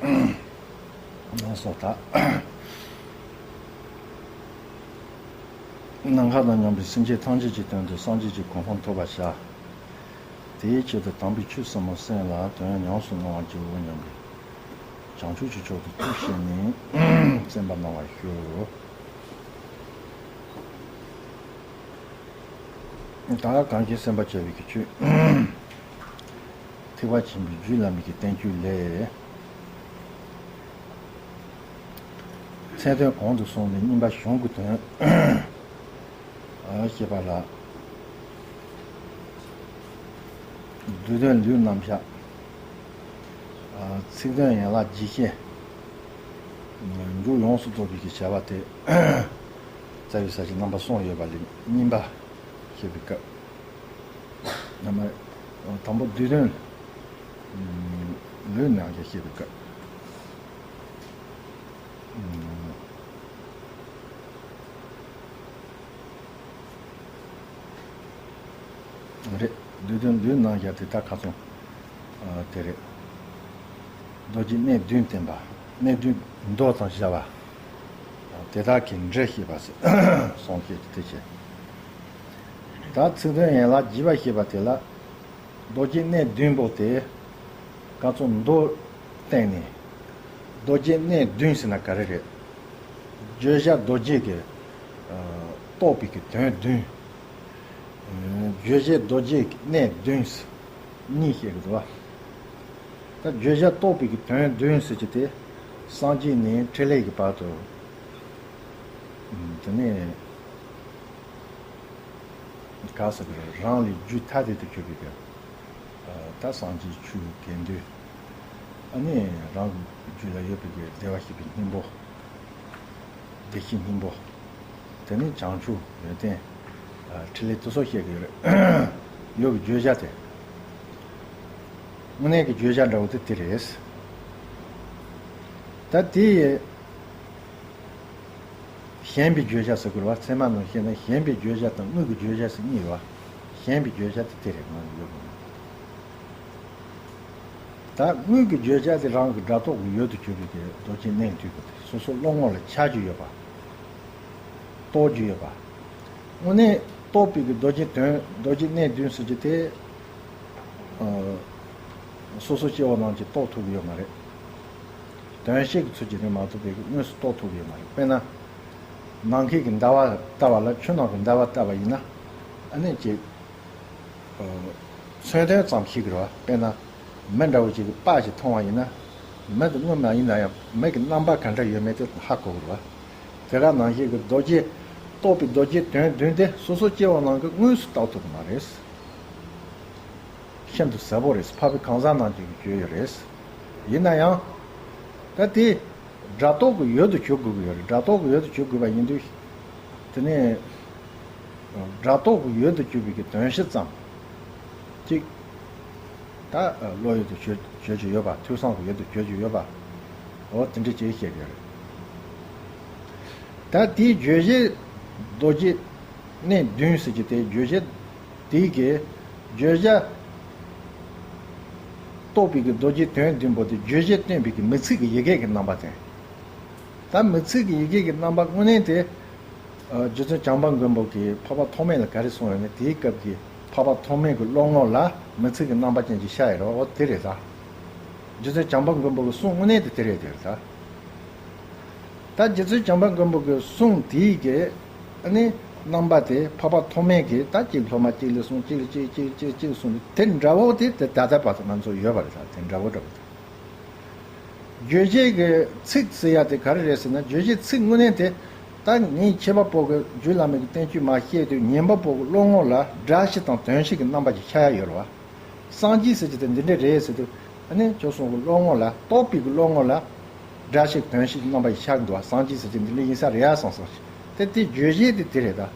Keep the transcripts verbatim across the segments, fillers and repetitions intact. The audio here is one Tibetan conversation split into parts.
ལགས་སོ། ད་ནམ་མཁའ་དང་མཉམ་པའི་སེམས་ཅན་ཐམས་ཅད་ཀྱི་དོན་དུ་སངས་རྒྱས་ཀྱི་གོ་འཕང་ཐོབ་པར་བྱ། དེའི་ཆེད་དུ་དམ་པའི་ཆོས་གསུམ་མོ་གསན་ལ། དོན་ཡང་ཉམས་སུ་བླང་བར་བགྱིའོ་སྙམ་པའི་བྱང་ཆུབ་ཀྱི་ཕྱོགས་སུ་ཐུགས་བསྐྱེད་ནས་གསན་པ་གནང་བར་ཞུ། ད་གང་གིས་གསན་པར་བྱ་བའི་གི་ཆོས། ཐེག་པ་ཆེན་པོའི་རྒྱུད་བླ་མའི་གི་བསྟན་བཅོས་ལས། མཚན་དོན་གོང་དུ་སོང་བའི་སྙིམ་པ་གཞུང་གི་དོན། ཨ་ཞེས་པ་ལ། བསྡུས་དོན་ལུས་རྣམ་གཞག་ཨ་ཚིག་དོན་ཡན་ལག་ཇི་བཤད། མཇུག་ཡོངས་སུ་རྫོགས་པའི་གི་བྱ་བ་སྟེ། རྩ་བའི་ས་བཅད་རྣམ་པ་གསུམ་ཡོད་པ་ལས་གཉིས་པ་བཤད་པའི་སྐབས། ནམ། དང་པོ་བསྡུས་དོན་ལུས་རྣམ་གཞག་བཤད་པའི་སྐབས། རེད། བསྡུས་དོན་ལུས་རྣམ་གཞག་དེ་དག་ཁ་སང་དེ་རེད། རྡོ་རྗེ་གནས་བདུན་བསྟན་པ། གནས་བདུན་མདོ་དང་བྱ་བ། དེ་དག་གི་འབྲས་བཤད་པ་ཟེར། གསུང་བཤད་ཀྱི་དེ་བྱས། ད་ཚིག་དོན་ཡན་ལག་ཇི་བཤད་པ་དེ་ལ། རྡོ་རྗེ་གནས་བདུན་པོ་དེ་ཁ་སང་མདོ་བསྟན་ནས། རྡོ་རྗེ་གནས་བདུན་ཟེར་ན་ག་རེ་རེད། བརྗོད་བྱ་རྡོ་རྗེ་གི་རྟོགས་པའི་གི་དོན་བདུན། བརྗོད་བྱེད་རྡོ་རྗེ་གི་གནས་བདུན་ཟེར་གཉིས་བཤད་གི་འདུག་བ། ད་བརྗོད་བྱ་རྟོགས་པའི་གི་དོན་བདུན་ཟེར་གྱི་དེ་སངས་རྒྱས་ནས་ཕྲིན་ལས་ཀྱི་བར་དུ། དེ་ནས། ག་ཟེར་གི་རང་ལས་རྒྱུད་ཐ་དད་དུ་གྱུར་པའི་གི། ད་སངས་རྒྱས་ཆོས་དགེ་འདུན། ཨ་ནི་རང་གི་རྒྱུད་ལ་ཡོད་པའི་གི་བདེ་བར་གཤེགས་པའི་སྙིང་པོ། བདེ་གཤེགས་སྙིང་པོ། དེ་ནི་བྱང་ཆུབ་ཡོན་ཏན། ཕྲིན་ལས་དེ་ཚོ་བཤད་གི་ཡོད་རེད། ཡོད་གི་བརྗོད་བྱ་དེ། དངོས་གནས་ཀྱི་བརྗོད་བྱ་འདྲ་བོ་དེ་དེ་རེད། ད་དེ་ཡི། ཞེན་པའི་བརྗོད་བྱ་ཟེར་དགོས་རེད་བ། ཚད་མ་ནང་བཤད་ན་ཞེན་པའི་བརྗོད་བྱ་དང་དངོས་ཀྱི་བརྗོད་བྱ་ཟེར་གཉིས་ཡོད་བ། ཞེན་པའི་བརྗོད་བྱ་དེ་དེ་རེད་ང་ལ་ཡོད་དགོས་ན། ད་དངོས་ཀྱི་བརྗོད་བྱ་དེ་རང་གི་སྒྲ་རྟོག་གི་ཡུལ་དུ་གྱུར་པའི་གི་རྡོ་རྗེ་གནས་བདུན་པོ་དེ་སོ་སོ་བློ་ངོ་ལ་འཆར་རྒྱུ་ཡོད་པ། རྟོགས་རྒྱུ་ཡོད་པ། དངོས་གནས་རྟོགས་པའི་གི་རྡོ་རྗེ་དོན་རྡོ་རྗེ་གནས་བདུན་ཟེར་རྒྱུ་དེ། སོ་སོ་སྐྱེ་བོ་རྣམས་ཀྱིས་རྟོགས་ཐུབ་ཀྱི་ཡོད་མ་རེད། དོན་བཤད་ཀྱི་ཚུལ་གྱིས་ནི་མ་གཏོགས་པའི་དངོས་སུ་རྟོགས་ཐུབ་ཀྱི་ཡོད་མ་རེད། དཔེར་ན། ནམ་མཁའི་གི་ཟླ་བ་ལྟ་བ་ལ་ཆུ་ནང་གི་ཟླ་བ་ལྟ་བ་ཡིན་ན། ཨ་ནི་ཅིག་མཚོན་དོན་ཙམ་ཤེས་ཀྱི་རེད་བ། དཔེར་ན། མི་འདྲ་བོ་ཅིག་གི་པར་ཞིག་མཐོང་བ་ཡིན་ན། མི་དེ་དངོས་མ་ཡིན་ན་ཡང་མི་གི་རྣམ་པ་ག་འདྲ་ཡོད་མེད་དེ་ཧ་གོ་གི་རེད་བ། དེ་ག་ནང་བཞིན་གྱི་རྡོ་རྗེ། རྟོགས་པའི་རྡོ་རྗེ་དོན་བདུན་དེ་སོ་སོ་སྐྱེ་བོ་རྣམས་ཀྱིས་དངོས་སུ་རྟོགས་ཐུབ་ཀྱི་མ་རེད། ཤིན་ཏུ་ཟབ་པོ་རེད། འཕགས་པའི་གང་ཟག་རྣམས་ཀྱིས་བརྗོད་ཡོད་རེད། ཡིན་ན་ཡང་། ད་དེ། སྒྲ་རྟོག་གི་ཡུལ་དུ་གྱུར་དགོས་ཀྱི་ཡོད་རེད། སྒྲ་རྟོག་གི་ཡུལ་དུ་གྱུར་དགོས་པ་ཡིན་དུས། དེ་ནས། སྒྲ་རྟོག་གི་ཡུལ་དུ་གྱུར་པའི་གི་དོན་སྤྱི་ཙམ། གཅིག་ད་བློ་ཡུལ་དུ་གྱུར་གྱུར་གྱི་ཡོད་པ། ཐོས་བསམ་གྱི་ཡུལ་དུ་གྱུར་གྱི་ཡོད་པ། འོ་དེ་འདྲ་ཅིག་བཤད་ཀྱི་རེད། ད་དེའི་བརྗོད་བྱེད་རྡོ་རྗེ་གནས་བདུན་ཟེར་གྱི་དེ་བརྗོད་བྱེད་དེའི་གི་བརྗོད་བྱ་རྟོགས་པའི་གི་རྡོ་རྗེ་དོན་བདུན་པོ་དེ་བརྗོད་བྱེད་སྟོན་པའི་གི་མི་ཚིག་གི་ཡི་གེ་གི་རྣམ་པ་དེ། ད་མི་ཚིག་གི་ཡི་གེ་གི་རྣམ་པ་དངོས་གནས་དེ། རྗེ་བཙུན་བྱམས་པ་མགོན་པོ་གིས་འཕགས་པ་ཐོགས་མེད་ལ་ག་རེ་གསུངས་ཡོད་ན། དེའི་སྐབས་ཀྱི་འཕགས་པ་ཐོགས་མེད་ཀྱི་བློ་ངོར་ལ་མི་ཚིག་གི་རྣམ་པ་ཅན་གྱི་ཤ་ཡི་རོ་དེ་རེད་ད། རྗེ་བཙུན་བྱམས་པ་མགོན་པོ་གི་གསུང་དངོས་གནས་དེ་དེ་རེད་དེ་རེད་ད། ད་རྗེ་བཙུན་བྱམས་པ་མགོན་པོ་གི་གསུང་དེའི་གི་ཨ་ནི་རྣམ་པ་དེ་འཕགས་པ་ཐོགས་མེད་ཀྱིས་ད་གཅིག་སློབ་མ་གཅིག་ལ་གསུངས། གཅིག་ལ་གཅིག་གཅིག་གཅིག་གསུངས་ཏེ་དེ་འདྲ་བོ་དེ་དེ་ད་ལྟ་བར་དུ་ང་ཚོ་ཡོད་པ་རེད་ད། དེ་འདྲ་བོ་འདྲ་བོ་དེ། བརྗོད་བྱེད་ཀྱི་ཚིག་ཟེར་ཡ་དེ་ག་རེ་རེད་ཟེར་ན། བརྗོད་བྱེད་ཚིག་དངོས་གནས་དེ་ད་ངས་ཁྱད་པར་པོ་གི་རྒྱུད་བླ་མའི་གི་བསྟན་བཅོས་མར་བཤད་དུས་ཉན་པ་པོ་གི་བློ་ངོར་ལ་སྒྲ་བཞི་དང་དོན་བཞི་གི་རྣམ་པ་ཅིག་ཤར་ཡ་ཡོད་རེད་བ། སངས་རྒྱས་ཟེར་གྱི་དེ་འདི་འདྲ་རེད་ཟེར་དུས་ཨ་ནི་ཁྱོད་གསུང་གི་བློ་ངོར་ལ་རྟོགས་པའི་གི་བློ་ངོར་ལ་སྒྲ་བཞི་དོན་བཞི་གི་རྣམ་པ་ཅིག་ཤར་གི་འདུག་བ། སངས་རྒྱས་ཟེར་གྱི་འདི་འདྲ་ཡིན་ས་རེད་ཡ་བསམ་སོང་། དེ་དེ་བརྗོད་བྱེད་དེ་དེ་རེད་ད།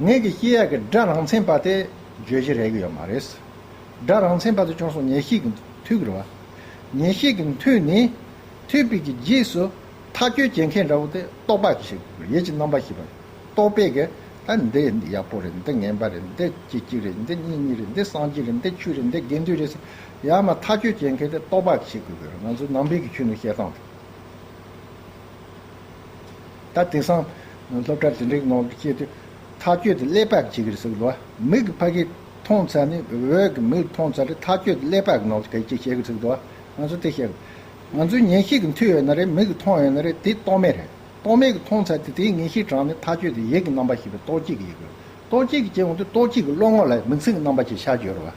ངེད་ཀྱི་བཤད་ཡ་གི་སྒྲ་རང་མཚན་པ་དེ་བརྗོད་བྱེད་རེད་གི་ཡོད་མ་རེད། སྒྲ་རང་མཚན་པ་དེ་ཅུང་སོང་ཉེར་ཞིག་གི་མཐུད་ཀྱི་རེད་བ། ཉེར་ཞིག་གི་མཐུད་ནས་མཐུད་པའི་གི་རྗེས་སུ་ཐག་གཅོད་བྱེད་མཁན་འདྲ་བོ་དེ་རྟོག་པ་གི་ཞིག་ཡིད་ཀྱི་རྣམ་པ་ཞེས་པ། རྟོག་པས་གི་ ད་འདི་ཡག་པོ་རེད། འདི་ངན་པ་རེད། འདི་གཅིག་གཅིག་རེད། འདི་གཉིས་གཉིས་རེད། འདི་སངས་རྒྱས་རེད། འདི་ཆོས་རེད། འདི་དགེ་འདུན་རེད་ཟེར་ཡར་མར་ཐག་གཅོད་བྱེད་མཁན་དེ་རྟོག་པ་ཞིག་དགོས་ཀྱི་རེད། ང་ཚོའི་ནང་པའི་གི་ཆོས་ནི་བཤད་སྟངས་དེ། ད་དེང་སང་སློབ་གྲྭ་དེ་འདྲའི་ནང་གི་སྐྱེས་དུས་ཐག་གཅོད་དེ་ཀླད་པ་གཅིག་རེད་ཟེར་གི་འདུག་མིག་གི་ཕ་གིས་མཐོང་ཚར་ནས། འོད་ཀྱི་མིག་མཐོང་ཚར་རེད། ཐག་གཅོད་དེ་ཀླད་པ་གི་ནང་དུ་ག་ཅིག་བཤད་གི་ཟེར་གི་འདུག་ང་ཚོ་དེ་བཤད་གི། ང་ཚོའི་ཉན་ཤེས་ཀྱི་མཐུ་ཡོད་ན་རེད། མིག་གིས་མཐོང་ཡོད་ན་རེད། དེ་རྟོག་མེད་རེད། རྟོག་མེད་ཀྱིས་མཐོང་ཚར་དུས་དེའི་ངེས་ཤེས་དྲངས་ནས་ཐག་གཅོད་དེ་ཡིད་ཀྱི་རྣམ་པ་ཤེས་པའི་རྟོག་བཅས་ཀྱི་ཡིད་ཀྱི། རྟོག་བཅས་ཀྱི་བྱེད་འོང་དུས་རྟོག་བཅས་ཀྱི་བློ་ངོ་ལ་མིང་ཚིག་གི་རྣམ་པ་ཅིག་ཤར་གྱི་ཡོད་རེད་བ།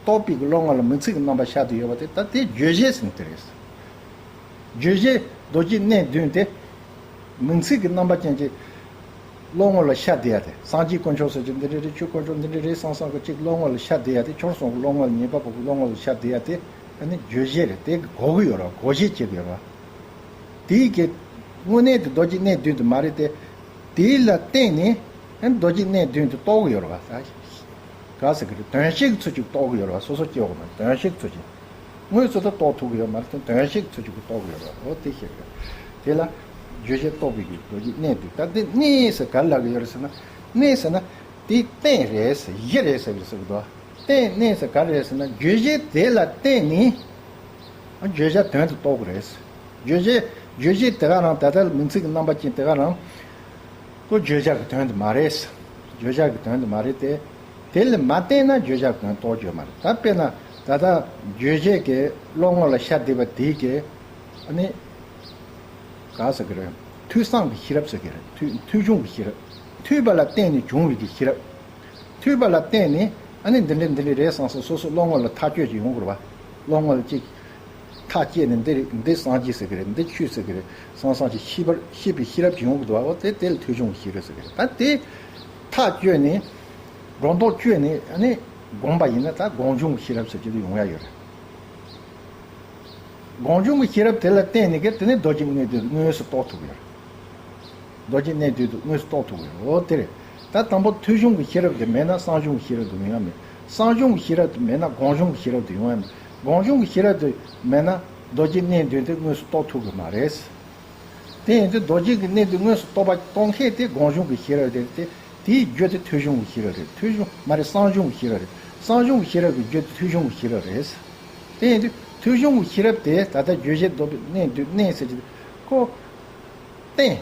རྟོག་པའི་གི་བློ་ངོ་ལ་མིང་ཚིག་གི་རྣམ་པ་ཤར་དུ་ཡོད་པ་དེ་ད་དེ་བརྗོད་བྱེད་ཟེར་ནི་དེ་རེད། བརྗོད་བྱེད་རྡོ་རྗེ་གནས་བདུན་དེ་མིང་ཚིག་གི་རྣམ་པ་ཅན་གྱི་བློ་ངོ་ལ་ཤར་བསྡད་ཡ་དེ། སངས་རྒྱས་དཀོན་མཆོག་ཟེར་གྱི་འདི་འདྲ་རེད། ཆོས་དཀོན་མཆོག་འདི་འདྲ་རེད་བསམ་བསམ་གྱི་གཅིག་བློ་ངོ་ལ་ཤར་བསྡད་ཡ་དེ། ཁྱོད་སོང་གི་བློ་ངོ་ལ། ཉན་པ་པོ་གི་བློ་ངོ་ལ་ཤར་བསྡད་ཡ་དེ་ཨ་ནི་བརྗོད་བྱེད་རེད། དེ་གི་གོ་གི་ཡོད་རེད། གོ་བྱེད་བྱེད་གི་ཡོད་རེད། དེའི་གི་དངོས་གནས་དེ་རྡོ་རྗེ་གནས་བདུན་དུ་མ་རེད་དེ། དེ་ལ་བརྟེན་ནས་ཨ་ནི་རྡོ་རྗེ་གནས་བདུན་དུ་རྟོགས་གི་ཡོད་རེད་བ། ད་ག་ཟེར་གི་རེད། དོན་ཤེས་ཀྱི་ཚུལ་གྱིས་རྟོགས་གི་ཡོད་རེད་བ། སོ་སོ་སྐྱེ་བོ་མ་དོན་ཤེས་ཀྱི་ཚུལ་གྱིས། དངོས་སུ་ད་རྟོགས་ཐུབ་ཀྱི་ཡོད་མ་རེད་དེ། དོན་ཤེས་ཀྱི་ཚུལ་གྱིས་རྟོགས་ཀྱི་ཡོད་རེད། འོ་དེ་ཤེས་དགོས། དེ་ལ་བརྗོད་བྱེད་རྟོག་པའི་གི་རྡོ་རྗེ་གནས་བདུན། ད་དེ་གནས་ཟེར་ག་རེ་ལབ་ཀྱི་ཡོད་རེད་ཟེར་ན། གནས་ཟེར་ན་དེའི་རྟེན་རེད་ཟེར། གཞི་རེད་ཟེར་གི་ཟེར་གི་འདུག་རྟེན་གནས་ཟེར་ག་རེ་རེད་ཟེར་ན། བརྗོད་བྱེད་དེ་ལ་བརྟེན་ནས་བརྗོད་བྱ་དོན་དུ་རྟོགས་པ་རེད། བརྗོད་བྱེད་བརྗོད་བྱེད་དེ་ག་རང་ད་ལྟ་མིང་ཚིག་གི་རྣམ་པ་ཅན་དེ་ག་རང་ཁོ་བརྗོད་བྱ་གི་དོན་དུ་མ་རེད། བརྗོད་བྱ་གི་དོན་དུ་མ་རེད་དེ། དེ་ལ་མ་བརྟེན་ན་བརྗོད་བྱ་གི་དོན་རྟོགས་རྒྱུ་མ་རེད། ད་དཔེར་ན་ད་ལྟ་བརྗོད་བྱེད་ཀྱི་བློ་ངོ་ལ་ཤར་བསྡད་པ་དེ་གི་ཨ་ནི་ག་ཟེར་གི་རེད། ཐོས་བསམ་གྱི་ཤེས་རབ་ཟེར་གི་རེད། ཐོས་ཐོས་བྱུང་གི་ཤེས་རབ། ཐོས་པ་ལ་བརྟེན་ནས་བྱུང་བའི་གི་ཤེས་རབ། ཐོས་པ་ལ་བརྟེན་ནས་ཨ་ནི་འདི་འདྲ་འདི་འདྲ་རེད་བསམ་བསམ་སོ་སོ་བློ་ངོ་ལ་ཐག་གཅོད་ཅིག་ཡོང་དགོས་རེད་བ། བློ་ངོ་ལ་ཅིག་ཐག་བཅད་ནས་འདི་རེད། འདི་སངས་རྒྱས་ཟེར་གི་རེད། འདི་ཆོས་ཟེར་གི་རེད་བསམ་བསམ་ཅིག་ཤེས་པར་ཤེས་པའི་ཤེས་རབ་ཅིག་ཡོང་གི་འདུག་བ། འོ་དེ་དེ་ལ་ཐོས་བྱུང་གི་ཤེས་རབ་ཟེར་གི་རེད། ད་དེ་ཐག་བཅད་ནས་སྒྲོ་འདོགས་གཅོད་ནས་ཨ་ནི་སྒོམ་པ་ཡིན་ན་ད་སྒོམ་བྱུང་གི་ཤེས་རབ་ཟེར་གྱི་དེ་ཡོང་ཡ་ཡོད་རེད། སྒོམ་བྱུང་གི་ཤེས་རབ་དེ་ལ་བརྟེན་ནས་གི་དེ་ནས་རྡོ་རྗེ་གནས་བདུན་དངོས་སུ་རྟོགས་ཐུབ་ཀྱི་ཡོད་རེད། རྡོ་རྗེ་གནས་བདུན་དུ་དངོས་སུ་རྟོགས་ཐུབ་ཀྱི་ཡོད་རེད། འོ་དེ་རེད། ད་དང་པོ་ཐོས་བྱུང་གི་ཤེས་རབ་དེ་མེད་ན་གསང་བྱུང་གི་ཤེས་རབ་དེ་ཡོང་ཡ་མེད། གསང་བྱུང་གི་ཤེས་རབ་དེ་མེད་ན་སྒོམ་བྱུང་གི་ཤེས་རབ་དེ་ཡོང་ཡ་མེད། སྒོམ་བྱུང་གི་ཤེས་རབ་དེ་མེད་ན་རྡོ་རྗེ་གནས་བདུན་དེ་དངོས་སུ་རྟོགས་ཐུབ་ཀྱི་མ་རེད། དེ་ཡིན་དུས་རྡོ་རྗེ་གི་གནས་དེ་དངོས་སུ་རྟོགས་པ་གཏོང་མཁན་དེ་སྒོམ་བྱུང་གི་ཤེས་རབ་དེ་རེད་དེ། དེའི་རྒྱུ་དེ་ཐོས་བྱུང་གི་ཤེས་རབ་རེད། ཐོས་བྱུང་མ་རེད། གསང་བྱུང་གི་ཤེས་རབ་རེད། གསང་བྱུང་གི་ཤེས་རབ་ཀྱི་རྒྱུ་དེ་ཐོས་བྱུང་གི་ཤེས་རབ་རེད། དེ་ཡིན་དུས་ཐོས་བྱུང་གི་ཤེས་རབ་དེ་ད་ལྟ་བརྗོད་བྱེད་རྡོ་རྗེ་གནས་བདུན་གནས་ཟེར་གྱི་དེ་ཁོ་རྟེན་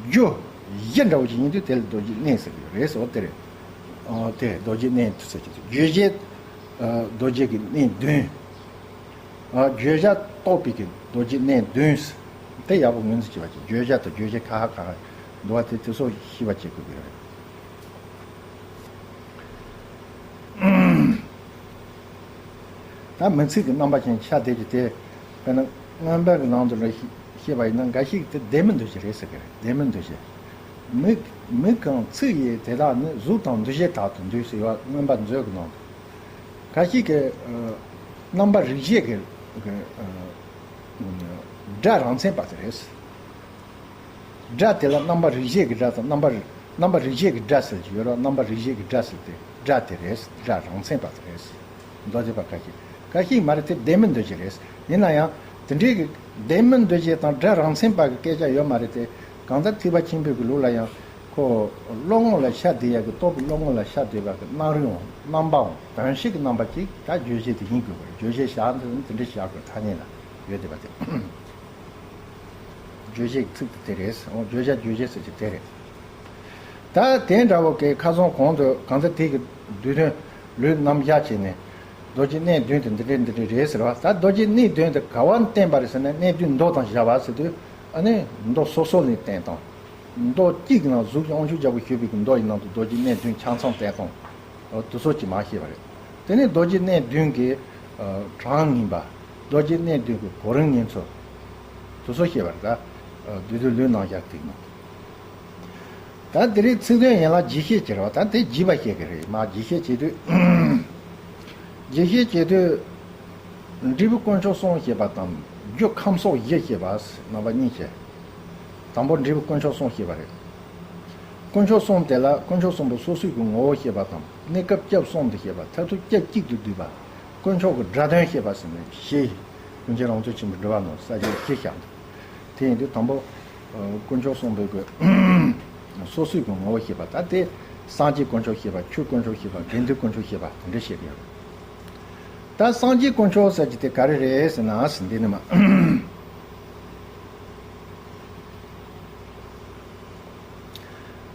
རྒྱུ་གཞི་འདྲ་བོ་ཅིག་ཡིན་དུས་དེ་ལ་རྡོ་རྗེ་གནས་ཟེར་གྱི་རེད་ཟེར་བ་དེ་རེད། ཨ་དེ་རྡོ་རྗེ་གནས་ཟེར་གྱི་དེ་བརྗོད་བྱེད་ཨ་རྡོ་རྗེ་གི་གནས་བདུན། ཨ་བརྗོད་བྱ་རྟོགས་པའི་གི་རྡོ་རྗེ་གནས་བདུན། དེ་ཡག་པོ་ངོས་འཛིན་བྱེད་པ་བྱེད། བརྗོད་བྱ་དང་བརྗོད་བྱེད་ཁ་ཁ་ཁ་འདུ་བ་དེ་དེ་ཚོ་ཤེས་པ་བྱེད་དགོས་ཀྱི་རེད། ད་མིང་ཚིག་གི་རྣམ་པ་ཅན་ཆ་དེ་གི་དེ་དཔེར་ན་མངོན་པ་གི་ནང་དུ་ལ་ཤེས་པ་ཡིན་ན་འགའ་ཞིག་དེ་ལྡན་མིན་འདུ་བྱེད་རེད་ཟེར་གི་རེད། ལྡན་མིན་འདུ་བྱེད། མིག་མིག་གམ་ཚིག་ཡི་དེ་དག་ནི་གཟུགས་དང་འདུ་བྱེད་དག་ཏུ་འདུས་ཟེར་བ་མངོན་པ་མཛོད་ཀྱི་ནང་དུ། འགའ་ཞིག་གི་ཨ་རྣམ་པ་རིགས་བྱེད་ཀྱི་ཨ་སྒྲ་རང་མཚན་པ་དེ་རེད། སྒྲ་དེ་ལ་རྣམ་པ་རིགས་བྱེད་ཀྱི་སྒྲ་དང་རྣམ་པ་རྣམ་པ་རིགས་བྱེད་ཀྱི་སྒྲ་ཟེར་གྱི་ཡོད་ར། རྣམ་པ་རིགས་བྱེད་ཀྱི་སྒྲ་ཟེར་ཏེ་སྒྲ་དེ་རེད། སྒྲ་རང་མཚན་པ་དེ་རེད། མདོ་སྡེ་པ་འགའ་ཞིག་འགའ་ཞིག་མ་རེད་དེ་ལྡན་མིན་འདུ་བྱེད་རེད། ཡིན་ན་ཡང་དེ་འདྲའི་གི་ལྡན་མིན་འདུ་བྱེད་དང་སྒྲ་རང་མཚན་པ་གི་སྐད་ཆ་ཡོད་མ་རེད་དེ། གང་ལྟར་ཐེག་པ་ཆེན་པོའི་གི་ལུགས་ལ་ཡང་ཁོ་བློ་ངོ་ལ་ཤར་བསྡད་ཡ་གི་རྟོག་པའི་བློ་ངོ་ལ་ཤར་བསྡད་པ་གི་རྣམ་རིག་འོང་རྣམ་པའང་དོན་ཤེས་ཀྱི་རྣམ་པ་ཅིག་ད་བརྗོད་བྱེད་དེ་ཡིན་དགོས་པ་རེད། བརྗོད་བྱེད་བཞག་འདི་ནི་དེ་འདྲ་བཞག་དགོས་ཐ་སྙད་ལ་ཡོད་བསྡད་པ་དེ། བརྗོད་བྱེད་ཀྱི་ཚིག་དེ་དེ་རེད། འོ་བརྗོད་བྱ་རྗོད་བྱེད་ཟེར་གྱི་དེ་རེད། ད་དེ་འདྲ་བོ་གི་ཁ་སང་གོང་དུ་གང་ལྟར་དེ་གི་བསྡུས་དོན་ལུས་རྣམ་གཞག་བྱས་ནས་རྡོ་རྗེ་གནས་བདུན་དེ་འདི་འདྲས་འདི་འདྲས་རེད་ཟེར་བ། ད་རྡོ་རྗེ་གནས་བདུན་དེ་ག་བ་བསྟན་པ་རེད་ཟེར་ན་གནས་བདུན་མདོ་དང་བཞག་པ་ཟེར་དུས་ཨ་ནི་མདོ་སོ་སོ་ནས་བསྟན་སྟངས། མདོ་གཅིག་གི་ནང་གཟུགས་ཀྱི་དབང་ཕྱུག་རྒྱལ་པོ་ཞུས་པའི་གི་མདོ་ཡི་ནང་དུ་རྡོ་རྗེ་གནས་བདུན་ཆ་ཚང་བསྟན་སྟངས། འོ་དེ་ཚོ་ཅིག་མར་བཤད་པ་རེད། དེ་ནས་རྡོ་རྗེ་གནས་བདུན་གྱི་ཨ་གྲངས་ངེས་པ། རྡོ་རྗེ་གནས་བདུན་གྱི་གོ་རིམ་ངེས་ཚུལ། དེ་ཚོ་བཤད་པ་རེད། ད་ཨ་བསྡུས་དོན་ལུས་རྣམ་གཞག་དེའི་ནང་དུ། ད་དེ་རིང་ཚིག་དོན་ཡན་ལག་རྒྱས་བཤད་བྱེད་རེད་བ། ད་དེ་རྒྱས་པ་བཤད་ཀྱི་རེད། མར་རྒྱས་བཤད་བྱེད་དུས། རྒྱས་བཤད་བྱེད་དུས། འབྲས་བུ་དཀོན་མཆོག་གསུམ་བཤད་པ་དང་། རྒྱུ་ཁམས་གསུམ་བཞི་བཤད་པ་རྣམ་པ་གཉིས་བྱས། དང་པོ་འབྲས་བུ་དཀོན་མཆོག་གསུམ་བཤད་པ་རེད། དཀོན་མཆོག་གསུམ་དེ་ལ་དཀོན་མཆོག་གསུམ་པོ་སོ་སོའི་གི་ངོ་བོ་བཤད་པ་དང་། གནས་སྐབས་སྐབས་གསུམ་དུ་བཤད་པ། མཐར་ཐུག་སྐབས་གཅིག་ཏུ་བསྡུས་པ། དཀོན་མཆོག་གི་སྒྲ་དོན་བཤད་པ་ཟེར་ནས་བཞི། ཀུན་མཁྱེན་རང་གྲོལ་ཆེན་པོའི་འགྲེལ་པ་ནང་ས་བཅད་བཞི་བཞག་འདུག་དེ་ཡིན་དུས་དང་པོ། ཨ་དཀོན་མཆོག་གསུམ་པོའི་གི་ སོ་སོའི་གི་ངོ་བོ་ཤེས་པ། ད་དེ་སངས་རྒྱས་དཀོན་མཆོག་ཤེས་པ། ཆོས་དཀོན་མཆོག་ཤེས་པ། དགེ་འདུན་དཀོན་མཆོག་ཤེས་པ། དེ་འདྲ་བཤད་ཀྱི་ཡོད། ད་སངས་རྒྱས་དཀོན་མཆོག་ཟེར་གྱི་དེ་ག་རེ་རེད་ཟེར་ན། འདི་ནི་མ།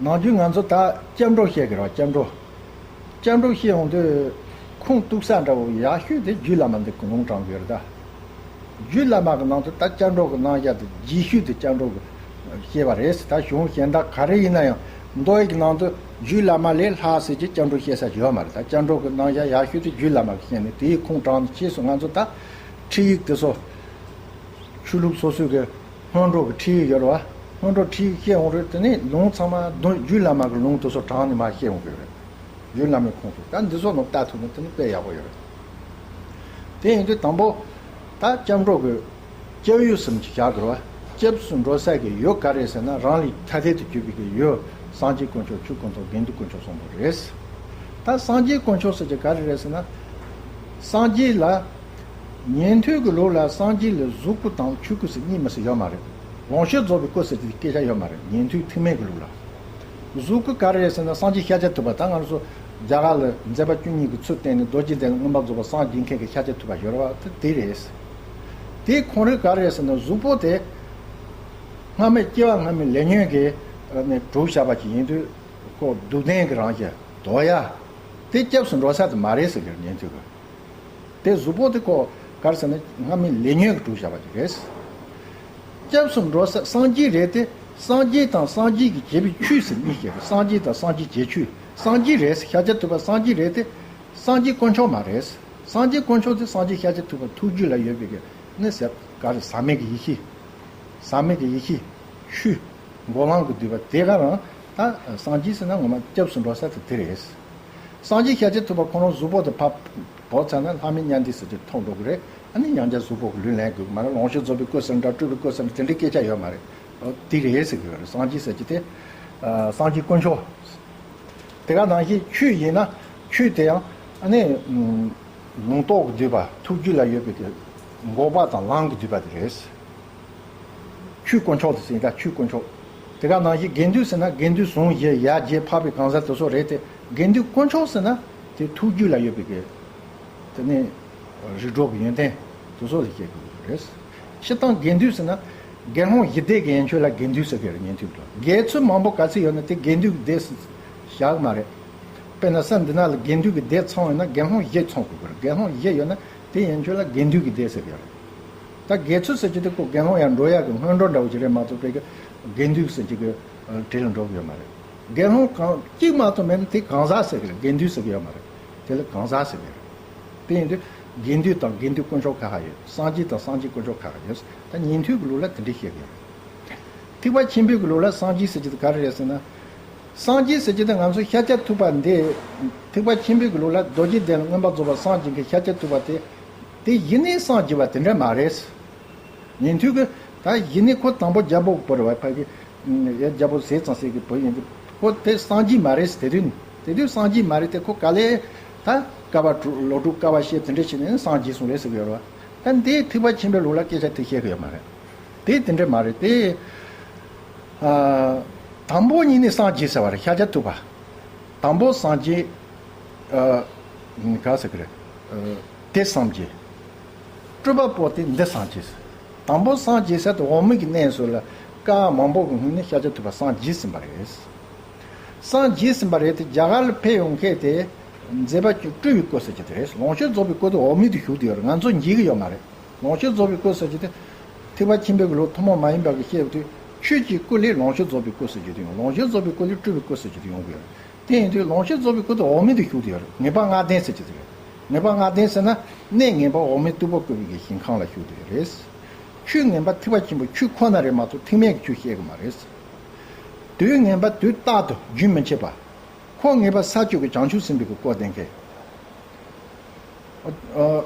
ནམ་རྒྱུན་ང་ཚོ་ད་སྐྱབས་འགྲོ་བཤད་ཀྱི་རེད་བ། སྐྱབས་འགྲོ། སྐྱབས་འགྲོ་བཤད་ཡོང་དུས་ཁུངས་གཏུགས་ས་འདྲ་བོ་ཡག་ཤོས་དེ་རྒྱུད་བླ་མ་འདི་གི་ལུང་དྲངས་ཡོད་རེད་ད། རྒྱུད་བླ་མ་གི་ནང་དུ་ད་སྐྱབས་འགྲོ་གི་རྣམ་གཞག་དེ་རྒྱས་ཤོས་དེ་སྐྱབས་འགྲོ་གི་བཤད་པ་རེད། ད་གཞུང་གཞན་དག་ག་རེ་ཡིན་ན་ཡང་མདོ་ཡི་གི་ནང་དུ་རྒྱུད་བླ་མ་ལས་ལྷག་ཟེར་གྱི་སྐྱབས་འགྲོ་བཤད་ས་ཡོད་མ་རེད། ད་སྐྱབས་འགྲོ་གི་རྣམ་གཞག་ཡག་ཤོས་དེ་རྒྱུད་བླ་མ་གི་བཤད་ནས། དེའི་ཁུངས་དྲངས་ནས་ཕྱིས་སུ་ང་ཚོ་ད་ཁྲིད་ཡིག་དེ་ཚོ་ཆོས་ལུགས་སོ་སོའི་གི་སྔོན་འགྲོ་གི་ཁྲིད་ཡིག་ཡོད་རེད་བ། སྔོན་འགྲོ་ཁྲིད་ཡིག་བཤད་འོང་རེད། དེ་ནས་ལུང་ཚང་མ་རྒྱུད་བླ་མ་གི་ལུང་དེ་ཚོ་དྲངས་ནས་མར་བཤད་འོང་གི་རེད། རྒྱུད་བླ་མའི་ཁུངས་སུ། ད་འདི་ཚོ་ནང་ལྟ་ཐུབ་ན་དེ་ནི་དཔེ་ཡག་པོ་ཡོད་རེད། དེ་ཡིན་དུས་དང་པོ་ད་སྐྱབས་འགྲོ་གི་སྐྱབས་ཡུལ་གསུམ་ཅིག་བཞག་དགོས་རེད་བ། སྐྱབས་སུ་འགྲོ་ས་གི་ཡུལ་ག་རེ་ཟེར་ན། རང་ལས་ཐ་དད་དུ་གྱུར་པའི་གི་ཡུལ། སངས་རྒྱས་དཀོན་མཆོག་ཆོས་དཀོན་མཆོག་དགེ་འདུན་དཀོན་མཆོག་གསུམ་པོ་རེད། ད་སངས་རྒྱས་དཀོན་མཆོག་ཟེར་གྱི་ག་རེ་རེད་ཟེར་ན། སངས་རྒྱས་ལ། ཉན་ཐོས་ཀྱི་ལུགས་ལ་སངས་རྒྱས་ལ་གཟུགས་སྐུ་དང་ཆོས་སྐུ་ཟེར་གཉིས་མ་ཟེར་ཡོད་མ་རེད། ལོངས་སྤྱོད་རྫོགས་པའི་སྐུ་ཟེར་དེ་སྐད་ཆ་ཡོད་མ་རེད། ཉན་ཐོས་ཐེག་དམན་གྱི་ལུགས་ལ། གཟུགས་སྐུ་ག་རེ་རེད་ཟེར་ན། སངས་རྒྱས་ཤཱཀྱ་ཐུབ་པ། ད་ང་ཚོ་རྒྱ་གར་ལ་མཛད་པ་བཅུ་གཉིས་ཀྱི་ཚུལ་བསྟན་ནས་རྡོ་རྗེ་གདན་ལ་མངོན་པར་རྫོགས་པར་སངས་རྒྱས་མཁན་གྱི་ཤཱཀྱ་ཐུབ་པ་ཡོད་རེད་བ། དེ་དེ་རེད། དེ་ཁོང་རང་ག་རེ་རེད་ཟེར་ན། གཟུགས་པོ་དེ་སྔ་མའི་སྐྱེ་བ་སྔ་མའི་ལས་ཉོན་གྱིས་ནས་གྲུབ་བཞག་པ་ཅིག་ཡིན་དུས། ཁོ་སྡུག་བདེན་གྱི་རང་བཞིན་དོ་ཡ། དེ་སྐྱབས་སུ་འགྲོ་ས་དེ་མ་རེད་ཟེར་གྱི་རེད། ཉན་ཐོས་ཀྱིས། དེ་གཟུགས་པོ་དེ་ཁོ་ག་རེ་ཟེར་ན། སྔ་མའི་ལས་ཉོན་གྱིས་གྲུབ་བཞག་པ་ཅིག་རེད། སྐྱབས་སུ་འགྲོ་ས་སངས་རྒྱས་རེད་དེ། སངས་རྒྱས་དང་སངས་རྒྱས་ཀྱིས་བྱས་པའི་ཆོས་ཟེར་གཉིས་བཤད་པ། སངས་རྒྱས་དང་སངས་རྒྱས་བྱས་ཆོས། སངས་རྒྱས་རེད། ཤཱཀྱ་ཐུབ་པ་སངས་རྒྱས་རེད་དེ། སངས་རྒྱས་དཀོན་མཆོག་མ་རེད། སངས་རྒྱས་དཀོན་མཆོག་དེ་སངས་རྒྱས་ཤཱཀྱ་ཐུབ་པ་ཐུགས་རྒྱུད་ལ་ཡོད་པའི་གི་ནི་ཟེར་ག་རེ། ཟག་མེད་ཀྱི་ཡེ་ཤེས། ཟག་མེད་ཀྱི་ཡེ་ཤེས། ཆོས། འགོག་ལམ་གྱི་མདུད་པ་དེ་ག་རང་ད་སངས་རྒྱས་ཟེར་ན་ངོ་མ་སྐྱབས་སུ་འགྲོ་ས་དེ་དེ་རེད། སངས་རྒྱས་ཤཱཀྱ་ཐུབ་པ་ཁོ་རང་གཟུགས་པོ་དེ་ཕར་བོར་ཚར་ན་ལྷ་མི་མྱང་འདས་ཟེར་གྱི་ཐོབ་འགྲོ་གི་རེད། ཨ་ནི་མྱང་འདས་གཟུགས་པོ་གི་ལུས་ལེན་དགོས་ཀྱི་མ་རེད། ལོངས་སྤྱོད་རྫོགས་པའི་སྐུ་ཟེར་འདྲ། སྤྲུལ་པའི་སྐུ་ཟེར་འདྲ། དེ་འདྲའི་སྐད་ཆ་ཡོད་མ་རེད། ཨོ། དེ་རེད་ཟེར་གྱི་ཡོད་རེད། སངས་རྒྱས་ཟེར་གྱི་དེ། ཨ། སངས་རྒྱས་དཀོན་མཆོག། དེ་ག་ནང་བཞིན་ཆོས་ཡིན་ན། ཆོས་དེ་ཡང་ཨ་ནི་ལུང་རྟོགས་ཀྱི་མདུད་པ། ཐུགས་རྒྱུད་ལ་ཡོད་པའི་གི་འགོག་པ་དང་ལམ་གྱི་མདུད་པ་དེ་རེད། ཆོས་དཀོན་མཆོག་དེ་ཟེར་ཡིན་ད། ཆོས་དཀོན་མཆོག། དེ་ག་ནང་བཞིན་དགེ་འདུན་ཟེར་ན་དགེ་འདུན་ཟུང་བཞི་ཡར་རྒྱས་འཕགས་པའི་གང་ཟག་དེ་ཚོ་རེད་དེ། དགེ་འདུན་དཀོན་མཆོག་ཟེར་ན་དེ་ཐུགས་རྒྱུད་ལ་ཡོད་པའི་གི་དེ་ནི་རིགས་གྲོགས་ཀྱི་ཡོན་ཏན་དེ་ཚོ་ལ་བཤད་དགོས་ཀྱི་རེད། སྤྱིར་བཏང་དགེ་འདུན་ཟེར་ན་དགེ་སློང་བཞི་སྡེ་གི་ཡན་ཆོད་ལ་དགེ་འདུན་ཟེར་གྱི་རེད། ཉན་ཐོས་ལ་དགེ་ཚུལ་མང་པོ་ག་ཚོད་ཡོད་ན་དེ་དགེ་འདུན་གྱི་སྡེ་ཟེར་བཞག་གི་མ་རེད། དཔེར་ན་ས་འདི་ན་ལ་དགེ་འདུན་གྱི་སྡེ་ཚང་ཡོད་ན་དགེ་སློང་བཞི་ཚང་དགོས་ཀྱི་རེད། དགེ་སློང་བཞི་ཡོད་ན་དེ་ཡན་ཆོད་ལ་དགེ་འདུན་གྱི་སྡེ་ཟེར་གྱི་རེད། ད་དགེ་ཚུལ་ཟེར་གྱི་དེ་ཁོ་དགེ་སློང་ཡར་འགྲོ་ཡག་གི་སྔོན་འགྲོ་འདྲ་བོ་ཅིག་རེད་མ་གཏོགས་དེ་གི་དགེ་འདུན་ཟེར་གྱི་གི་གྲས་ལ་འགྲོ་གི་ཡོད་མ་རེད། དགེ་སློང་གང་གཅིག་མ་གཏོགས་མེད་ན་དེ་གང་ཟག་ཟེར་གི་རེད། དགེ་འདུན་ཟེར་གི་ཡོད་མ་རེད། དེ་ལ་གང་ཟག་ཟེར་གི་རེད། དེ་ཡིན་དུས་དགེ་འདུན་དང་དགེ་འདུན་དཀོན་མཆོག་ཁ་ཁ་ཡོད། སངས་རྒྱས་དང་སངས་རྒྱས་དཀོན་མཆོག་ཁ་ཁ་ཡོད། ད་ཉན་ཐོས་ཀྱི་ལུགས་ལ་དེ་འདྲ་བཤད་གི་ཡོད་རེད། ཐེག་པ་ཆེན་པོའི་གི་ལུགས་ལ་སངས་རྒྱས་ཟེར་གྱི་དེ་ག་རེ་རེད་ཟེར་ན། སངས་རྒྱས་ཟེར་གྱི་དེ་ང་ཚོ་ཤཱཀྱ་ཐུབ་པ་འདི་ཐེག་པ་ཆེན་པོའི་གི་ལུགས་ལ་རྡོ་རྗེ་གདན་ལ་མངོན་པར་རྫོགས་པར་སངས་རྒྱས་མཁན་ཤཱཀྱ་ཐུབ་པ་དེ། དེ་གཞི་ནས་སངས་རྒྱས་པ་དེ་འདྲ་མ་རེད། ཉན་ཐོས་ཀྱི་ད་གཞི་ནས་ཁོ་དང་པོ་རྒྱལ་པོ་གི་བུ་རེད་བ། ཕ་གི་ཡ་རྒྱལ་པོ་ཟས་གཙང་སྲས་ཀྱི་བུ་ཡིན་དུས་ཁོ་དེ་སངས་རྒྱས་མ་རེད། དེ་དུས་དེ་དུས་སངས་རྒྱས་མ་རེད་དེ། ཁོ་ག་ལེ་ད་བསྐལ་པ་དྲུག་ལོ་དྲུག་དཀའ་བ་སྤྱད་དེ་འདྲ་བྱས་ནས་སངས་རྒྱས་སོང་རེད་ཟེར་གི་ཡོད་རེད་བ། ད་འདི་ཐེག་པ་ཆེན་པོའི་ལུགས་ལ་སྐད་ཆ་དེ་བཤད་གི་ཡོད་མ་རེད། དེ་དེ་འདྲ་མ་རེད་དེ། ཨ། དང་པོ་ཉིད་ནས་སངས་རྒྱས་ཟེར་བ་རེད། ཤཱཀྱ་ཐུབ་པ། དང་པོ་སངས་རྒྱས། ཨ། ག་ཟེར་གི་རེད། ཨ། དེ་སངས་རྒྱས། སྤྲུལ་པ་པོ་དེ་འདི་སངས་རྒྱས། དང་པོ་སངས་རྒྱས་ཟེར་དུས་འོག་མིན་གྱི་གནས་སུ་ལ་བསྐལ་པ་མང་པོ་གི་སྔོན་ནས་ཤཱཀྱ་ཐུབ་པ་སངས་རྒྱས་ཟིན་པ་རེད། སངས་རྒྱས་ཟིན་པ་རེད་དེ། རྒྱ་གར་ལ་ཕེབས་ཡོང་མཁན་དེ་མཛད་པ་ཅིག་སྤྲུལ་པའི་སྐུ་ཟེར་གྱི་དེ་རེད། ལོངས་སྤྱོད་རྫོགས་པའི་སྐུ་དེ་འོག་མིན་དུ་བཞུགས་བསྡད་ཡོད་རེད། ང་ཚོ་མཇལ་གྱི་ཡོད་མ་རེད། ལོངས་སྤྱོད་རྫོགས་པའི་སྐུ་ཟེར་གྱི་དེ་ཐེག་པ་ཆེན་པོའི་གི་ལུགས་ཐུན་མོང་མ་ཡིན་པ་གི་བཤད་དུས། ཆོས་ཀྱི་སྐུ་ལས་ལོངས་སྤྱོད་རྫོགས་པའི་སྐུ་ཟེར་གྱི་དེ་ཡོང་། ལོངས་སྤྱོད་རྫོགས་པའི་སྐུ་ལས་སྤྲུལ་པའི་སྐུ་ཟེར་གྱི་དེ་ཡོང་གི་ཡོད་རེད། དེ་ཡིན་དུས་ལོངས་སྤྱོད་རྫོགས་པའི་སྐུ་དེ་འོག་མིན་དུ་བཞུགས་བསྡད་ཡོད་རེད། ངེས་པ་ལྔ་ལྡན་ཟེར་གྱི་དེ་རེད། ངེས་པ་ལྔ་ལྡན་ཟེར་ན་གནས་ངེས་པ་འོག་མིན་སྟུག་པོ་བཀོད་པའི་གི་ཞིང་ཁམས་ལ་བཞུགས་བསྡད་ཡོད་རེད། ཆོས་ངེས་པ་ཐེག་པ་ཆེན་པོའི་ཆོས་ཁོ་ན་རེད་མ་གཏོགས་ཐེག་དམན་གྱི་ཆོས་བཤད་གི་མ་རེད། དུས་ངེས་པ་དུས་རྟག་ཏུ་རྒྱུན་མི་འཆད་པ། འཁོར་ངེས་པ་ས་བཅུ་གི་བྱང་ཆུབ་སེམས་དཔའི་གི་སྐུ་ལྡན་མཁན། ཨ།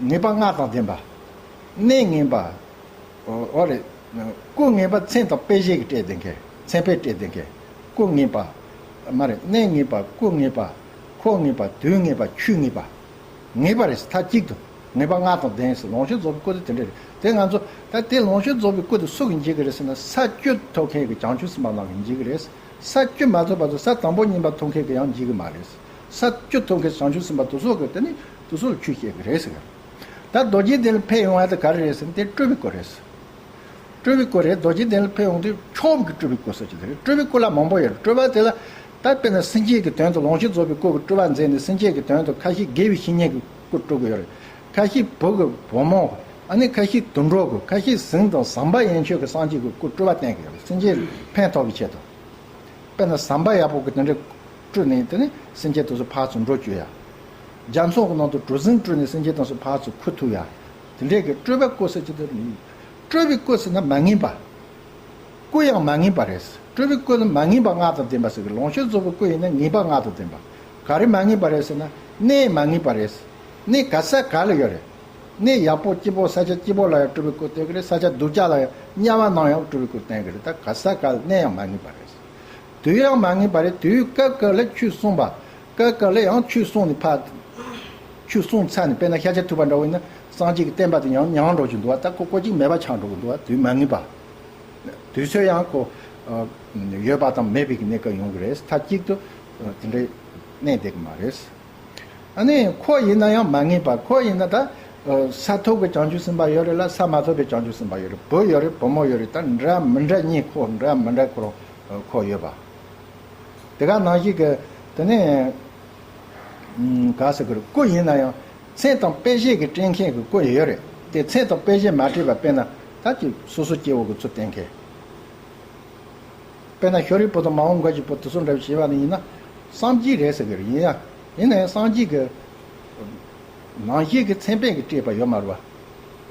ངེས་པ་ལྔ་དང་ལྡན་པ། གནས་ངེས་པ། ཨོ་རེད། སྐུ་ངེས་པ་མཚན་དང་དཔེ་བྱད་ཀྱི་སྤྲས་ལྡན་མཁན། མཚན་དཔེ་སྤྲས་ལྡན་མཁན། སྐུ་ངེས་པ། མ་རེད། གནས་ངེས་པ། སྐུ་ངེས་པ། འཁོར་ངེས་པ། དུས་ངེས་པ། ཆོས་ངེས་པ། ངེས་པ་རེད། མཐའ་གཅིག་ཏུ། ངེས་པ་ལྔ་དང་ལྡན་ཟེར། ལོངས་སྤྱོད་རྫོགས་པའི་སྐུ་དེ་དེ་འདྲ་རེད། དེ་ང་ཚོ་ད་དེ་ལོངས་སྤྱོད་རྫོགས་པའི་སྐུ་དེ་སུ་གིས་འཇལ་གི་རེད་ཟེར་ན། ས་བཅུ་ཐོབ་མཁན་གྱི་བྱང་ཆུབ་སེམས་དཔའ་རྣམས་ཀྱིས་འཇལ་གི་རེད། ས་བཅུ་མ་ཐོབ་པ་ཚོ་ས་དང་པོ་གཉིས་པ་ཐོབ་མཁན་གྱིས་ཡང་འཇལ་གི་མ་རེད། ས་བཅུ་ཐོབ་མཁན་བྱང་ཆུབ་སེམས་དཔའ་དེ་ཚོ་གིས་དེ་ནི་དེ་ཚོ་ལ་ཆོས་བཤད་གི་རེད་ཟེར། ད་རྡོ་རྗེ་གདན་ལ་ཕེབས་ཡོང་བ་དེ་ག་རེ་རེད་ཟེར་ན། དེ་སྤྲུལ་པའི་སྐུ་རེད། སྤྲུལ་པའི་སྐུ་རེད། རྡོ་རྗེ་གདན་ལ་ཕེབས་ཡོང་དུས་མཆོག་གི་སྤྲུལ་པའི་སྐུ་ཟེར་གྱི་དེ་རེད། སྤྲུལ་པའི་སྐུ་ལ་མང་པོ་ཡོད་རེད། སྤྲུལ་པ་དེ་ལ་ད་དཔེར་ན་སེམས་བསྐྱེད་ཀྱི་དོན་དུ་ལོངས་སྤྱོད་རྫོགས་པའི་སྐུ་གི་སྤྲུལ་པ་མཛད་ནས་སེམས་བསྐྱེད་ཀྱི་དོན་དུ་ཁ་ཤས་དགེ་བའི་བཤེས་གཉེན་གྱི་སྐུ་སྤྲུལ་གྱི་ཡོད་རེད། ཁ་ཤས་བུ་གི་བུ་མོ། ཨ་ནི་ཁ་ཤས་དུད་འགྲོ་གི། ཁ་ཤས་གཟིངས་དང་ཟམ་པ་ཡན་ཆོད་ཀྱི་སངས་རྒྱས་ཀྱི་སྐུ་སྤྲུལ་པ་བསྟན་གྱི་ཡོད་རེད། སེམས་བསྐྱེད་ཕན་ཐོགས་པའི་ཆེད་དུ། དཔེར་ན་ཟམ་པ་ཡག་པོ་གི་དེ་འདྲའི་སྤྲུལ་ནས་དེ་ནི་སེམས་བསྐྱེད་དེ་ཚོ་ཕར་ཚུར་འགྲོ་བཅུག་ཡ། རྒྱ་མཚོ་གི་ནང་དུ་གྲུ་གཟིངས་སྤྲུལ་ནས་སེམས་བསྐྱེད་དེ་ཚོ་ཕར་ཚུར་འཁུར་ཐུབ་ཡ། དེ་འདྲའི་གི་སྤྲུལ་པའི་སྐུ་ཟེར་གྱི་དེ་ནི། སྤྲུལ་པའི་སྐུ་ཟེར་ན་མ་ངེས་པ། སྐུ་ཡང་མ་ངེས་པ་རེད། སྤྲུལ་པའི་སྐུ་ནི་མ་ངེས་པ་ལྔ་དང་ལྡན་པ་ཟེར་གི། ལོངས་སྤྱོད་རྫོགས་པའི་སྐུ་ཡིན་ན་ངེས་པ་ལྔ་དང་ལྡན་པ། ག་རེ་མ་ངེས་པ་རེད་ཟེར་ན། གནས་མ་ངེས་པ་རེད། གནས་ག་ས་ག་ལ་ཡོད་རེད། གནས་ཡག་པོ་སྐྱིད་པོ་ས་ཆ་སྐྱིད་པོ་ལ་ཡང་སྤྲུལ་པའི་སྐུ་བསྟན་གི་རེད། ས་ཆ་སྡུག་ཅག་ལ་ཡང་དམྱལ་བ་ནང་ཡང་སྤྲུལ་པའི་སྐུ་བསྟན་གི་རེད། ད་ག་ས་ག་ལ་གནས་ཡང་མ་ངེས་པ་རེད། དུས་ཡང་མ་ངེས་པ་རེད། དུས་སྐབས་སྐབས་ལ་ཆོས་གསུངས་པ། སྐབས་སྐབས་ལ་ཡང་ཆོས་གསུངས་ནས་ཕར། ཆོས་གསུངས་ཚར་ནས་དཔེར་ན་ཤཱཀྱ་ཐུབ་པ་འདྲ་བོ་ཡིན་ན་སངས་རྒྱས་ཀྱི་བསྟན་པ་དེ་ཡང་ཉམས་འགྲོ་གི་འདུག་བ། ད་ཁོ་སྐུ་གཅིག་མེད་པ་ཆགས་འགྲོ་གི་འདུག་བ། དུས་མ་ངེས་པ། དུས་ཚོད་ཡང་ཁོ་ཡོད་པ་དང་མེད་པའི་གནས་སྐབས་ཡོང་གི་རེད། མཐའ་གཅིག་ཏུ་དེ་འདྲའི་གནས་བསྡད་གི་མ་རེད། ཨ་ནི་ཁོ་ཡིན་ན་ཡང་མ་ངེས་པ། ཁོ་ཡིན་ན་ད་ས་ཐོབ་ཀྱི་བྱང་ཆུབ་སེམས་དཔའ་ཡོད་རེད་ལ། ས་མ་ཐོབ་པའི་བྱང་ཆུབ་སེམས་དཔའ་ཡོད་རེད། བུ་ཡོད་རེད། བུ་མོ་ཡོད་རེད། ད་འདྲ་མི་འདྲ་གཉིས་ཁོ་འདྲ་མི་འདྲ་ཁོ་རང་ཁོ་ཡོད་པ། དེ་ག་ནང་བཞིན་གྱི་དེ་ནས་ག་ཟེར་གི་རེད། སྐུ་ཡིན་ན་ཡང་མཚན་དང་དཔེ་བྱད་ཀྱིས་སྤྲས་མཁན་གྱི་སྐུ་ཡོད་རེད། དེ་མཚན་དང་དཔེ་བྱད་མ་སྤྲས་པ་དཔེར་ན་ད་ཅིག་སོ་སོ་སྐྱེ་བོ་གི་ཚུལ་བསྟན་མཁན། དཔེར་ན་ཤཱ་རིའི་བུ་དང་མ་འོངས་པ་གི་བུ་དེ་ཚོ་འདྲ་བ་བྱས་པ་ནི་ཡིན་ན་སངས་རྒྱས་རེད་ཟེར་གི་རེད། ཡིན་ཡ། ཡིན་ན་ཡང་སངས་རྒྱས་ཀྱི་ནང་བཞིན་གྱི་མཚན་དཔེ་གིས་སྤྲས་པ་ཡོད་མ་རེད་བ།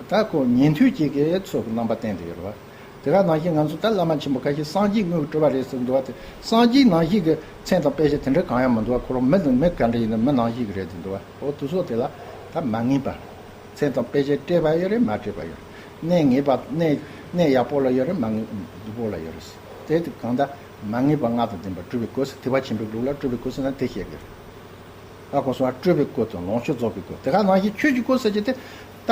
ད་ཁོ་ཉན་ཐོས་ཀྱི་གི་ཚུལ་གྱི་རྣམ་པ་བསྟན་ཏེ་ཡོད་རེད་བ། དེ་ག་ནང་བཞིན་ང་ཚོ་ད་བླ་མ་ཆེན་པོ་ཁ་ཤས་སངས་རྒྱས་དངོས་ཀྱི་སྤྲུལ་པ་རེད་ཟེར་འདུག་བ། དེ་སངས་རྒྱས་ནང་བཞིན་གྱི་མཚན་དང་དཔེ་བྱད་དེ་འདྲ་གང་ཡང་མི་འདུག་བ། ཁོ་རང་མི་དང་མི་ག་འདྲ་ཡིན་ན་མི་ནང་བཞིན་གྱི་རེད་དེ་འདུག་བ། འོ་དེ་ཚོ་དེ་ལ་ད་མ་ངེས་པ། མཚན་དང་དཔེ་བྱད་སྤྲས་པ་ཡོད་རེད། མ་སྤྲས་པ་ཡོད་རེད། གནས་ངེས་པ། གནས་གནས་ཡག་པོ་ལ་ཡོད་རེད། མ་ངེས་སྡུག་པོ་ལ་ཡོད་རེད། དེ་དེ་གང་ལྟར་མ་ངེས་པ་ལྔ་དང་ལྡན་པ་སྤྲུལ་པའི་སྐུ་ཟེར། ཐེག་པ་ཆེན་པོའི་ལུགས་ལ་སྤྲུལ་པའི་སྐུ་ཟེར་ན་དེ་བཤད་དགོས་རེད། ཨ་ཁོ་སོང་བ་སྤྲུལ་པའི་སྐུ་དང་ལོངས་སྤྱོད་རྫོགས་པའི་སྐུ། དེ་ག་ནང་བཞིན་ཆོས་ཀྱི་སྐུ་ཟེར་གྱི་དེ་ད་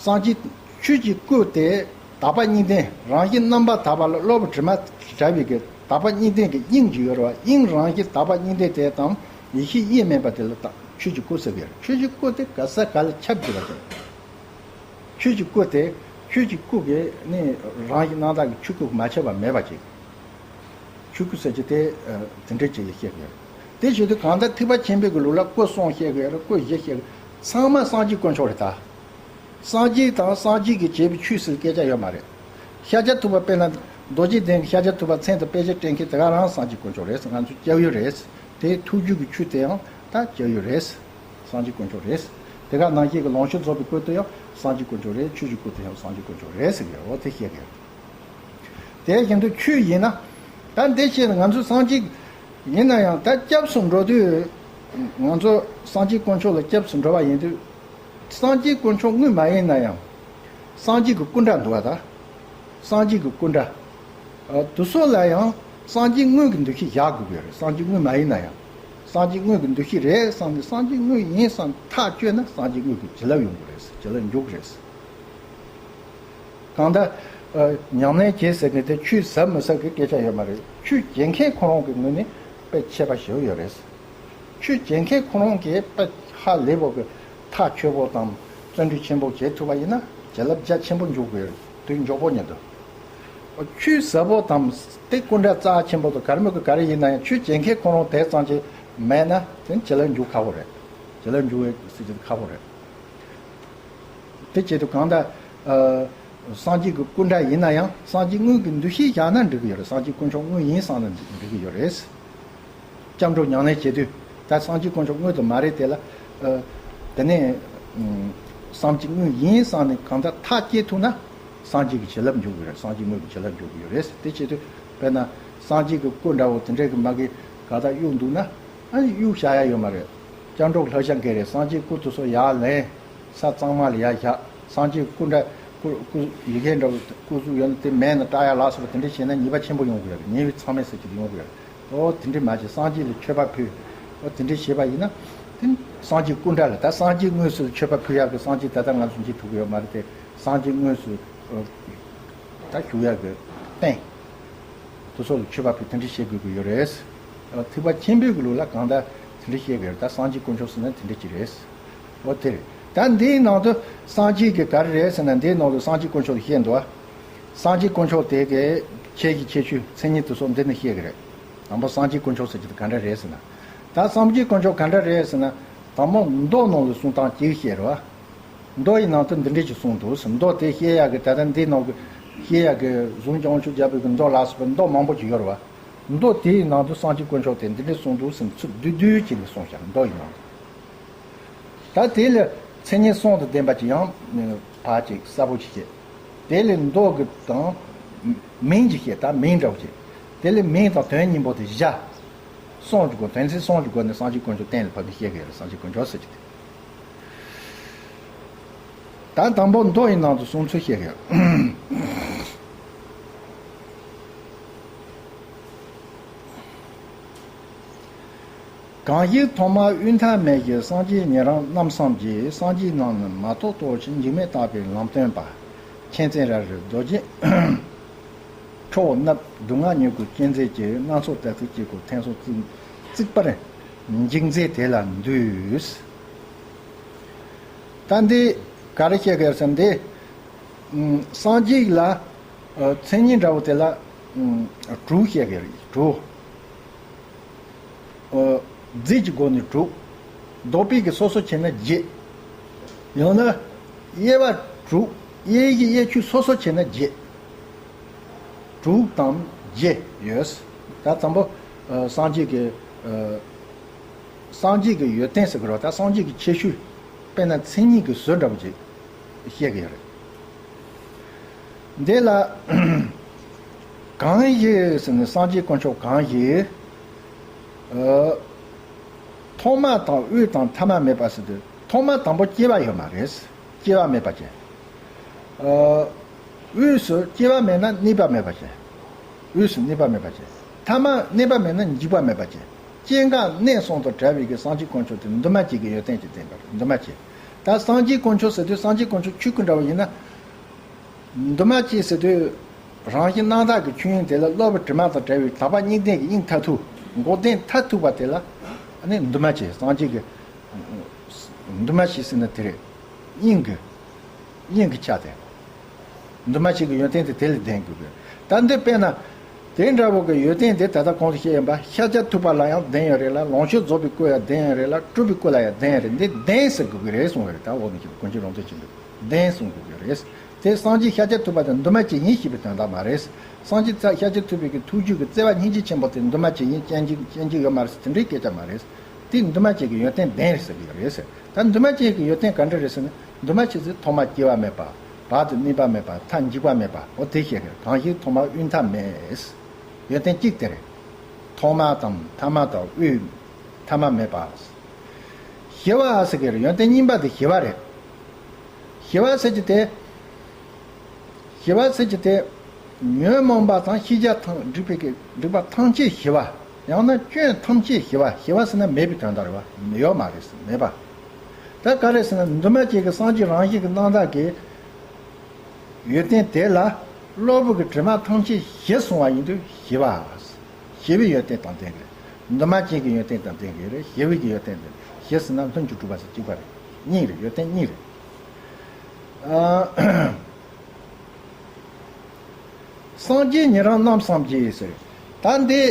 སངས་རྒྱས་ཆོས་ཀྱི་སྐུ་དེ་དག་པ་གཉིས་ལྡན། རང་བཞིན་རྣམ་པར་དག་པ་ལ་གློ་བུར་དྲི་མ་བྲལ་བའི་གི་དག་པ་གཉིས་ལྡན་གྱི་དབྱིངས་ཀྱི་ཡོད་རེད་བ། དབྱིངས་རང་བཞིན་དག་པ་གཉིས་ལྡན་དེ་དང་ཡེ་ཤེས་དབྱེར་མེད་པ་དེ་ལ་ད་ཆོས་ཀྱི་སྐུ་ཟེར་གི་ཡོད་རེད། ཆོས་ཀྱི་སྐུ་དེ་ག་ས་ག་ལ་ཁྱབ་འགྱུར་བ་དེ། ཆོས་ཀྱི་སྐུ་དེ་ཆོས་ཀྱི་སྐུ་གི་ནི་རང་བཞིན་རྣམ་དག་གི་ཆོས་སྐུ་མ་ཁྱབ་པ་མེད་པ་ཅིག། ཆོས་སྐུ་ཟེར་གྱི་དེ་ཨ་དེ་འདྲ་ཅིག་ལ་བཤད་གི་ཡོད་རེད། དེ་བྱེད་དུས་གང་ལྟར་ཐེག་པ་ཆེན་པོའི་གི་ལུགས་ལ་སྐུ་གསུམ་བཤད་གི་ཡོད་རེད། སྐུ་བཞི་བཤད་གི། ཚང་མ་སངས་རྒྱས་དཀོན་མཆོག་རེད་ད། སངས་རྒྱས་དང་སངས་རྒྱས་ཀྱིས་བྱས་པའི་ཆོས་ཟེར་སྐད་ཆ་ཡོད་མ་རེད། ཤཱཀྱ་ཐུབ་པ་དཔེར་ན་རྡོ་རྗེ་གདན་གྱི་ཤཱཀྱ་ཐུབ་པ་མཚན་དང་དཔེ་བྱད་སྤྲས་མཁན་དེ་ག་རང་སངས་རྒྱས་དཀོན་མཆོག་རེད། ང་ཚོ་སྐྱབས་ཡུལ་རེད། དེའི་ཐུགས་རྒྱུད་ཀྱི་ཆོས་དེའང་ད་སྐྱབས་ཡུལ་རེད། སངས་རྒྱས་དཀོན་མཆོག་རེད། དེ་ག་ནང་བཞིན་གྱི་ལོངས་སྤྱོད་རྫོགས་པའི་སྐུ་དེ་ཡང་སངས་རྒྱས་དཀོན་མཆོག་རེད། ཆོས་ཀྱི་སྐུ་དེ་ཡང་སངས་རྒྱས་དཀོན་མཆོག་རེད་ཟེར་གི་འོ་དེ་བཤད་གི། དེ་བཞིན་དུ་ཆོས་ཡིན་ན། ད་འདི་བཤད་ན་ང་ཚོ་སངས་རྒྱས་ཡིན་ན་ཡང་ད་སྐྱབས་སུ་འགྲོ་དུས། ང་ཚོ་སངས་རྒྱས་དཀོན་མཆོག་ལ་སྐྱབས་སུ་འགྲོ་བ་ཡིན་དུས། སངས་རྒྱས་དཀོན་མཆོག་དངོས་མ་ཡིན་ན་ཡང་། སངས་རྒྱས་ཀྱི་སྐུ་འདྲ་འདུག་བ་ད། སངས་རྒྱས་ཀྱི་སྐུ་འདྲ། ཨ་དེ་ཚོ་ལ་ཡང་སངས་རྒྱས་དངོས་ཀྱི་འདུ་ཤེས་བཞག་དགོས་ཀྱི་ཡོད་རེད། སངས་རྒྱས་དངོས་མ་ཡིན་ན་ཡང་། སངས་རྒྱས་དངོས་ཀྱི་འདུ་ཤེས་རེད་བསམ་ནས་སངས་རྒྱས་དངོས་ཡིན་བསམ་ཐག་གཅོད་ན་སངས་རྒྱས་དངོས་ཀྱི་བྱིན་རླབས་ཡོང་གི་རེད། བྱིན་རླབས་འཇུག་གི་རེད། གང་ལྟར། ཨ་ཉམས་ལེན་བྱེད་ཟེར་མཁན་དེ་ཆོས་ཟབ་མི་ཟབ་ཀྱི་སྐད་ཆ་ཡོད་མ་རེད། ཆོས་བྱེད་མཁན་ཁོ་རང་གི་ངོས་ནས་དཔེ་ཁྱད་པར་ཞེ་པོ་ཡོད་རེད། ཆོས་བྱེད་མཁན་ཁོ་རང་གིས་དཔེ་ཧ་ལས་པོ་གི་ཐག་ཆོད་པོ་དང་བརྩོན་འགྲུས་ཆེན་པོ་བྱེད་ཐུབ་པ་ཡིན་ན་བྱིན་རླབས་རྒྱ་ཆེན་པོ་འཇུག་དགོས་རེད། དུས་མགྱོགས་པོ་ཉིད་དུ། ཆོས་ཟབ་པོ་དང་དེ་སྐུ་འདྲ་རྩ་ཆེན་པོ་དང་ག་རེ་མོ་གི་ག་རེ་ཡིན་ན་ཡང་ཆོས་བྱེད་མཁན་ཁོ་རང་དེ་ཙམ་གྱིས་མེད་ན་དེ་བྱིན་རླབས་འཇུག་ཁག་པོ་རེད། བྱིན་རླབས་འཇུག་པའི་སྲིད་ཇུས་ཁག་པོ་རེད། དེ་བྱེད་དུས་གང་ལྟར། ཨ་སངས་རྒྱས་ཀྱི་སྐུ་འདྲ་ཡིན་ན་ཡང་སངས་རྒྱས་དངོས་ཀྱི་འདུ་ཤེས་བཞག་ན་འགྲིག་གི་ཡོད་རེད། སངས་རྒྱས་དཀོན་མཆོག་དངོས་ཡིན་བསམ་ན་འགྲིག་གི་ཡོད་རེད། སྐྱབས་འགྲོ་ཉམས་ལེན་བྱེད་དུས་ད་སངས་རྒྱས་དཀོན་མཆོག་དངོས་དང་མ་རེད་དེ་ལ། ཨ་དེ་ནས་ཨ་སངས་རྒྱས་དངོས་ཡིན་བསམ་ནས་གང་ལྟར་ཐག་བཅད་ཐུབ་ན་སངས་རྒྱས་ཀྱི་བྱིན་རླབས་འཇུག་གི་རེད། སངས་རྒྱས་དངོས་ཀྱི་བྱིན་རླབས་འཇུག་གི་ཡོད་རེད། དེ་བྱེད་དུས་དཔེར་ན་སངས་རྒྱས་ཀྱི་སྐུ་འདྲ་བོ་དེ་འདྲའི་གི་མ་གི་ག་ད་གཡུག་འདུག་ན་ཨ་ནི་གཡུག་བཞག་ཡ་ཡོད་མ་རེད། སྐྱབས་འགྲོ་ལྷ་ཞབས་འགའ་རེ་སངས་རྒྱས་སྐུ་དེ་ཚོ་ཡར་ལེན། ས་གཙང་མ་ལ་ཡར་བཞག་སངས་རྒྱས་སྐུ་འདྲ་སྐུ་སྐུ་ཡི་གེ་འདྲ་བོ་སྐུ་གཟུགས་ཡོད་ན་དེ་མེད་ན་སྐྲག་ཡ་ལ་སོགས་པ་དེ་འདྲ་བྱས་ན་ཉེས་པ་ཆེན་པོ་ཡོང་གི་ཡོད་རེད། ཉེས་པའི་མཚམས་མེད་ཟེར་གྱི་ཡོང་གི་ཡོད་རེད། ཨོ་དེ་འདྲ་མ་བྱེད། སངས་རྒྱས་ལ་མཆོད་པ་ཕུལ། ཨོ་དེ་འདྲ་བྱས་པ་ཡིན་ན་དེ་ སངས་རྒྱས་སྐུ་འདྲ་ལ་ད་སངས་རྒྱས་དངོས་སུ་མཆོད་པ་ཕུལ་ཡག་གི་སངས་རྒྱས་ད་ལྟ་ང་ཚོ་མཇལ་ཐུབ་ཀྱི་ཡོད་མ་རེད་དེ། སངས་རྒྱས་དངོས་སུ་ཨ་ད་བཞུགས་ཡག་གི་རྟེན་དེ་ཚོ་ལ་མཆོད་པ་ཕུལ་དེ་འདྲ་བྱེད་དགོས་ཀྱི་ཡོད་རེད། ཨ་ཐེག་པ་ཆེན་པོའི་གི་ལུགས་ལ་གང་ལྟར་དེ་འདྲ་བྱེད་དགོས་རེད། ད་སངས་རྒྱས་དཀོན་མཆོག་ཟེར་ན་དེ་འདྲ་ཅིག་རེད། འོ་དེ་རེད། ད་འདིའི་ནང་དུ་སངས་རྒྱས་ཀྱི་ག་རེ་རེད་ཟེར་ན། འདིའི་ནང་དུ་སངས་རྒྱས་དཀོན་མཆོག་ལ་བཤད་འདུག་ཨ། སངས་རྒྱས་དཀོན་མཆོག་དེ་གའི་ཁྱད་ཀྱི་ཁྱད་ཆོས་མཚན་ཉིད་དེ་ཚོ་འདི་ནས་བཤད་ཀྱི་རེད། དང་པོ་སངས་རྒྱས་དཀོན་མཆོག་ཟེར་གྱི་དེ་ག་འདྲ་རེད་ཟེར་ན། ད་སངས་རྒྱས་དཀོན་མཆོག་ག་འདྲ་རེད་ཟེར་ན། དང་པོ་མདོ་ནང་ལ་གསུང་སྟངས་གཅིག་བཤད་རེད་བ། མདོ་ཡི་ནང་དུ་འདི་འདྲས་ཀྱི་གསུང་འདུག་ཟེར། མདོ་དེ་བཤད་ཡག་གི་ད་ལྟ་འདི་ནང་གི་བཤད་ཡག་གི་གཟུངས་ཀྱང་ཆུ་རྒྱ་བོད་ཀྱི་མདོ་ལ་སོགས་པའི་མདོ་མང་པོ་ཅིག་ཡོད་རེད་བ། མདོ་དེའི་ནང་དུ་སངས་རྒྱས་དཀོན་མཆོག་དེ་འདི་འདྲས་གསུང་འདུག་ཟེར་ཚུར་བསྡུས་བསྡུས་ཀྱིས་ནས་གསུངས་ཤག་མདོ་ཡི་ནང་དུ། ད་དེ་ལ་མཚན་ཉིད་གསུམ་དང་ལྡན་པ་ཅིག་ཡང་ཕར་ཅིག་གསལ་པོ་ཅིག་བཤད། དེ་ལས་མདོ་གི་དང་མིང་ཅིག་བཤད། ད་མིང་འདྲ་བོ་ཅིག། དེ་ལས་མིང་དང་དོན་སྙིང་པོ་དེ་བཞག། གསུམ་གྱི་སྒོ་དོན་ཚན་གསུམ་གྱི་སྒོ་ནས་སངས་རྒྱས་དཀོན་མཆོག་གཏན་ལ་ཕབ་ནས་བཤད་ཀྱི་ཡོད་རེད། སངས་རྒྱས་དཀོན་མཆོག་ཟེར་གྱི་དེ། ད་དང་པོ་མདོ་ཡི་ནང་དུ་གསུང་ཚུལ་བཤད་ཀྱི་ཡོད། གང་ཞིག་ཐོག་མ་དབུས་མཐའ་མེད་ཀྱི་སངས་རྒྱས་ཉན་རང་རྣམ་བསམས་ཀྱིས། སངས་རྒྱས་རྣམས་ནི་མ་རྟོགས་རྟོགས་ཤིང་། འཇིགས་མེད་བརྟགས་པའི་ལམ་སྟོན་པ། མཁྱེན་བརྩེ་རབ་རིབ་རྡོ་རྗེ་ཁྲོ་བོ་བསྣམས། སྡུག་བསྔལ་མྱུ་གུ་སྐྱེད་མཛད་ཀྱི། སྣ་ཚོགས་དད་ཚིག་གཅིག་གོ་ཐེམ་སོ་བརྩིགས་བརྩིགས་པར་འཇིགས་མཛད་དེ་ལ་འདུད། ད་འདི་ག་རེ་བཤད་ཀྱི་ཡོད་ཟེར་ན། འདི་སངས་རྒྱས་ལ་མཚན་ཉིད་འདྲ་བོ་དེ་ལ་དྲུག་བཤད་ཀྱི་རེད། དྲུག། རྫས་ཀྱི་སྒོ་ནས་དྲུག། ལྡོག་པའི་གི་སོ་སོ་བྱས་ན་བརྒྱད། ཡང་ན་དབྱེ་བ་དྲུག། དབྱེ་གཞི་དབྱེ་ཆོས་སོ་སོ་བྱས་ན་བརྒྱད། དྲུག་དང་བརྒྱད་ཡོད། ད་དང་པོ་སངས་རྒྱས་ཀྱི་སངས་རྒྱས་ཀྱི་ཡོན་ཏན་ཟེར་གི་རེད་བ། ད་སངས་རྒྱས་ཀྱི་ཁྱད་ཆོས། དཔེར་ན་མཚན་ཉིད་ཀྱི་ཟུར་འདྲ་བོ་ཅིག་བཤད་ཀྱི་ཡོད་རེད། འདི་ལ་གང་ཞིག་ཟེར་ནས་སངས་རྒྱས་དཀོན་མཆོག་གང་ཞིག་ཨ་ཐོག་མ་དང་དབུས་དང་ཐ་མ་མེད་པ་ཟེར་དུས། ཐོག་མ་དང་པོ་སྐྱེ་བ་ཡོད་མ་རེད། སྐྱེ་བ་མེད་པ་ཅན། ཨ་དབུས་སུ་སྐྱེ་བ་མེད་ན་གནས་པ་མེད་པ་ཅན། དབུས་སུ་གནས་པ་མེད་པ་ཅན། ཐ་མ་གནས་པ་མེད་ན་འཇིག་པ་མེད་པ་ཅན། སྐྱེ་འགག་གནས་གསུམ་དང་བྲལ་བའི་གི་སངས་རྒྱས་དཀོན་མཆོག་དེ་འདུས་མ་བྱས་ཀྱི་ཡོན་ཏན་གྱིས་ལྡན་པ་རེད། འདུས་མ་བྱས། ད་སངས་རྒྱས་དཀོན་མཆོག་ཟེར་དུས་སངས་རྒྱས་དཀོན་མཆོག་ཆོས་སྐུ་འདྲ་བ་ཡིན་ན། འདུས་མ་བྱས་ཟེར་དུས་རང་བཞིན་སྣང་བརྟགས་ཀྱི་ཆོས་ཉིད་དེ་ལ་སློབ་པའི་དྲི་མ་དང་བྲལ་བའི་དག་པ་གཉིས་ལྡན་གྱི་དབྱིངས་མཐར་ཐུག། འགོག་བདེན་མཐར་ཐུག་པ་དེ་ལ་ཨ་ནི་འདུས་མ་བྱས། སངས་རྒྱས་ཀྱི་འདུས་མ་བྱས་ཟེར་ན་དེ་རེད། དབྱིངས་ཀྱི་དབྱིངས་ཀྱི་ཆ་དེ། འདུས་མ་བྱས་ཀྱི་ཡོན་ཏན་དེ་དེ་ལ་ལྡན་དགོས་པས། ད་འདི་དཔེར་ན། དེ་འདྲ་བོ་གི་ཡོན་ཏན་དེ་ད་ལྟ་གོང་དུ་བཤད་ཡིན་པ་ཤཱཀྱ་ཐུབ་པ་ལ་ཡང་ལྡན་ཡོད་རེད་ལ། ལོངས་སྤྱོད་རྫོགས་པའི་སྐུ་ཡང་ལྡན་ཡོད་རེད་ལ། སྤྲུལ་པའི་སྐུ་ལ་ཡང་ལྡན་ཡོད་རེད། འདི་ལྡན་ཟེར་དགོས་ཀྱི་རེད་གསུངས་པ་རེད། ད་འོག་ནས་ཀྱི་དཀོན་མཆོག་རང་དོན་ཆེན་པོས་ལྡན་གསུང་དགོས་ཀྱི་རེད། དེ་སངས་རྒྱས་ཤཱཀྱ་ཐུབ་པ་དེ་འདུས་མ་བྱས་ཡིན་ཞེས་པའི་དོན་དག་མ་རེད། སངས་རྒྱས་ཤཱཀྱ་ཐུབ་པའི་གི་ཐུགས་རྒྱུད་ཀྱི་བརྩེ་བ་སྙིང་རྗེ་ཆེན་པོ་དེ་འདུས་མ་བྱས་ཡིན། ཅན་གཅིག་ཅན་གཅིག་ཡོད་མ་རེད་ཟེར་དེ་འདྲའི་སྐད་ཆ་མ་རེད། དེ་འདུས་མ་བྱས་ཀྱི་ཡོན་ཏན་ལྡན་རེད་ཟེར་གྱི་ཡོད་རེད་ཟེར། ད་འདུས་མ་བྱས་ཀྱི་ཡོན་ཏན་ག་འདྲ་རེད་ཟེར་ན། འདུས་མ་བྱས་ཚེ་ཐོག་མ་སྐྱེ་བ་མེད་པ། བར་དུ་གནས་པ་མེད་པ། མཐར་འཇིག་པ་མེད་པ། འོ་དེ་བཤད་གི་རེད། གང་ཞིག་ཐོག་མ་དབུས་མཐའ་མེད། ཡོན་ཏན་གཅིག་དེ་རེད། ཐོག་མ་དང་ཐ་མ་དང་དབུས་ཐ་མ་མེད་པ། ཞི་བ་ཟེར་གི་རེད། ཡོན་ཏན་གཉིས་པ་དེ་ཞི་བ་རེད། ཞི་བ་ཟེར་གྱི་དེ། ཞི་བ་ཟེར་གྱི་དེ། ཉོན་མོངས་པ་དང་ཤེས་བྱ་ཐམས་སྒྲིབ་པའི་གི་སྒྲིབ་པ་ཐམས་ཅད་ཞི་བ། ཡང་ན་སྐྱོན་ཐམས་ཅད་ཞི་བ། ཞི་བ་ཟེར་ན་མེད་པའི་དོན་དག་རེད་བ། ཡོད་མ་རེད་ཟེར། མེད་པ། ད་ག་རེ་ཟེར་ན་འདུས་མ་བྱས་ཀྱི་སངས་རྒྱས་རང་བཞིན་གྱི་རྣམ་དག་གི་ཡོན་ཏན་དེ་ལ་གློ་བུར་གྱི་དྲི་མ་ཐམས་ཅད་ཞི་སོང་བ་ཡིན་དུས་ཞི་བ། ཞི་བའི་ཡོན་ཏན་དང་ལྡན་གྱི་རེད། འདུས་མ་བྱས་ཀྱི་ཡོན་ཏན་དང་ལྡན་གྱི་རེད། ཞི་བའི་གི་ཡོན་ཏན་དང་། ཞི་ཟེར་ན་ལྷུན་གྱིས་གྲུབ་པ་ཟེར་གཅིག་པ་རེད། གཉིས་རེད། ཡོན་ཏན་གཉིས་རེད། ཨ། སངས་རྒྱས་ཉན་རང་རྣམ་བསམས་ཀྱིས་ཟེར། ད་འདི་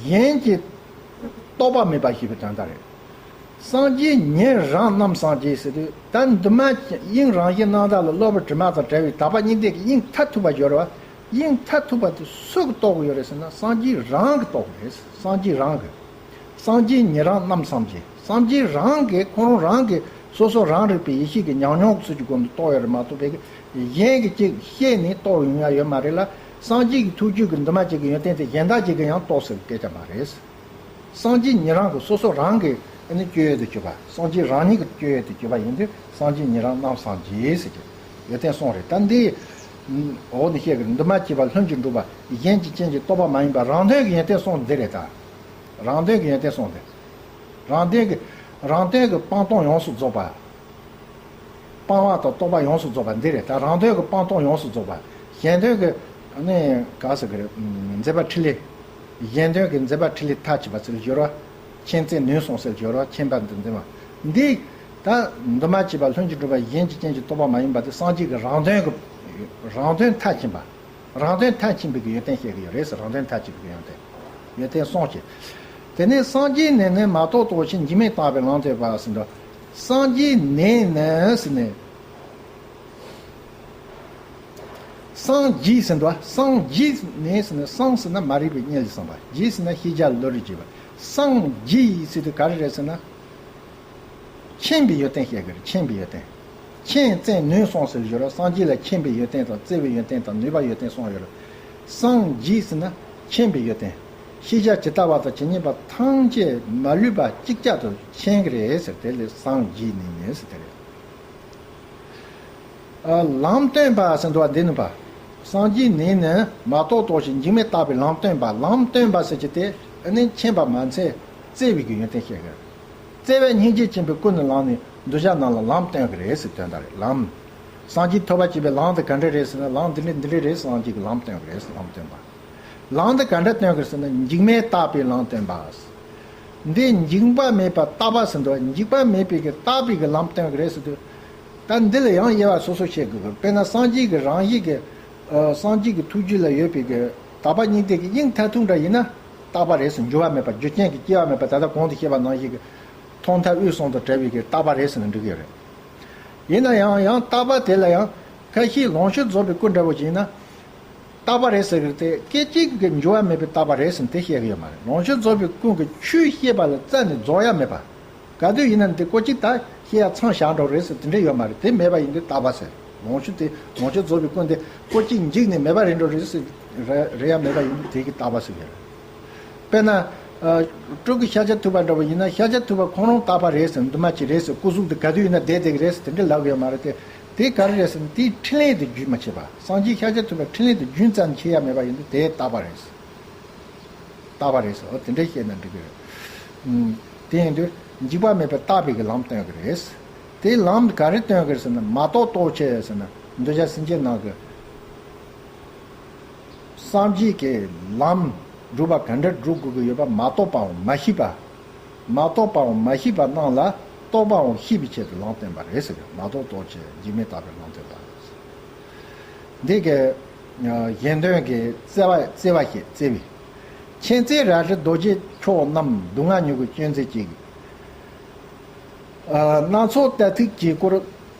གཞན་གྱི་རྟོག་པ་མེད་པ་ཞེས་པའི་དོན་དག་རེད། སངས་རྒྱས་ཉན་རང་རྣམ་བསམས་ཀྱིས་ཟེར་དུས། ད་འདུས་མ་དབྱིངས་རང་བཞིན་སྣང་དག་ལ་གློ་བུར་དྲི་མ་དང་བྲལ་བའི་དག་པ་གཉིས་ལྡན་གྱི་དབྱིངས་མཐར་ཐུག་པ་ཡོད་རེད་བ། དབྱིངས་མཐར་ཐུག་པ་དེ་སུ་གིས་རྟོགས་ཀྱི་ཡོད་རེད་ཟེར་ན། སངས་རྒྱས་རང་གིས་རྟོགས་ཀྱི་རེད། སངས་རྒྱས་རང་གིས། སངས་རྒྱས་ཉན་རང་རྣམ་བསམས་ཀྱིས། སངས་རྒྱས་རང་གིས་ཁོ་རང་རང་གིས་སོ་སོ་རང་རིག་པའི་ཡེ་ཤེས་ཀྱི་ཉམས་མྱོང་ཚུལ་གྱི་སྒོ་ནས་རྟོགས་ཡོད་རེད་མ་གཏོགས་པའི་གཞན་གྱིས་ཅིག་བཤད་ནས་རྟོགས་ཡོང་ཡ་ཡོད་མ་རེད་ལ། སངས་རྒྱས་ཀྱི་ཐུགས་རྒྱུད་ཀྱི་འདུས་མ་བྱས་ཀྱི་ཡོན་ཏན་དེ་གཞན་དག་ཅིག་གིས་ཡང་རྟོགས་ཟེར་བའི་སྐད་ཆ་མ་རེད། སངས་རྒྱས་ཉན་རང་གིས་སོ་སོ་རང་གིས་ཨ་ནི་སྤྱོད་ཡུལ་དུ་གྱུར་པ། སངས་རྒྱས་རང་ཉིད་ཀྱིས་སྤྱོད་ཡུལ་དུ་གྱུར་པ་ཡིན་དུས་སངས་རྒྱས་ཉན་རང་རྣམ་བསམས་ཀྱིས་ཟེར་གྱི་ཡོན་ཏན་གསུམ་རེད། ད་འདི་ འོག་ནས་བཤད་ཀྱི་རེད། འདུས་མ་བྱས་པ་ལྷུན་གྱིས་གྲུབ་པ་གཞན་གྱི་རྐྱེན་གྱིས་རྟོགས་པ་མ་ཡིན་པ་རང་དོན་གྱི་ཡོན་ཏན་གསུངས་འདི་རེད་ད། རང་དོན་གྱི་ཡོན་ཏན་གསུངས་ཏེ། རང་དོན་གྱི་རང་དོན་གྱི་སྤངས་རྟོགས་ཡོངས་སུ་རྫོགས་པ། སྤང་བ་དང་རྟོགས་པ་ཡོངས་སུ་རྫོགས་པ་འདི་རེད་ད། རང་དོན་གྱི་སྤངས་རྟོགས་ཡོངས་སུ་རྫོགས་པ། གཞན་དོན་གྱི་ནི་ག་ཟེར་གི་རེད། མཛད་པ་ཕྲིན་ལས། གཞན་དོན་གྱི་མཛད་པ་ཕྲིན་ལས་མཐར་ཕྱིན་པ་ཟེར་སྦྱོར་བ། མཁྱེན་བརྩེ་ནུས་གསུམ་ཟེར་སྦྱོར་བ་མཁྱེན་པ་འདི་འཛིན་པ། འདི་ད་འདུས་མ་བྱས་པ་ལྷུན་གྱིས་གྲུབ་པ་གཞན་གྱི་རྐྱེན་གྱིས་རྟོགས་པ་མ་ཡིན་པ་དེ་སངས་རྒྱས་ཀྱི་རང་དོན་གྱི་རང་དོན་མཐར་ཕྱིན་པ། རང་དོན་མཐར་ཕྱིན་པའི་གི་ཡོན་ཏན་བཤད་ཀྱི་ཡོད་རེད་ཟེར། རང་དོན་མཐར་ཕྱིན་པའི་གི་ཡོན་ཏན། ཡོན་ཏན་གསུམ་བཤད། དེ་ནས་སངས་རྒྱས་ནས་ནི་མ་རྟོགས་རྟོགས་ཕྱིར་འཇིགས་མེད་བརྟགས་པའི་ལམ་སྟོན་པ་ཟེར་འདུག་སངས་རྒྱས་ནས་ནི་ཟེར་ནས། སངས་རྒྱས་ཟེར་འདུག་སངས་རྒྱས་ནས་ཟེར་ནས། སངས་ཟེར་ན་མ་རིག་པའི་གཉེན་ལས་སངས་པ། རྒྱས་ཟེར་ན་ཤེས་བྱ་བློ་རིག་བྱེད་པ། སངས་རྒྱས་ཟེར་དུས་ག་རེ་རེད་ཟེར་ན། མཁྱེན་པའི་ཡོན་ཏན་བཤད་ཀྱི་རེད། མཁྱེན་པའི་ཡོན་ཏན། མཁྱེན་བརྩེ་ནུས་གསུམ་ཟེར་སྦྱོར་བ། སངས་རྒྱས་ལ་མཁྱེན་པའི་ཡོན་ཏན་དང་བརྩེ་བའི་ཡོན་ཏན་དང་ནུས་པའི་ཡོན་ཏན་གསུམ་ཡོད་རེད། སངས་རྒྱས་ཟེར་ན་མཁྱེན་པའི་ཡོན་ཏན། ཤེས་བྱ་ཇི་ལྟ་བ་དང་ཇི་སྙེད་པ་ཐམས་ཅད་མ་ལུས་པ་ཅིག་ཅར་དུ་མཁྱེན་གྱི་རེད་ཟེར། དེ་ལས་སངས་རྒྱས་ནས་ནི་ཟེར་དེ་རེད། ཨ། ལམ་སྟོན་པ་ཟེར་འདུག་པ་འདི་ནི་པ། སངས་རྒྱས་ནས་ནི་མ་རྟོགས་རྟོགས་ཕྱིར་འཇིགས་མེད་བརྟགས་པའི་ལམ་སྟོན་པ། ལམ་སྟོན་པ་ཟེར་གྱི་དེ་ནི་མཁྱེན་པ་མ་ཚད་བརྩེ་བའི་གི་ཡོན་ཏན་བཤད་གི་རེད། བརྩེ་བས་སྙིང་རྗེ་ཆེན་པོས་ཀུན་ནས་བསླངས་ནས་གདུལ་བྱ་རྣམས་ལ་ལམ་སྟོན་གྱི་རེད་ཟེར་དོན་དག་རེད། ལམ། སངས་རྒྱས་ཐོབ་པར་བྱེད་པའི་ལམ་དེ་ག་འདྲ་རེད་ཟེར་ན། ལམ་འདི་འདྲ་འདི་འདྲ་རེད། སངས་རྒྱས་ཀྱིས་ལམ་སྟོན་གྱི་རེད་ཟེར། ལམ་སྟོན་པ། ལམ་དེ་ག་འདྲ་སྟོན་གྱི་རེད་ཟེར་ན། འཇིགས་མེད་བརྟགས་པའི་ལམ་སྟོན་པ། འདི་འཇིགས་པ་མེད་པར་བརྟགས་པ་ཟེར་འདུག་འཇིགས་པ་མེད་པའི་གི་བརྟགས་པའི་གི་ལམ་སྟོན་གྱི་རེད་ཟེར་དུས། ད་འདི་ལ་ཡང་དབྱེ་བ་སོ་སོ་བཤད་དགོས་གི། དཔེར་ན་སངས་རྒྱས་ཀྱི་རང་བཞིན་གྱི། ཨ། སངས་རྒྱས་ཀྱི་ཐུགས་རྒྱུད་ལ་ཡོད་པའི་གི་དག་པ་གཉིས་ལྡན་གྱི་དབྱིངས་མཐར་ཐུག་འདྲ་ཡིན་ན་རྟག་པ་རེད་ཟེར། འགྱུར་བ་མེད་པ། རྒྱུ་རྐྱེན་གྱིས་སྐྱེ་བ་མེད་པ། ད་ལྟ་གོང་དུ་བཤད་པ་ནང་བཞིན་གྱི་མཐོང་ཐོས་དབུས་གསུམ་དང་བྲལ་བའི་གི་རྟག་པ་རེད་ཟེར་ན་འགྲིག་གི་རེད། ཡིན་ན་ཡང་ཡང་རྟག་པ་དེ་ལ་ཡང་ཁ་ཤས་ལོངས་སྤྱོད་རྫོགས་པའི་སྐུ་འདྲ་བོ་ཅིག་ཡིན་ན། རྟག་པ་རེད་ཟེར་གི་རེད་དེ། སྐད་ཅིག་གི་འགྱུར་བ་མེད་པའི་རྟག་པ་རེད་ཟེར་ནས་དེ་བཤད་གི་ཡོད་མ་རེད། ལོངས་སྤྱོད་རྫོགས་པའི་ཀུན་གྱི་ཆོས་བཤད་པ་ལ་རྩ་ནས་རྫོགས་ཡ་མེད་པ། ག་དུས་ཡིན་ན་འདི་སྐོར་གཅིག་ད་བཤད་ཡ་མཚམས་བཞག་འགྲོ་རེད་ཟེར་དེ་འདྲ་ཡོད་མ་རེད། དེ་མེད་པ་ཡིན་དུས་རྟག་པ་ཟེར། ལོངས་སྤྱོད་དེ། ལོངས་སྤྱོད་རྫོགས་པའི་ཀུན་དེ་སྐོར་གཅིག་འཇིག་ནས་མེད་པ་རེད་འགྲོ་རེད་ཟེར། རེད། རེད་ཡ་མེད་པ་ཡིན་དུས་དེ་གི་རྟག་པ་ཟེར་གི་རེད། དཔེར་ན། ཨ། སྤྲུལ་སྐུ་ཤཱཀྱ་ཐུབ་པ་འདྲ་བོ་ཡིན་ན། ཤཱཀྱ་ཐུབ་པ་ཁོང་རང་རྟག་པ་རེད་ཟེར། འདུས་མ་བྱས་རེད་ཟེར། སྐུ་གཟུགས་འདི་ག་དུས་ཡིན་ན་བསྡད་བསྡད་གི་རེད་ཟེར་དེ་འདྲ་ལབ་གི་ཡོད་མ་རེད་དེ། དེ་ག་རེ་རེད་ཟེར་ན། དེའི་ཕྲིན་ལས་དེ་རྒྱུན་མ་ཆད་པ། སངས་རྒྱས་ཤཱཀྱ་ཐུབ་པའི་ཕྲིན་ལས་དེ་རྒྱུན་རྩ་ནས་ཆད་ཡ་མེད་པ་ཡིན་དུས་དེ་རྟག་པ་རེད་ཟེར། རྟག་པ་རེད་ཟེར། འོ་དེ་འདྲ་བཤད་ན་འགྲིག་གི་རེད། ཨུམ། དེ་ཡིན་དུས་འཇིགས་པ་མེད་པའི་རྟག་པའི་གི་ལམ་སྟོན་གི་རེད། དེ་ལམ་ག་རེ་སྟོན་གི་རེད་ཟེར་ན། མ་རྟོགས་རྟོགས་ཕྱིར་ཟེར་ན། འདུལ་བྱ་སེམས་བསྐྱེད་ནང་གི་སངས་རྒྱས་ཀྱི་ལམ་སྒྲུབ་པ་ག་འདྲ་སྒྲུབ་དགོས་ཀྱི་ཡོད་པ་མ་རྟོགས་པའང་མ་ཤེས་པ། མ་རྟོགས་པའང་མ་ཤེས་པ་རྣམས་ལ་རྟོགས་པའང་ཤེས་པའི་ཆེད་དུ་ལམ་སྟོན་པ་རེད་ཟེར། མ་རྟོགས་རྟོགས་ཕྱིར་འཇིགས་མེད་བརྟགས་པའི་ལམ་སྟོན་པ། འདི་གི་གཞན་དོན་གྱི་བརྩེ་བ། བརྩེ་བ་ཞེས་བརྩེ་བའི། མཁྱེན་བརྩེ་རལ་གྲི་རྡོ་རྗེ་མཆོག་རྣམས། སྡུག་བསྔལ་མྱུ་གུ་ཅན་མཛད་ཅིང་། ཨ། སྣ་ཚོགས་རྟ་ཐིག་གྱིས་བསྐོར།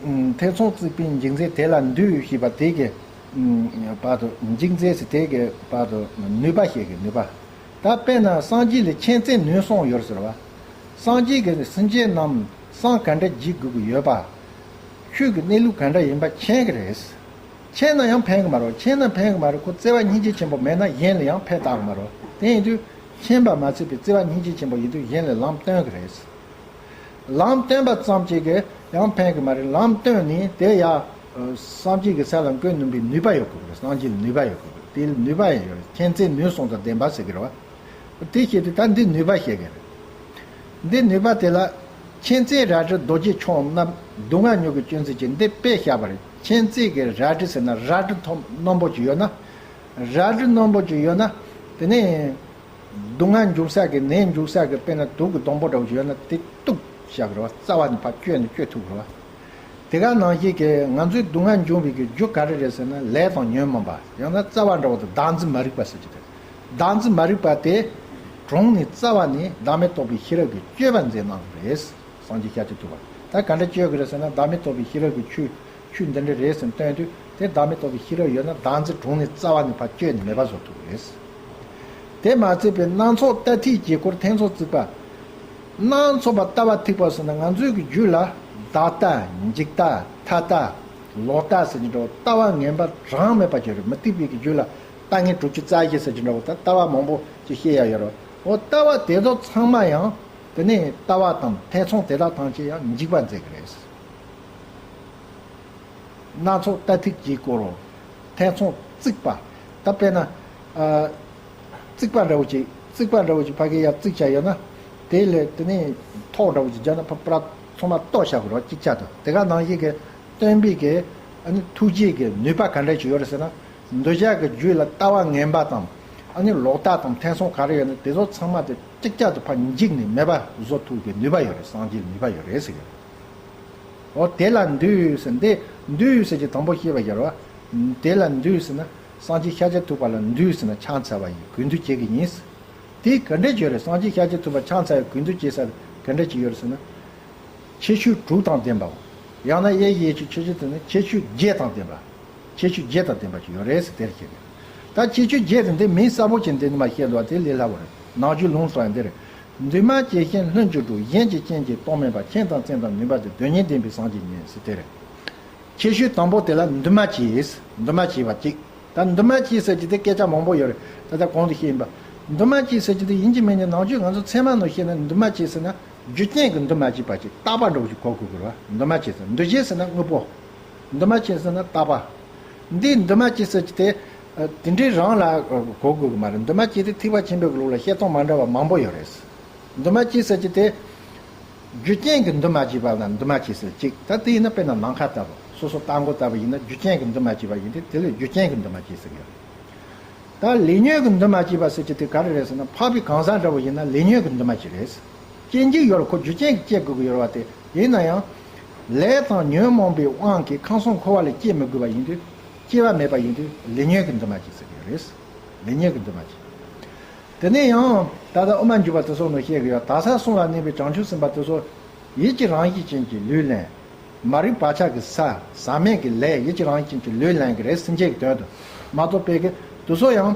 ཐེ་ཚོམ་བརྩེགས་པའི་འཇིགས་མཛད་དེ་ལ་འདུད་ཞེས་པ་དེ་གི་བར་དུ། འཇིགས་མཛད་ཟེར་དེ་གི་བར་དུ་ནུས་པ་བཤད་གི་ནུས་པ། ད་དཔེར་ན་སངས་རྒྱས་ལ་མཁྱེན་བརྩེ་ནུས་གསུམ་ཡོད་ཟེར་བ། སངས་རྒྱས་ཀྱིས་སེམས་ཅན་རྣམས་སངས་ག་འདྲ་བགྱིད་དགོས་ཀྱི་ཡོད་པ། ཆོས་ཀྱི་གནས་ལུགས་ག་འདྲ་ཡིན་པ་མཁྱེན་གྱི་རེད། མཁྱེན་ན་ཡང་ཕན་གྱི་མ་རེད། མཁྱེན་ན་ཕན་གྱི་མ་རེད། ཁོ་བརྩེ་བ་སྙིང་རྗེ་ཆེན་པོ་མེད་ན་གཞན་ལ་ཡང་ཕན་བཏགས་གི་མ་རེད། དེ་ཡིན་དུས་མཁྱེན་པ་མ་ཚད་པའི་བརྩེ་བ་སྙིང་རྗེ་ཆེན་པོ་ཡིན་དུས་གཞན་ལ་ལམ་སྟོན་གྱི་རེད། ལམ་སྟོན་པ་ཙམ་གཅིག་གིས་ཡང་ཕན་གྱི་མ་རེད། ལམ་སྟོན་ནས་དེ་ཡང་སངས་རྒྱས་ཀྱི་ས་ལ་འགོད་ནུས་པའི་ནུས་པ་ཡོད་དགོས་རེད། སངས་རྒྱས་ལ་ནུས་པ་ཡོད་དགོས་རེད། དེ་ལ་ནུས་པ་ཡང་ཡོད་རེད། མཁྱེན་བརྩེ་ནུས་གསུམ་དང་ལྡན་པ་ཟེར་གྱི་རེད་བ། དེ་བཤད་དུས་ད་འདི་ནུས་པ་བཤད་གི་རེད། འདི་ནུས་པ་དེ་ལ། མཁྱེན་བརྩེ་རལ་གྲི་རྡོ་རྗེ་མཆོག་རྣམས། སྡུག་བསྔལ་མྱུ་གུ་ཅན་མཛད་ཅིང་། འདི་དཔེ་བཞག་པ་རེད། མཁྱེན་བརྩེ་གི་རལ་གྲི་ཟེར་ན་རལ་གྲི་ཐོམ་རྣོན་པོ་ཅིག་ཡོད་ན། རལ་གྲི་རྣོན་པོ་ཅིག་ཡོད་ན། དེ་ནས་སྡུག་བསྔལ་འཇུག་ས་གི་ནད་འཇུག་ས་གི་དཔེར་ན་དུག་གི་སྡོང་པོ་འདྲ་བོ་ཅིག་ཡོད་ན་དེ་གཏུབ་བཞག་གི་རེད་བ། རྩ་བ་ནས་ཕར་གཅོད་ནས་གཅོད་ཐུབ་གི་རེད་བ། དེ་ག་ནང་བཞིན་གྱི་ང་ཚོའི་སྡུག་བསྔལ་འབྱུང་བའི་གི་རྒྱུ་ག་རེ་རེད་ཟེར་ན་ལས་དང་ཉོན་མོངས་པ། ཡང་ན་རྩ་བ་འདྲ་བོ་དང་བདག་འཛིན་མ་རིག་པ་ཟེར་གྱི་རེད། བདག་འཛིན་མ་རིག་པ་དེ་གྲོངས་ནས་རྩ་བ་ནས་བདག་མེད་རྟོགས་པའི་ཤེས་རབ་ཀྱིས་གཅོད་པ་མཛད་གནང་གི་རེད། སངས་རྒྱས་ཤཱཀྱ་ཐུབ་པ། ད་ག་འདྲ་གཅོད་གི་རེད་ཟེར་ན་བདག་མེད་རྟོགས་པའི་ཤེས་རབ་ཀྱི་ཆོས་ཆོས་འདི་འདྲ་རེད་ཟེར་སྟོན་དུས་དེ་བདག་མེད་རྟོགས་པའི་ཤེས་རབ་ཡོད་ན་བདག་འཛིན་གྲོངས་ནས་རྩ་བ་ནས་ཕར་གཅོད་ནས་མེད་པ་བཟོ་ཐུབ་གི་རེད། དེ་མ་ཚད་པའི་སྣ་ཚོགས་རྟ་ཐིག་གིས་བསྐོར་ཐེ་ཚོམ་བརྩེགས་པ། སྣ་ཚོགས་པ་ལྟ་བ་ཐིགས་པ་ཟེར་ན་ང་ཚོའི་གི་རྒྱུད་ལ་བདག་ལྟ། འཇིག་ལྟ། ཐ་ལྟ། ལོག་ལྟ་ཟེར་གྱི་འདྲ་བོ་ལྟ་བ་ངན་པ་གྲངས་མེད་པ་ཅིག་རེད། མུ་སྟེགས་པའི་གི་རྒྱུད་ལ་ལྟ་ངན་དྲུག་ཅུ་རྩ་བཞི་ཟེར་གྱི་འདྲ་བོ་ད་ལྟ་བ་མང་པོ་ཅིག་བཤད་ཡ་ཡོད་རེད། འོ་ལྟ་བ་དེ་ཚོ་ཚང་མ་ཡང་དེ་ནས་ལྟ་བ་དང་ཐེ་ཚོམ་དེ་དག་ཐམས་ཅད་ཡང་འཇིག་པར་མཛད་ཀྱི་རེད། སྣ་ཚོགས་རྟ་ཐིག་གིས་བསྐོར་རོ། ཕན་ཚུན་བརྩིགས་པ། ད་དཔེར་ན། ཨ། བརྩིགས་པ་འདྲ་བོ་ཅིག་བརྩིགས་པ་འདྲ་བོ་ཅིག་ཕ་གི་ཡར་བརྩིགས་བྱས་ཡོད་ན། དེ་ལས་དེ་ནས་ཐོག་འདྲ་བོ་ཅིག་བརྒྱབ་ན་ཕ་པྲ་ཚང་མ་གཏོར་བཞག་དགོས་རེད་གཅིག་ཆར་དུ། དེ་ག་ནང་བཞིན་གྱི་སྟོན་པའི་གི་ཨ་ནི་ཐུགས་རྗེ་གི་ནུས་པ་ག་འདྲ་ཅིག་ཡོད་རེད་ཟེར་ན། འདུལ་བྱ་གི་རྒྱུད་ལ་ལྟ་བ་ངན་པ་དང་། ཨ་ནི་ལོག་ལྟ་དང་ཕན་ཚུན་ག་རེ་ཡོད་ན་དེ་ཚོ་ཚང་མ་དེ་གཅིག་ཆར་དུ་ཕར་འཇིག་ནས་མེད་པ་བཟོ་ཐུབ་པའི་ནུས་པ་ཡོད་རེད། སངས་རྒྱས་ལ་ནུས་པ་ཡོད་རེད་ཟེར་གི། འོ་དེ་ལ་འདུད་ཟེར། འདི་འདུད་ཟེར་གྱི་དང་པོ་བཤད་པ་ཡོད་རེད་བ། དེ་ལ་འདུད་ཟེར་ན་སངས་རྒྱས་ཤཱཀྱ་ཐུབ་པ་ལ་འདུད་ཟེར་ན་ཕྱག་འཚལ་བ་ཡིན། གུས་འདུད་བྱེད་ཀྱི་ཡིན། དེ་ག་འདྲས་ཡོད་རེད། སངས་རྒྱས་ཤཱཀྱ་ཐུབ་པ་ཕྱག་འཚལ་བའི་གུས་འདུད་བྱེད་ས་ག་འདྲས་ཅིག་ཡོད་རེད་ཟེར་ན། ཁྱད་ཆོས་དྲུག་དང་ལྡན་པའོ། ཡང་ན་དབྱེ་ཞིབ་ཡེ་ཆོས་ཆོས་ཅན་དེ་ནི་ཁྱད་ཆོས་བརྒྱད་དང་ལྡན་པ། ཁྱད་ཆོས་བརྒྱད་དང་ལྡན་པ་ཅིག་ཡོད་རེད་ཟེར་དེར་བཤད་ནས། ད་ཁྱད་ཆོས་བརྒྱད་དེ་འདི་མིང་གསལ་པོ་ཅན་དེ་ནི་མ་བཤད་འདུག་བ། དེ་ལས་སླ་བོ་རེད། ནང་རྒྱུད་ལུང་སོགས་ཡང་འདི་རེད། འདུས་མ་བྱས་ཤིང་ལྷུན་གྱིས་གྲུབ། གཞན་གྱིས་ཅན་གྱི་རྟོགས་མིན་པ། མཁྱེན་དང་བཙན་དང་ནུས་པ་སྟེ། དོན་གཉིས་ལྡན་པའི་སངས་རྒྱས་ཉིད་ཟེར་དེ་རེད། ཁྱད་ཆོས་དང་པོ་དེ་ལ་འདུས་མ་བྱས། འདུས་མ་བྱས་པ་གཅིག་ད་འདུས་མ་བྱས་ཟེར་གྱི་དེ་སྐད་ཆ་མང་པོ་ཡོད་རེད། ད་ལྟ་གོང་དུ་བཤད་ཡིན་པ། འདུས་མ་བྱས་ཟེར་གྱི་དེ་ཡིན་གཅིག་མིན་གཅིག་ནང་ཆོས་ང་ཚོ་ཚད་མ་ནང་བཤད་ན་འདུས་མ་བྱས་ཟེར་ན་རྒྱུ་རྐྱེན་གྱིས་འདུས་མ་བྱས་པ་ཅིག་རྟག་པ་འདྲ་བོ་ཞིག་གོ་དགོས་ཀྱི་རེད་བ། འདུས་མ་བྱས་ཟེར། འདུས་བྱས་ཟེར་ན་དངོས་པོ། འདུས་མ་བྱས་ཟེར་ན་རྟག་པ། འདི་འདུས་མ་བྱས་ཟེར་གྱི་དེ། ཨ། དེ་འདྲའི་རང་ལ་གོ་དགོས་ཀྱི་མ་རེད། འདུས་མ་བྱས་དེ་ཐེག་པ་ཆེན་པོའི་ལུགས་ལ་བཤད་སྟངས་མ་འདྲ་བ་མང་པོ་ཡོད་རེད། འདུས་མ་བྱས་ཟེར་གྱི་དེ། རྒྱུ་རྐྱེན་གྱིས་འདུས་མ་བྱས་པ་ལ་འདུས་མ་བྱས་ཟེར་གཅིག་ད་དེ་ཡིན་ན་དཔེར་ན་ནམ་མཁའ་ལྟ་བུ་སོ་སོ་རྟ་མགོ་ལྟ་བུ་ཡིན་ན་རྒྱུ་རྐྱེན་གྱིས་འདུས་མ་བྱས་པ་ཡིན་ཏེ། དེ་ལ་རྒྱུ་རྐྱེན་གྱིས་འདུས་མ་བྱས་ཟེར་གྱི་ཡོད་རེད། ད་ལས་ཉོན་གྱིས་འདུས་མ་བྱས་པ་ཟེར་གྱི་དེ་ག་རེ་རེད་ཟེར་ན། འཕགས་པའི་གང་ཟག་འདྲ་བོ་ཡིན་ན་ལས་ཉོན་གྱིས་འདུས་མ་བྱས་རེད། སྐྱེ་འཇིག་ཡོད་རེད། ཁོ་རྒྱུ་རྐྱེན་གྱིས་སྐྱེ་དགོས་ཀྱི་ཡོད་རེད་བ། དེ་ཡིན་ན་ཡང་། ལས་དང་ཉོན་མོངས་པའི་དབང་གིས་ཁམས་གསུམ་འཁོར་བ་ལས་སྐྱེ་མི་དགོས་པ་ཡིན་དུས། སྐྱེ་བ་མེད་པ་ཡིན་དུས་ལས་ཉོན་གྱིས་འདུས་མ་བྱས་ཟེར་གྱི་ཡོད་རེད། ལས་ཉོན་གྱིས་འདུས་མ་བྱས། དེ་ནས་ཡང་ད་ལྟ་དབུ་མ་འཇུག་པ་དེ་ཚོ་ནང་བཤད་ཀྱི་ཡོད། དག་ས་གསུམ་ལ་གནས་པའི་བྱང་ཆུབ་སེམས་དཔའ་དེ་ཚོ་ཡིད་ཀྱི་རང་བཞིན་ཅན་གྱི་ལུས་ལེན། མ་རིག་བག་ཆགས་ཀྱི་ས་ཟག་མེད་ཀྱི་ལས་ཡིད་ཀྱི་རང་བཞིན་ཅན་གྱི་ལུས་ལེན་གྱི་རེད། སེམས་ཅན་གྱི་དོན་དུ་མ་གཏོགས་པའི་གི་དེ་ཚོ་ཡང་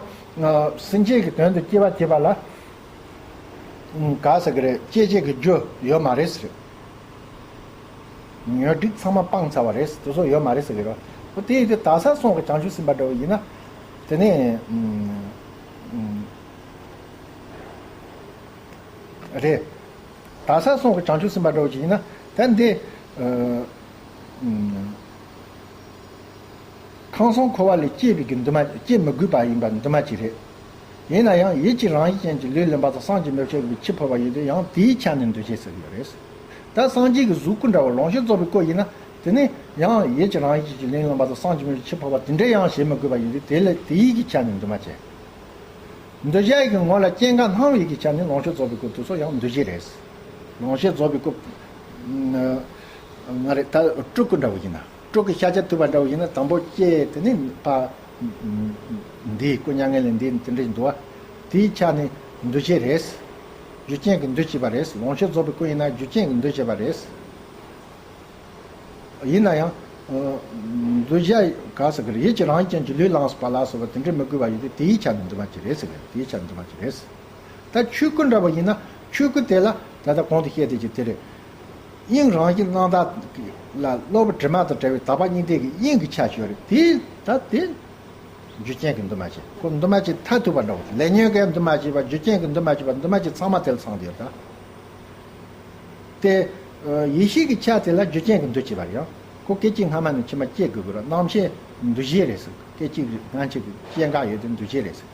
སེམས་ཅན་གྱི་དོན་དུ་སྐྱེ་བ་བྱེད་པ་ལ་ག་ཟེར་གི་རེད། སྐྱེད་བྱེད་ཀྱི་རྒྱུ་ཡོད་མ་རེད་ཟེར། ཉོན་སྒྲིབ་ཚང་མ་སྤངས་ཚར་བ་རེད། དེ་ཚོ་ཡོད་མ་རེད་ཟེར་གི་རེད། འོ་དེ་ཡིན་དུས་དག་ས་གསུམ་གྱི་བྱང་ཆུབ་སེམས་དཔའ་འདྲ་བོ་ཡིན་ན། དེ་ནས་ཨུམ་ཨུམ་རེད། དག་ས་གསུམ་གྱི་བྱང་ཆུབ་སེམས་དཔའ་འདྲ་བོ་ཅིག་ཡིན་ན། ད་འདི་ཨ་ཨུམ་ཁམས་གསུམ་འཁོར་བ་ལས་སྐྱེས་པའི་གི་འདུས་མ། སྐྱེ་མི་དགོས་པ་ཡིན་པ་འདུས་མ་བྱས་རེད། ཡིན་ན་ཡང་ཡིད་ཀྱི་རང་བཞིན་ཅན་གྱི་ལུས་ལེན་པ་དང་བསམ་གྱིས་མི་ཁྱབ་པའི་ཕྱིར་འཕུར་བ་ཡིན་དུས་ཡང་དེའི་ཆ་ནས་འདུས་བྱས་ཟེར་གྱི་ཡོད་རེད། ད་སངས་རྒྱས་ཀྱི་གཟུགས་སྐུ་འདྲ་བོ་ལོངས་སྤྱོད་རྫོགས་པའི་སྐུ་ཡིན་ན། དེ་ནས་ཡང་ཡིད་ཀྱི་རང་བཞིན་ཅན་གྱི་ལུས་ལེན་པ་དང་བསམ་གྱིས་མི་ཁྱབ་པའི་ཕྱིར་འཕུར་བ་དེ་འདྲ་ཡང་བྱེད་མི་དགོས་པ་ཡིན་དུས་དེ་ལས་དེའི་གི་ཆ་ནས་འདུས་མ་བྱས། འདུས་བྱས་ཀྱི་ངོ་ལ་སྐྱེ་འགག་སྣང་བའི་གི་ཆ་ནས་ལོངས་སྤྱོད་རྫོགས་པའི་སྐུ་དེ་ཚོ་ཡང་འདུས་བྱས་རེད། ལོངས་སྤྱོད་རྫོགས་པའི་སྐུ། ང་རེ་ད་སྤྲུལ་སྐུ་འདྲ་བོ་ཡིན་ན། སྤྲུལ་སྐུ་ཤཱཀྱ་ཐུབ་པ་འདྲ་བོ་ཡིན་ན་དང་པོ་སྐྱེ། དེ་ནས་ཕ་འདིའི་སྐུ་མྱ་ངན་ལས་འདས་དེ་འདྲ་འདུག་བ། དེའི་ཆ་ནས་འདུས་བྱས་རེད། རྒྱུ་རྐྱེན་གྱིས་འདུས་བྱས་པ་རེད། ལོངས་སྤྱོད་རྫོགས་པའི་སྐུ་ཡིན་ན་རྒྱུ་རྐྱེན་གྱིས་འདུས་བྱས་པ་རེད། ཡིན་ན་ཡང་། འདུས་བྱས་ག་ཟེར་གི་རེད། ཡིད་ཀྱི་རང་བཞིན་ཅན་གྱི་ལུས་བླངས་པ་ལ་སོགས་པ་དེ་འདྲ་མི་དགོས་པ་ཡིན་ཏེ་དེའི་ཆ་ནས་འདུས་མ་བྱས་རེད་ཟེར་གི་རེད། དེའི་ཆ་ནས་འདུས་མ་བྱས་རེད། ད་ཆོས་སྐུ་འདྲ་བ་ཡིན་ན་ཆོས་སྐུ་དེ་ལ་ད་ལྟ་གོང་དུ་བཤད་དེ་ཅིག་དེ་རེད། དབྱིངས་རང་བཞིན་སྣང་བཏགས་ལ་གློ་བུར་དྲི་མ་དང་བྲལ་བའི་དག་པ་གཉིས་ལྡན་གྱི་དབྱིངས་ཀྱི་ཆ་ཞིག་ཡོད་རེད། དེ་ད་དེ་རྒྱུ་རྐྱེན་གྱིས་འདུས་མ་བྱས། ཁོ་འདུས་མ་བྱས་མཐར་ཐུག་པ་འདྲ་བོ། ལས་ཉོན་གྱིས་འདུས་མ་བྱས་པ། རྒྱུ་རྐྱེན་གྱིས་འདུས་མ་བྱས་པ། འདུས་མ་བྱས་ཚང་མ་དེ་ལ་ཚང་བསྡད་ཡོད་ད། དེ་ཡེ་ཤེས་ཀྱི་ཆ་དེ་ལ་རྒྱུ་རྐྱེན་གྱིས་འདུས་བྱས་པ་རེད། ཡང་ཁོ་སྐད་ཅིག་སྔ་མ་ནས་ཕྱི་མ་སྐྱེ་དགོས་ཀྱི་རེད། རྣམ་ཤེས་འདུས་བྱས་རེད་ཟེར། སྐད་ཅིག་སྔ་ཕྱི་གི་སྐྱེ་འགག་ཡོད་དེ་འདུས་བྱས་རེད་ཟེར།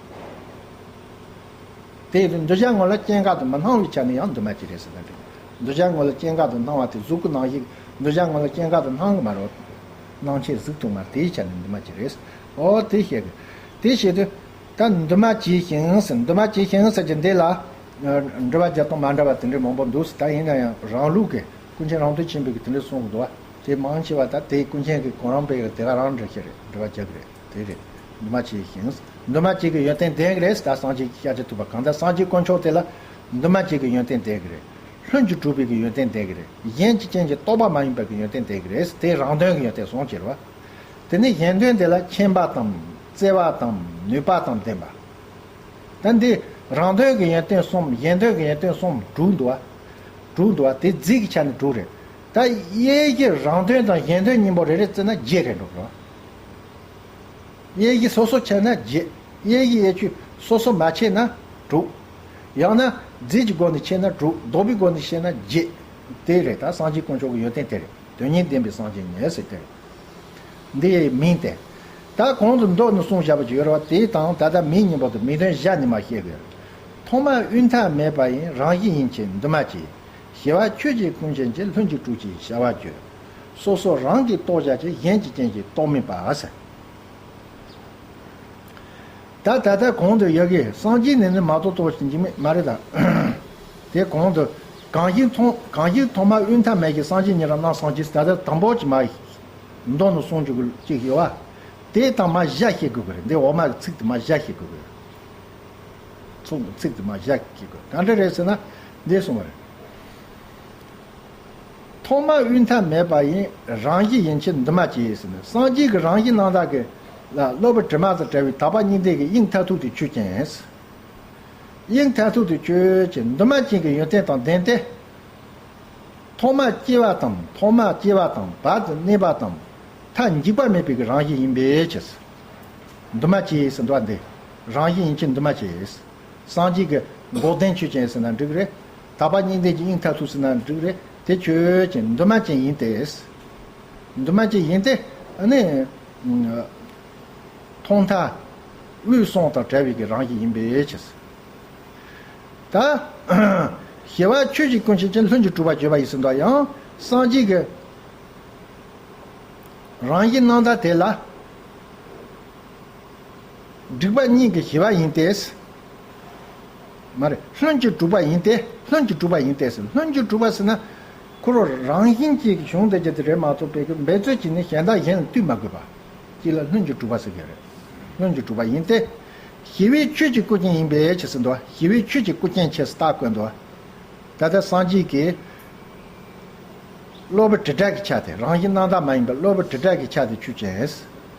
དེ་ཡིན་དུས་འདུས་བྱས་ངོ་ལ་སྐྱེ་འགག་ཏུ་མི་སྣང་བའི་ཆ་ནས་ཡང་འདུས་མ་བྱས་རེད་ཟེར་ན་འགྲིག་འདུས་བྱས་ངོ་ལ་སྐྱེ་འགག་ཏུ་སྣང་བ་དེ་གཟུགས་སྐུ་སྣང་ཞིང་འདུས་བྱས་ངོ་ལ་སྐྱེ་འགག་ཏུ་སྣང་གི་མ་རེད། སྣང་མཆེད་གཟུགས་དུ་མ་དེའི་ཆ་ནས་འདུས་མ་བྱས་རེད། ཨོ་དེ་བཤད་གི། དེ་བཤད་དུས། ད་འདུས་མ་བྱས་ཤིང་ཟེར། འདུས་མ་བྱས་ཤིང་ཟེར་གྱི་འདི་ལ། འགྲེལ་པ་རྒྱག་སྟངས་མ་འདྲ་བ་དེ་འདྲ་མང་པོ་འདུག་ད་ཡིན་ན་ཡང་རང་ལུགས་ཀྱི་ཀུན་མཁྱེན་རང་དོན་ཆེན་པོས་ཀྱི་དེ་འདྲ་གསུང་གི་འདུག་བ། དེ་མང་ཆེ་བ་ད་དེའི་ཀུན་མཁྱེན་གྱི་གོ་རམས་པས་དེ་ག་རང་འགྲེལ་བཤད་རེད། འགྲེལ་པ་རྒྱག་གི་རེད། དེ་རེད། འདུས་མ་བྱས་ཤིང་། འདུས་མ་བྱས་ཀྱི་ཡོན་ཏན་ལྡན་གྱི་རེད། ད་སངས་རྒྱས་ཤཱཀྱ་ཐུབ་པ་གང་ལྟར་སངས་རྒྱས་དཀོན་མཆོག་དེ་ལ་འདུས་མ་བྱས་ཀྱི་ཡོན་ཏན་ལྡན་གྱི་རེད། ལྷུན་གྱིས་གྲུབ་པའི་གི་ཡོན་ཏན་ལྡན་གྱི་རེད། གཞན་གྱི་རྐྱེན་གྱིས་རྟོགས་པ་མ་ཡིན་པ་གི་ཡོན་ཏན་ལྡན་གྱི་རེད། དེ་རང་དོན་གྱི་ཡོན་ཏན་གསུངས་ཕྱིར་བ། དེ་ནས་གཞན་དོན་དེ་ལ་མཁྱེན་པ་དང་བརྩེ་བ་དང་ནུས་པ་དང་ལྡན་པ། ད་འདི་རང་དོན་གྱི་ཡོན་ཏན་གསུམ། གཞན་དོན་གྱི་ཡོན་ཏན་གསུམ་དྲུག་འདུག་བ། དྲུག་འདུག་བ། དེ་རྫས་ཀྱི་ཆ་ནས་དྲུག་རེད། ད་དབྱེ་གཞི་རང་དོན་དང་གཞན་དོན་གཉིས་པོ་རེ་རེ་བརྩིས་ན་བརྒྱད་རེད་འགྲོ་གི་རེད། དབྱེ་གཞི་སོ་སོ་ཕྱེ་ན་བརྒྱད། དབྱེ་གཞི་དབྱེ་ཆོས་སོ་སོ་མ་ཕྱེ་ན་དྲུག་ཡང་ན་རྫས་ཀྱི་སྒོ་ནས་ཕྱེ་ན་དྲུག་ལྡོག་པའི་སྒོ་ནས་ཕྱེ་ན་བརྒྱད། དེ་རེད། ད་སངས་རྒྱས་དཀོན་མཆོག་གི་ཡོན་ཏན་དེ་རེད། དོན་གཉིས་ལྡན་པའི་སངས་རྒྱས་ཉིད་ཟེར་དེ་རེད། འདི་ཡི་མིང་སྟེ། ད་གོང་དུ་མདོ་ནས་གསུངས་བཞག་པ་ཅིག་ཡོད་རེད་བ། དེ་དང་ད་ལྟ་མིང་གཉིས་པོ་དེ་མིང་དོན་གཞན་ནས་མར་བཤད་དགོས། ཐོག་མ་དབུས་མཐའ་མེད་པ་ཡིན། རང་བཞིན་ཡིན་ཕྱིར་འདུས་མ་བྱས། ཞི་བ་ཆོས་ཀྱི་ཀུན་མཁྱེན་གྱིས། ལྷུན་གྱིས་གྲུབ་ཅེས་བྱ་བར་བརྗོད། སོ་སོ་རང་གིས་རྟོགས་བྱ་ཕྱིར། གཞན་གྱིས་རྐྱེན་གྱིས་རྟོགས་མིན་པ་ཟེར། ད་ད་ལྟ་གོང་དུ་ཡ་གི་སངས་རྒྱས་ནས་ནི་མ་གཏོགས་རྟོགས་ཤིང་འཇིག་མེད་མ་རེད་ད། དེ་གོང་དུ་གང་ཞིག་ཐོག་གང་ཞིག་ཐོག་མ་དབུས་མཐའ་མེད་ཀྱི་སངས་རྒྱས་ཉིད་རང་སྣང་སངས་རྒྱས། ད་ལྟ་དང་པོ་ཅིག་མ་མདོ་ནས་གསུངས་རྒྱུ་ཅིག་ཡོད་བ། དེ་དང་མ་བཞག་བཤད་དགོས་ཀྱི་རེད། འདི་འོག་མ་གི་ཚིག་དེ་མ་བཞག་བཤད་དགོས་ཀྱི་རེད། ཚུགས་ཚིག་དེ་མ་བཞག་གི་དགོས། ག་འདྲ་རེད་ཟེར་ན། འདི་གསུངས་པ་རེད། ཐོག་མ་དབུས་མཐའ་མེད་པ་ཡིན། རང་བཞིན་ཡིན་ཕྱིར་འདུས་མ་བྱས་ཟེར་ནས། སངས་རྒྱས་ཀྱི་རང་བཞིན་རྣམ་དག་གི་ལ་སློབ་དཔོན་དྲི་མ་དང་བྲལ་བའི་དག་པ་གཉིས་ལྡན་གྱི་དབྱིངས་མཐར་ཐུག་དེ་ཆོས་ཅན། དབྱིངས་མཐར་ཐུག་དེ་ཆོས་ཅན། འདུས་མ་བྱས་ཀྱི་ཡོན་ཏན་དང་ལྡན་ཏེ། ཐོག་མ་སྐྱེ་བ་དང་། ཐོག་མ་སྐྱེ་བ་དང་བར་དུ་གནས་པ་དང་མཐར་འཇིག་པ་མེད་པའི་གི་རང་བཞིན་ཡིན་པའི་ཕྱིར། འདུས་མ་བྱས་ཟེར་འདུག་བ། འདི་རང་བཞིན་ཡིན་ཕྱིར་འདུས་མ་བྱས། སངས་རྒྱས་ཀྱི་འགོག་བདེན་ཆོས་ཅན་ཟེར་ན་འགྲིག་རེད། དག་པ་གཉིས་ལྡན་གྱི་དབྱིངས་མཐར་ཐུག་ཟེར་ན་འགྲིག་རེད། དེ་ཆོས་ཅན། འདུས་མ་བྱས་ཡིན་ཏེ། འདུས་མ་བྱས་ཡིན་ཏེ། ཨ་ནི་ཐོག་མཐའ་དབུས་གསུམ་དང་བྲལ་བའི་གི་རང་བཞིན་ཡིན་པའི་ཕྱིར། ད་ཞི་བ་ཆོས་ཀྱི་ཀུན་མཁྱེན་གྱིས། ལྷུན་གྱིས་གྲུབ་པར་བརྗོད་པ་ཡིན་ཟེར་འདུག་ཡང་སངས་རྒྱས་ཀྱི་རང་བཞིན་རྣམ་དག་དེ་ལ། སྒྲིབ་པ་གཉིས་ཀྱི་ཞི་བ་ཡིན་ཏེ། མ་རེད། ལྷུན་གྱིས་གྲུབ་པ་ཡིན་ཏེ། ལྷུན་གྱིས་གྲུབ་པ་ཡིན་ཏེ་ཟེར། ལྷུན་གྱིས་གྲུབ་པ་ཟེར་ན། ཁོ་རང་རང་བཞིན་གྱི་གཞུང་དེ་ཅི་དེ་རེད་མ་གཏོགས། པའི་གི་འབད་རྩོལ་གྱིས་ནི་གཞན་དག་གཞན་ལ་ལྟོས་མ་དགོས་པ། ཅིག་ལ་ལྷུན་གྱིས་གྲུབ་པ་ཟེར་གྱི་རེད། ལྷུན་གྱིས་གྲུབ་པ་ཡིན་ཏེ། ཞི་བའི་ཆོས་ཀྱི་སྐུ་ཅན་ཡིན་པའི་ཕྱིར་ཟེར་འདུག་ཞི་བའི་ཆོས་ཀྱི་སྐུ་ཅན་ཆེས་སུ་རྟག་བཀོད་འདུག་ད་ལྟ་སངས་རྒྱས་ཀྱིས། སློབ་དཔོན་དྲི་བྲལ་གྱི་ཆ་དེ། རང་བཞིན་རྣམ་དག་མ་ཡིན་པར་སློབ་དཔོན་དྲི་བྲལ་གྱི་ཆ་དེ་ཆོས་ཅན།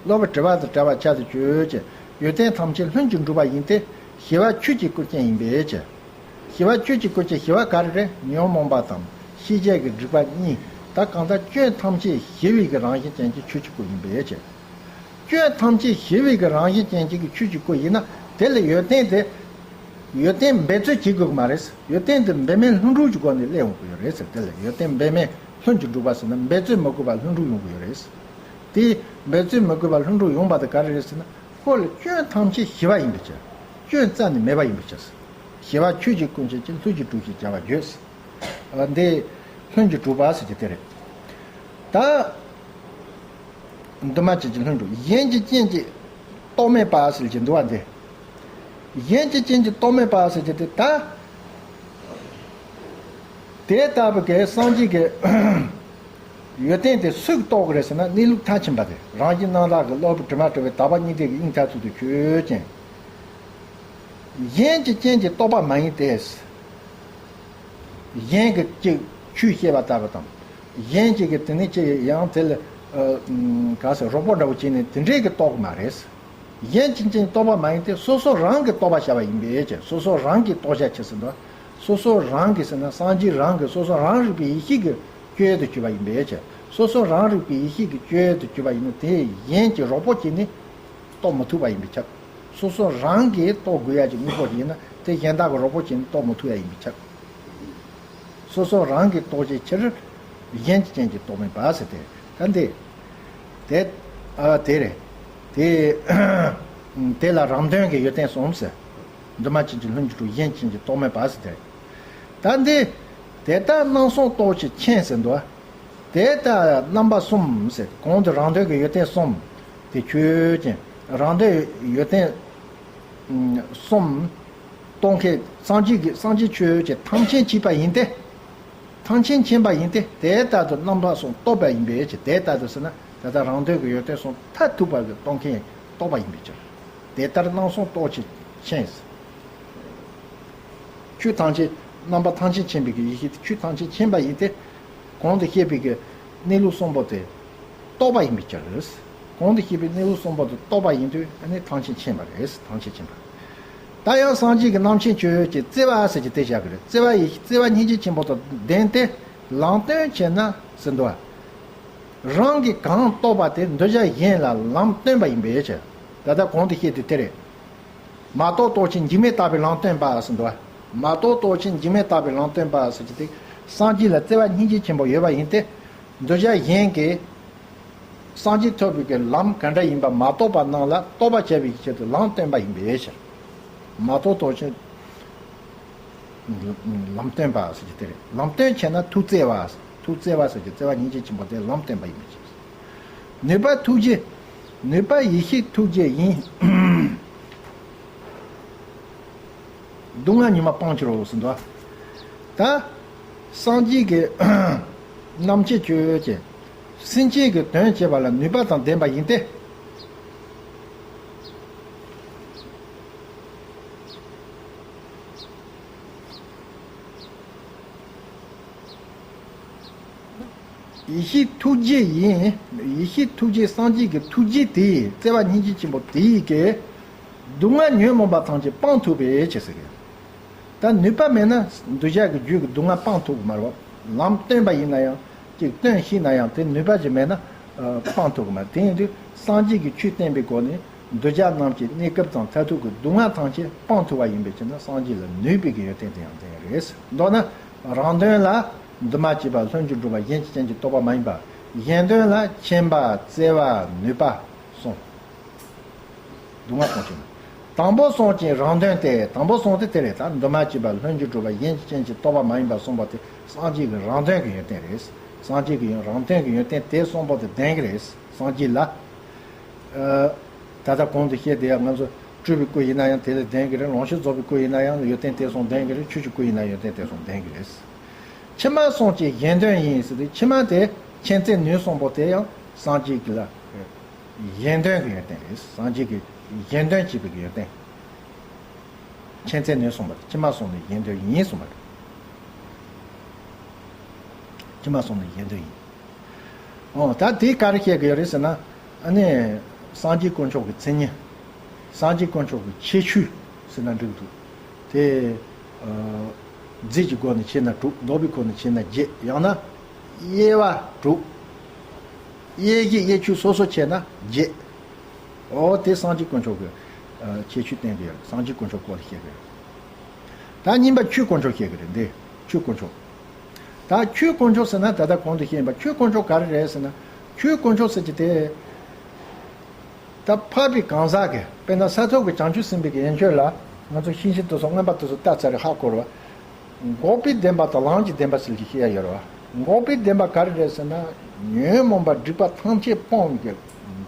སློབ་དཔོན་དྲི་བ་དང་བྲལ་བའི་ཆ་དེ་ཆོས་ཅན། ཡོན་ཏན་ཐམས་ཅད་ལྷུན་གྱིས་གྲུབ་པ་ཡིན་ཏེ། ཞི་བ་ཆོས་ཀྱི་སྐུ་ཅན་ཡིན་པའི་ཕྱིར། ཞི་བ་ཆོས་ཀྱི་སྐུ་ཅན། ཞི་བ་ག་རེ་རེད། ཉོན་མོངས་པ་དང་ཤེས་བྱའི་གི་སྒྲིབ་པ་གཉིས། ད་གང་ལྟར་སྐྱོན་ཐམས་ཅད་ཞི་བའི་གི་རང་བཞིན་ཅན་གྱི་ཆོས་ཀྱི་སྐུ་ཡིན་པའི་ཕྱིར། སྐྱོན་ཐམས་ཅད་ཞི་བའི་གི་རང་བཞིན་ཅན་གྱི་གི་ཆོས་ཀྱི་སྐུ་ཡིན་ན། དེ་ལ་ཡོན་ཏན་དེ། ཡོན་ཏན་འབད་རྩོལ་བྱེད་དགོས་ཀྱི་མ་རེད། ཡོན་ཏན་དེ་འབད་མེད་ལྷུན་གྲུབ་ཀྱི་སྒོ་ནས་སླེབས་ཡོང་གི་ཡོད་རེད་ཟེར། དེ་ལ་ཡོན་ཏན་འབད་མེད་ལྷུན་གྱིས་གྲུབ་པ་ཟེར་ན། འབད་རྩོལ་མི་དགོས་པར་ལྷུན་གྲུབ་ཡོང་གི་ཡོད་རེད། དེ་འབད་རྩོལ་མི་དགོས་པར་ལྷུན་གྲུབ་ཡོང་བ་དེ་ག་རེ་རེད་ཟེར་ན། ཁོ་ལ་སྐྱོན་ཐམས་ཅད་ཞི་བ་ཡིན་པའི་ཕྱིར། སྐྱོན་རྩ་ནས་མེད་པ་ཡིན་པའི་ཕྱིར། ཞི་བ་ཆོས་ཀྱི་ཀུན་མཁྱེན་གྱིས། ལྷུན་གྱིས་གྲུབ་ཅེས་བྱ་བར་བརྗོད། འདི་ལྷུན་གྱིས་གྲུབ་པ་ཟེར་གྱི་དེ་རེད། ད། འདུས་མ་བྱས་ཀྱི་ལྷུན་གྲུབ། གཞན་གྱི་རྐྱེན་གྱིས་རྟོགས་མིན་པ་ཟེར་གྱི་འདུག་བ། འདི། གཞན་གྱི་རྐྱེན་གྱིས་རྟོགས་མིན་པ་ཟེར་གྱི་དེ་ད། དེ་ལྟ་བུ་གི་སངས་རྒྱས་ཀྱི་ཡོན་ཏན་དེ་སུས་རྟོགས་ཀྱི་རེད་ཟེར་ན། གནས་ལུགས་མཐར་ཕྱིན་པ་དེ། རང་བཞིན་རྣམ་དག་གི་སློབ་དཔོན་དྲི་མ་བྲལ་བའི་དག་པ་གཉིས་ལྡན་གྱི་དབྱིངས་མཐར་ཐུག་དེ་ཆོས་ཅན། གཞན་གྱི་རྐྱེན་གྱིས་རྟོགས་པ་མ་ཡིན་ཏེ། གཞན་གྱི་ཅིག་ཆོས་བཤད་པ་ལྟ་བུ་དང་། གཞན་གཅིག་གིས་དེ་ནས་ཅིག་ཡང་དེ་ལ་ཨ་ག་ཟེར། རོགས་པ་འདྲ་བོ་བྱས་ནས་དེ་འདྲས་ཀྱིས་རྟོགས་ཀྱི་མ་རེད། གཞན་གྱི་རྐྱེན་རྟོགས་པ་མ་ཡིན་ཏེ། སོ་སོ་རང་གིས་རྟོགས་པར་བྱ་བ་ཡིན་པའི་ཕྱིར། སོ་སོ་རང་གིས་རྟོགས་བྱ་ཕྱིར་ཟེར་འདུག་སོ་སོ་རང་གིས་ཟེར་ན། སངས་རྒྱས་རང་གིས་སོ་སོ་རང་རིག་པའི་ཡེ་ཤེས་ཀྱི་སྤྱོད་ཡུལ་དུ་གྱུར་པ་ཡིན་པའི་ཕྱིར། སོ་སོ་རང་རིག་པའི་ཡེ་ཤེས་ཀྱི་སྤྱོད་ཡུལ་དུ་གྱུར་པ་ཡིན་ན། དེ་གཞན་གྱིས་རོགས་པ་བྱས་ནས་རྟོགས་མི་ཐུབ་པ་ཡིན་པའི་ཕྱིར། སོ་སོ་རང་གིས་རྟོགས་དགོས་ཡ་གྱི་དངོས་པོ་ཞིག་ཡིན་ན། དེ་གཞན་དག་གིས་རོགས་པ་བྱས་ནས་རྟོགས་མི་ཐུབ་ཡ་ཡིན་པའི་ཕྱིར། སོ་སོ་རང་གིས་རྟོགས་བྱའི་ཕྱིར། གཞན་གྱི་རྐྱེན་གྱིས་རྟོགས་མིན་པ་ཟེར་ཏེ། ད་འདི། དེ། ཨ་དེ་རེད། དེ། དེ་ལ་རང་དོན་གྱི་ཡོན་ཏན་གསུམ་ཟེར། འདུས་མ་བྱས་ཀྱི་ལྷུན་གྱིས་གྲུབ། གཞན་གྱི་རྐྱེན་གྱིས་རྟོགས་མིན་པ་ཟེར་ཏེ། ད་འདི། དེ་ལྟར་སྣང་སྟོང་རྟོགས་ཕྱིར་མཁྱེན་ཟེར་འདུག་དེ་ལྟར་རྣམ་པ་གསུམ་ཟེར། གོང་དུ་རང་དོན་གྱི་ཡོན་ཏན་གསུམ། དེ་ཆོས་ཅན། རང་དོན་ཡོན་ཏན་གསུམ་རྟོགས་མཁན། སངས་རྒྱས་ཀྱི། སངས་རྒྱས་ཆོས་ཅན། ཐམས་ཅད་མཁྱེན་པ་ཡིན་ཏེ། ཐམས་ཅད་མཁྱེན་པ་ཡིན་ཏེ། དེ་ལྟར་དུ་རྣམ་པ་གསུམ་རྟོགས་པ་ཡིན་པའི་ཕྱིར། དེ་ལྟར་དུ་ཟེར་ན། ད་ལྟ་རང་དོན་གྱི་ཡོན་ཏན་གསུམ་མཐར་ཐུག་པ་གི་རྟོགས་མཁན། རྟོགས་པ་ཡིན་པའི་ཕྱིར། དེ་ལྟར་སྣང་སྟོང་རྟོགས་ཕྱིར་མཁྱེན། ཆོས་ཐམས་ཅད། རྣམ་པ་ཐམས་ཅད་མཁྱེན་པའི་གི་ཡེ་ཤེས་དེ་ཆོས་ཐམས་ཅད་མཁྱེན་པ་ཡིན་ཏེ། གོང་དུ་བཤད་པའི་གི་གནས་ལུགས་གསུམ་པོ་དེ་རྟོགས་པ་ཡིན་པའི་ཕྱིར། གོང་དུ་བཤད་པའི་གནས་ལུགས་གསུམ་པོ་དེ་རྟོགས་པ་ཡིན་དུས། ཨ་ནི་ཐམས་ཅད་མཁྱེན་པ་རེད། ཐམས་ཅད་མཁྱེན་པ། ད་ཡང་སངས་རྒྱས་ཀྱི་རྣམ་མཁྱེན་ཆོས་ཀྱི་བརྩེ་བ་ཟེར་གྱི་དེ་བཞག་གི་རེད། བརྩེ་བ་ཡི། བརྩེ་བ་སྙིང་རྗེ་ཆེན་པོ་དང་ལྡན་ཏེ་ལམ་སྟོན་བྱེད་ན་ཟེར་འདུག་རང་གིས་གང་རྟོགས་པ་དེ་འདུས་བྱས་གཞན་ལ་ལམ་སྟོན་པ་ཡིན་པའི་ཕྱིར། ད་ལྟ་གོང་དུ་བཤད་དུས་དེ་རེད། མ་རྟོགས་རྟོགས་ཕྱིར་འཇིགས་མེད་བརྟག་པའི་ལམ་སྟོན་པ་ཟེར་འདུག་མ་རྟོགས་རྟོགས་ཕྱིར་འཇིགས་མེད་བརྟག་པའི་ལམ་སྟོན་པ་ཟེར་གྱི་དེ། སངས་རྒྱས་ལ་བརྩེ་བ་སྙིང་རྗེ་ཆེན་པོ་ཡོད་པ་ཡིན་ཏེ། འདུས་བྱས་གཞན་གྱིས་ སངས་རྒྱས་ཐོབ་པའི་གི་ལམ་ག་འདྲ་ཡིན་པ་མ་རྟོགས་པ་རྣམས་ལ་རྟོགས་པ་བྱ་བའི་ཆེད་དུ་ལམ་སྟོན་པ་ཡིན་པའི་ཕྱིར། མ་རྟོགས་རྟོགས་ཕྱིར། ལམ་སྟོན་པ་ཟེར་གྱི་དེ་རེད། ལམ་སྟོན་བྱས་ན་ཐུགས་བརྩེ་བ། ཐུགས་བརྩེ་བ་ཟེར་གྱི་བརྩེ་བ་སྙིང་རྗེ་ཆེན་པོ་དེ་ལམ་སྟོན་པ་ཡིན་པའི་ཕྱིར། ནུས་པ་ཐུགས་རྗེ། ནུས་པ་ཡེ་ཤེས་ཐུགས་རྗེ་ཡིན། སྡུག་བསྔལ་ཉོན་མོངས་སྤང་ཕྱིར་རོ་ཟེར་འདུག་ད་སངས་རྒྱས་ཀྱི་རྣམ་བཤད་བཅོས་ཀྱི་སེམས་ཅན་གྱི་དོན་བྱེད་པ་ལ་ནུས་པ་དང་ལྡན་པ་ཡིན་ཏེ། ཡེ་ཤེས་ཐུགས་རྗེ་ཡིན། ཡེ་ཤེས་ཐུགས་རྗེ་སངས་རྒྱས་ཀྱི་ཐུགས་རྗེ་དེས་བརྩེ་བ་སྙིང་རྗེ་ཆེན་པོ་དེ་ཡིས་ཀྱི་སྡུག་བསྔལ་ཉོན་མོངས་པ་ཐམས་ཅད་སྤང་ཐུབ་པའི་ཕྱིར་ཟེར་གི། ད་ནུས་པ་མེད་ན་གདུལ་བྱ་གི་རྒྱུད་ཀྱི་སྡུག་བསྔལ་སྤང་ཐུབ་ཀྱི་མ་རེད་བ། ལམ་སྟོན་པ་ཡིན་ན་ཡང་ཅིག་སྟོན་ཤེས་ན་ཡང་དེ་ནུས་པ་ཅིག་མེད་ན་ཨ་སྤང་ཐུབ་ཀྱི་མ་རེད། དེ་ཡིན་དུས་སངས་རྒྱས་ཀྱི་ཆོས་བསྟན་པའི་སྒོ་ནས་གདུལ་བྱ་རྣམས་ཀྱི་གནས་སྐབས་དང་མཐར་ཐུག་གི་སྡུག་བསྔལ་ཐམས་ཅད་སྤང་ཐུབ་པ་ཡིན་པའི་ཕྱིར་ན་སངས་རྒྱས་ལ་ནུས་པའི་གི་ཡོན་ཏན་དེ་ཡང་ལྡན་རེད། མདོར་ན་རང་དོན་ལ་འདུས་མ་བྱས་པ་ལྷུན་གྱིས་གྲུབ་པ་གཞན་གྱི་རྐྱེན་གྱིས་རྟོགས་པ་མ་ཡིན་པ། གཞན་དོན་ལ་མཁྱེན་པ་བརྩེ་བ་ནུས་པ་གསུམ། སྡུག་བསྔལ་སྤོང་བྱེད་ནི། དང་པོ་གསུངས་ཀྱི་རང་དོན་ཏེ། དང་པོ་གསུངས་ཏེ་དེ་རེད། ད་འདུས་མ་བྱས་པ་ལྷུན་གྱིས་གྲུབ་པ་གཞན་གྱི་རྐྱེན་གྱིས་རྟོགས་པ་མ་ཡིན་པ་གསུངས་པ་དེ་སངས་རྒྱས་ཀྱི་རང་དོན་གྱི་ཡོན་ཏན་རེད། སངས་རྒྱས་ཀྱི་ཡོན་རང་དོན་གྱི་ཡོན་ཏན་དེ་གསུངས་པ་དེ་ལྡན་གྱི་རེད། སངས་རྒྱས་ལ། ཨ། ད་ལྟ་གོང་དུ་བཤད་དེ་ཡང་ང་ཚོ་སྤྲུལ་པའི་སྐུ་ཡིན་ན་ཡང་དེ་ལ་ལྡན་གྱི་རེད། ལོངས་སྤྱོད་རྫོགས་པའི་སྐུ་ཡིན་ན་ཡང་ཡོན་ཏན་དེ་གསུམ་ལྡན་གྱི་རེད། ཆོས་ཀྱི་སྐུ་ཡིན་ན་ཡོན་ཏན་དེ་གསུམ་ལྡན་གྱི་རེད། ཕྱི་མ་གསུངས་ཀྱི་གཞན་དོན་ཡིན་ཟེར་ཏེ་ཕྱི་མ་དེ་མཁྱེན་བརྩེ་ནུས་གསུངས་པོ་དེ་ཡང་སངས་རྒྱས་ཀྱི་ལ། གཞན་དོན་གྱི་ཡོན་ཏན་རེད། སངས་རྒྱས་ཀྱི་གཞན་དོན་བྱེད་པའི་ཡོན་ཏན། མཁྱེན་བརྩེ་ནུས་གསུངས་པ་རེད། ཕྱི་མ་གསུངས་ནས་གཞན་དོན་ཡིན་གསུངས་པ་རེད། ཕྱི་མ་གསུངས་ནས་གཞན་དོན་ཡིན། འོ་ད་དེ་ག་རེ་བཤད་ཀྱི་ཡོད་རེད་ཟེར་ན། ཨ་ནི་སངས་རྒྱས་དཀོན་མཆོག་གི་མཚན་ཉིད། སངས་རྒྱས་དཀོན་མཆོག་གི་ཁྱད་ཆོས་ཟེར་ན་འགྲིག་འདུག་དེ། ཨ། རྫས་ཀྱི་སྒོ་ནས་ཕྱེ་ན་དྲུག་ལྡོག་པའི་སྒོ་ནས་ཕྱེ་ན་བརྒྱད། ཡང་ན། དབྱེ་བ་དྲུག་དབྱེ་གཞི་དབྱེ་ཆོས་སོ་སོ་ཕྱེ་ན་བརྒྱད། འོ་དེ་སངས་རྒྱས་དཀོན་མཆོག་གི་ཨ་ཁྱད་ཆོས་བསྟན་གྱི་ཡོད། སངས་རྒྱས་དཀོན་མཆོག་སྐོར་ལ་བཤད་ཀྱི་ཡོད། ད་གཉིས་པ་ཆོས་དཀོན་མཆོག་བཤད་ཀྱི་རེད། འདི་ཆོས་དཀོན་མཆོག་ད་ཆོས་དཀོན་མཆོག་ཟེར་ན་ད་ལྟ་གོང་དུ་བཤད་པ་ཆོས་དཀོན་མཆོག་ག་རེ་རེད་ཟེར་ན། ཆོས་དཀོན་མཆོག་ཟེར་གྱི་དེ། ད་འཕགས་པའི་གང་ཟག་གི་དཔེར་ན་ས་ཐོབ་ཀྱི་བྱང་ཆུབ་སེམས་དཔའི་གི་ཡན་ཆོད་ལ་ང་ཚོ་ཤེས་བཞིན་དུ་སོགས་མངོན་པ་དུ་སོགས་ལྟ་ཚར་རེ་ཧ་གོ་ར། འགོག་པའི་བདེན་པ་དང་ལམ་གྱི་བདེན་པ་ཟེར་གྱི་བཤད་ཡ་ཡོད་ར་བ། འགོག་པའི་བདེན་པ་ག་རེ་རེད་ཟེར་ན། ཉོན་མོངས་པ་སྒྲིབ་པ་ཐམས་ཅད་སྤོང་བའི་གི་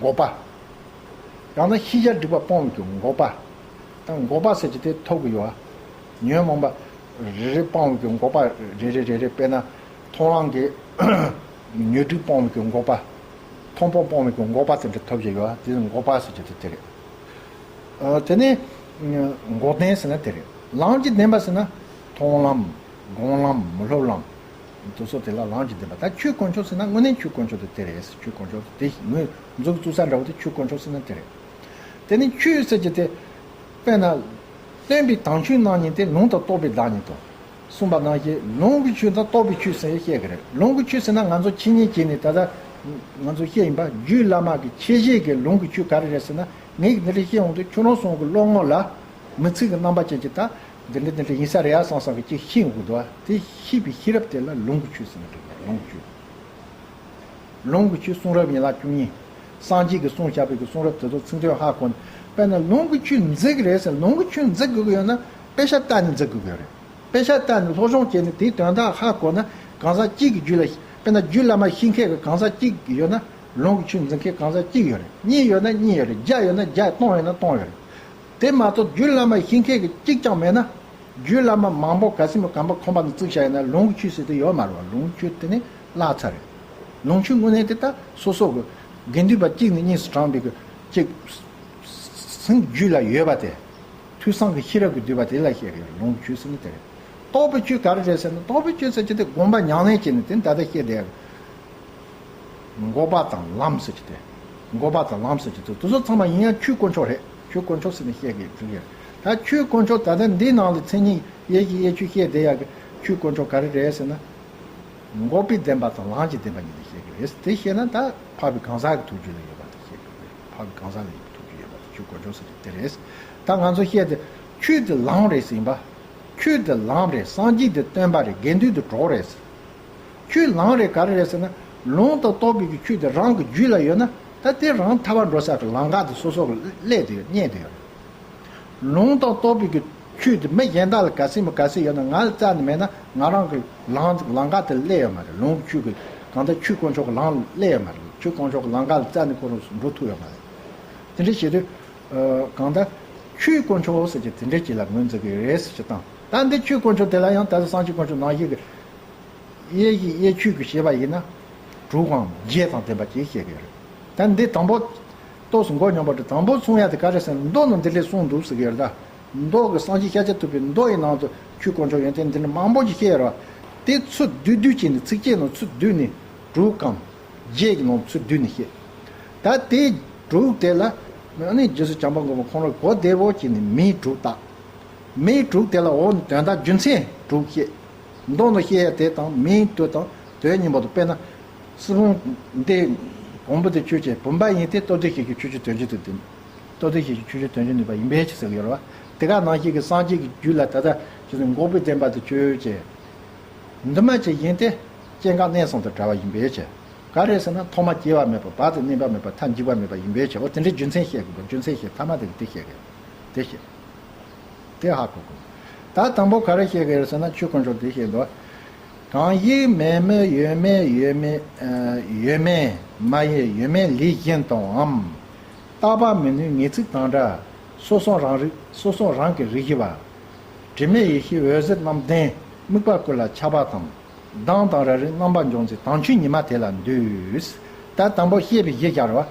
འགོག་པ། ཡང་ན་ཤེས་བྱ་སྒྲིབ་པ་སྤོང་བའི་གི་འགོག་པ། ད་འགོག་པ་ཟེར་གྱི་དེ་ཐོབ་གི་ཡོད་བ། ཉོན་མོངས་པ་རེ་རེ་སྤོང་བའི་གི་འགོག་པ་རེ་རེ་རེ་རེ་དཔེར་ན། མཐོང་ལམ་གྱི་ཉོན་སྒྲིབ་སྤོང་བའི་གི་འགོག་པ། མཐོང་སྤང་སྤོང་བའི་གི་འགོག་པ་དེ་འདྲ་ཐོབ་ཀྱི་ཡོད་བ། དེ་ནི་འགོག་པ་ཟེར་གྱི་དེ་དེ་རེད། ཨ། དེ་ནས་འགོག་བདེན་ཟེར་ན་དེ་རེད། ལམ་གྱི་བདེན་པ་ཟེར་ན། མཐོང་ལམ། སྒོམ་ལམ། མི་སློབ་ལམ། དེ་ཚོ་དེ་ལ་ལམ་གྱི་བདེན་པ། ད་ཆོས་དཀོན་མཆོག་ཟེར་ན་དངོས་གནས་ཆོས་དཀོན་མཆོག་དེ་དེ་རེད། ཆོས་དཀོན་མཆོག་དེ་ངོས་འཛུགས་བཙུགས་ས་འདྲ་བོ་དེ་ཆོས་དཀོན་མཆོག་ཟེར་ན་དེ་རེད། དེ་ནི་ཆོས་ཟེར་གྱི་དེ། དཔེར་ན། སྟོན་པའི་དམ་ཆོས་རྣམ་གཉིས་ཏེ། ལུང་དང་རྟོགས་པའི་བདག་ཉིད་དོ། གསུངས་པ་ནང་བཞིན་ལུང་གི་ཆོས་དང་རྟོགས་པའི་ཆོས་ཟེར་བཤད་ཀྱི་རེད། ལུང་གི་ཆོས་ཟེར་ན་ང་ཚོ་ཕྱི་ཉིན་བྱས་ནས་ད་ལྟ་ང་ཚོ་བཤད་ཡིན་པ་རྒྱུད་བླ་མ་གི་ཆེ་བཞེད་ཀྱི་ལུང་གི་ཆོས་ག་རེ་རེད་ཟེར་ན། ངས་འདི་འདྲ་བཤད་འོང་དུས་ཁྱོད་རང་ཚོ་གི་བློ་ངོ་ལ་མི་ཚིག་གི་རྣམ་པ་ཅན་གྱི་ད་འདི་འདྲ་འདི་འདྲ་ཡིན་ས་རེད་ཡ་བསམ་བསམ་གི་ཅིག་ཤེས་འོང་གི་འདུག་བ། དེ་ཤེས་པའི་ཤེས་རབ་དེ་ལ་ལུང་གི་ཆོས་ཟེར་ན་འགྲིག་པ། ལུང་གི་ཆོས། ལུང་གི་ཆོས་གསུང་རབ་ཡན་ལག་བཅུ་གཉིས། སངས་རྒྱས་ཀྱིས་གསུངས་བཞག་པའི་གི་གསུང་རབ་དེ་ཚོ་ཚིག་དོན་ཧ་གོ་ནས། དཔེར་ན་ལུང་གི་ཆོས་འཛིན་གྱི་རེད་ཟེར། ལུང་གི་ཆོས་འཛིན་དགོས་ཀྱི་ཡོད་ན་དཔེ་ཆ་ལྟ་ནས་འཛིན་དགོས་ཀྱི་ཡོད་རེད། དཔེ་ཆ་ལྟ་ནས་སློབ་སྦྱོང་བྱས་ནས་དེའི་དོན་དག་ཧ་གོ་ན་གང་ཟག་གཅིག་གི་རྒྱུད་ལ། དཔེར་ན་རྒྱུད་བླ་མ་ཤེས་མཁན་གྱི་གང་ཟག་གཅིག་ཡོད་ན་ལུང་གི་ཆོས་འཛིན་མཁན་གང་ཟག་གཅིག་ཡོད་རེད། གཉིས་ཡོད་ན་གཉིས་ཡོད་རེད། བརྒྱ་ཡོད་ན་བརྒྱ། སྟོང་ཡོད་ན་སྟོང་ཡོད་རེད། དེ་མ་གཏོགས་རྒྱུད་བླ་མ་ཤེས་མཁན་གྱི་གཅིག་ཀྱང་མེད་ན། རྒྱུད་བླ་མ་མང་པོ་ག་ཚོད་མོ་གམ་པ་ཁོམ་པ་ནས་བཙུགས་བཞག་ཡིན་ན་ལུང་གི་ཆོས་ཟེར་དེ་ཡོད་མ་རེད་བ། ལུང་གི་ཆོས་དེ་ནི་བརླག་ཚར་རེད། ལུང་ཆོས་དངོས་གནས་དེ་ད་སོ་སོ་གི་དགེ་འདུན་པ་གཅིག་ནས་གཉིས་སུ་དྲངས་པའི་གི་གཅིག་སེམས་རྒྱུད་ལ་ཡོད་པ་དེ། ཐོས་བསམ་གྱི་ཤེས་རབ་ཀྱིས་བསྡུས་པ་དེ་ལ་བཤད་ཀྱི་ཡོད། ལུང་གི་ཆོས་ཟེར་ནི་དེ་རེད། རྟོགས་པའི་ཆོས་ག་རེ་རེད་ཟེར་ན། རྟོགས་པའི་ཆོས་ཟེར་གྱི་དེ་སྒོམ་པ་ཉམས་ལེན་བྱས་ནས་དེ་ད་ལྟ་བཤད་བསྡད་ཡོད། འགོག་པ་དང་ལམ་ཟེར་གྱི་དེ། འགོག་པ་དང་ལམ་ཟེར་གྱི་དེ་དེ་ཚོ་ཚང་མ་ཡིན་ཡང་ཆོས་དཀོན་མཆོག་རེད། ཆོས་དཀོན་མཆོག་ཟེར་ནས་བཤད་ཀྱི་འདུག་ཡ། ད་ཆོས་དཀོན་མཆོག་ད་ལྟ་འདི་ནང་ལ་མཚན་ཉིད་དབྱེ་གཞི་དབྱེ་ཆོས་བཤད་བསྡད་ཡག་གི་ཆོས་དཀོན་མཆོག་ག་རེ་རེད་ཟེར་ན། འགོག་པའི་བདེན་པ་དང་ལམ་གྱི་བདེན་པ་གཉིས་ལ་བཤད་ཀྱི་རེད། དེ་བཤད་ན་ད་འཕགས་པའི་གང་ཟག་གི་ཐུགས་རྒྱུད་ལ་ཡོད་པ་དེ་བཤད་ཀྱི་རེད། འཕགས་པའི་གང་ཟག་ལ་ཡོད་པའི་ཐུགས་རྒྱུད་ཡོད་པ་དེ་ཆོས་དཀོན་མཆོག་ཟེར་གྱི་དེ་རེད། ད་ང་ཚོ་བཤད་དེ་ཆོས་དེ་ལམ་རེད་ཟེར་ཡིན་པ། ཆོས་དེ་ལམ་རེད། སངས་རྒྱས་དེ་སྟོན་པ་རེད། དགེ་འདུན་དེ་གྲོགས་རེད། ཆོས་ལམ་རེད་ག་རེ་རེད་ཟེར་ན། ལུང་དང་རྟོགས་པའི་གི་ཆོས་དེ་རང་གི་རྒྱུད་ལ་ཡོད་ན། ད་དེ་རང་ཐར་བར་འགྲོ་ས་གི་ལམ་ཁ་དེ་སོ་སོ་གི་སླེབས་དེ་ཡོད། རྙེད་དེ་ཡོད། ལུང་དང་རྟོགས་པའི་གི་ཆོས་དེ་མི་གཞན་དག་ལ་ག་ཚད་མི་ག་ཚད་ཡོད་ན། ང་ལ་རྩ་ནས་མེད་ན། ང་རང་གི་ལམ་ལམ་ཁ་དེ་སླེབས་ཡོད་མ་རེད། ལུང་ཆོས་ཀྱི་གང་ལྟར་ཆོས་དཀོན་མཆོག་གི་ལམ་སླེབས་ཡོད་མ་རེད། ཆོས་དཀོན་མཆོག་གི་ལམ་ཁ་ལ་རྩ་ནས་ཁོ་རང་འགྲོ་ཐུབ་ཡོད་མ་རེད། དེ་འདྲ་བྱེད་དུས། ཨ། གང་ལྟར་ཆོས་དཀོན་མཆོག་ཟེར་གྱི་དེ་འདྲ་ཅིག་ལ་ངོས་འཛིན་གྱི་རེད་ཟེར་གྱི་དང་། ད་འདི་ཆོས་དཀོན་མཆོག་དེ་ལ་ཡང་ད་ལྟ་སངས་རྒྱས་དཀོན་མཆོག་ནང་བཞིན་གྱི་གཡས་གཡས་ཆོས་ཀྱི་བྱེད་པ་ཡིན་ན། དྲུག་གམ་བརྒྱད་དང་ལྡན་པ་ཅིག་བཤད་ཀྱི་རེད། ད་འདི་དང་པོ། ཏོག་ཙམ་མགོ་རྙོག་པ་འདྲ། དང་པོ་མཚུངས་ཡ་དེ་ག་རེ་ཟེར་ན། མདོ་ནང་འདི་འདྲས་གསུངས་འདུག་ཟེར་གྱི་རེད། ད་མདོ་གི་སངས་རྒྱས་ཤཱཀྱ་ཐུབ་པའི་མདོ་ཡི་ནང་དུ་ཆོས་དཀོན་མཆོག་ཡོན་ཏན་འདི་འདྲ་མང་པོ་ཞིག་བཤད་ཡོད་རེད་བ། དེ་ཚུར་བསྡུས་བསྡུས་བྱས་ནས། ཚིགས་བཅད་ནང་ཚུར་བསྡུས་ནས། དྲུག་གམ་བརྒྱད་ཀྱི་ནང་ཚུར་བསྡུས་ནས་བཤད། ད་དེ་དྲུག་དེ་ལ། ཨ་ནི་རྗེས་སུ་བྱམས་པ་མགོན་པོ་ཁོང་རང་གོ་བདེ་བོ་བྱས་ནས་མིང་དྲུག་བཏགས། མིང་དྲུག་དེ་ལ་འོག་ནས་དོན་དག་རྒྱུ་མཚན་དྲུག་བཤད། མདོ་ནང་བཤད་ཡ་དེ་དང་མིང་དེ་དང་དོན་གཉིས་པོ་དང་། དཔེར་ན། སྲིད་ཕུང་འདི་བོང་བུ་དེ་ཆོས་ཅན། བུམ་པ་ཡིན་ཏེ། རྟོགས་ལྡན་ཞིང་གི་ཆོས་ཀྱི་དོན་བྱེད་དུ་ལྡན། རྟོགས་ལྡན་ཞིང་གི་ཆོས་ཀྱི་དོན་བྱེད་ནུས་པ་ཡིན་པའི་ཕྱིར་ཟེར་གྱི་ཡོད་རེད་བ། དེ་ག་ནང་བཞིན་གྱི་སངས་རྒྱས་ཀྱི་རྒྱུད་ལ་ད་ལྟ་ཅི་ཟེར། འགོག་པའི་བདེན་པ་དེ་ཆོས་ཅན། འདུས་མ་བྱས་ཡིན་ཏེ། སྐྱེ་འགག་གནས་གསུམ་དང་བྲལ་བ་ཡིན་པའི་ཕྱིར། ག་རེ་ཟེར་ན། ཐོག་མ་སྐྱེ་བ་མེད་པ། བར་དུ་གནས་པ་མེད་པ། མཐར་འཇིག་པ་མེད་པ་ཡིན་པའི་ཕྱིར། འོ་དེ་འདྲའི་རྒྱུ་མཚན་བཤད་དགོས་པ། རྒྱུ་མཚན་བཤད། ཐ་མ་དེ་གི་དེ་བཤད་དགོས། དེ་བཤད། དེ་ཧ་གོ་དགོས། ད་དང་པོ་ག་རེ་བཤད་ཀྱི་ཡོད་ཟེར་ན། ཆོས་དཀོན་མཆོག་དེ་བཤད་འདུག། གང་ཞིག་མེད་མིན་ཡོད་མེད་ཡོད་མེད། ཨ། ཡོད་མེད་མ་ཡིན་ཡོད་མེད་ལས་གཞན་དུའམ། བརྟག་པ་མི་ནུས་ངེས་ཚིག་དང་བྲལ། སོ་སོ་རང་རིག་སོ་སོ་རང་གི་རིག་བྱེད་པ། དྲི་མེད་ཡེ་ཤེས་འོད་ཟེར་རྣམས་ལྡན། དམིགས་པ་ཀུན་ལ་ཁྱབ་པ་དང་། དྭངས་དང་རབ་རིབ་རྣམ་པར་འཇོམས་མཛད། དྭངས་ཆོས་ཉི་མ་དེ་ལ་འདུད། ད་དང་པོ་བཤད་པའི་གཞི་བཞག་རེད་བ།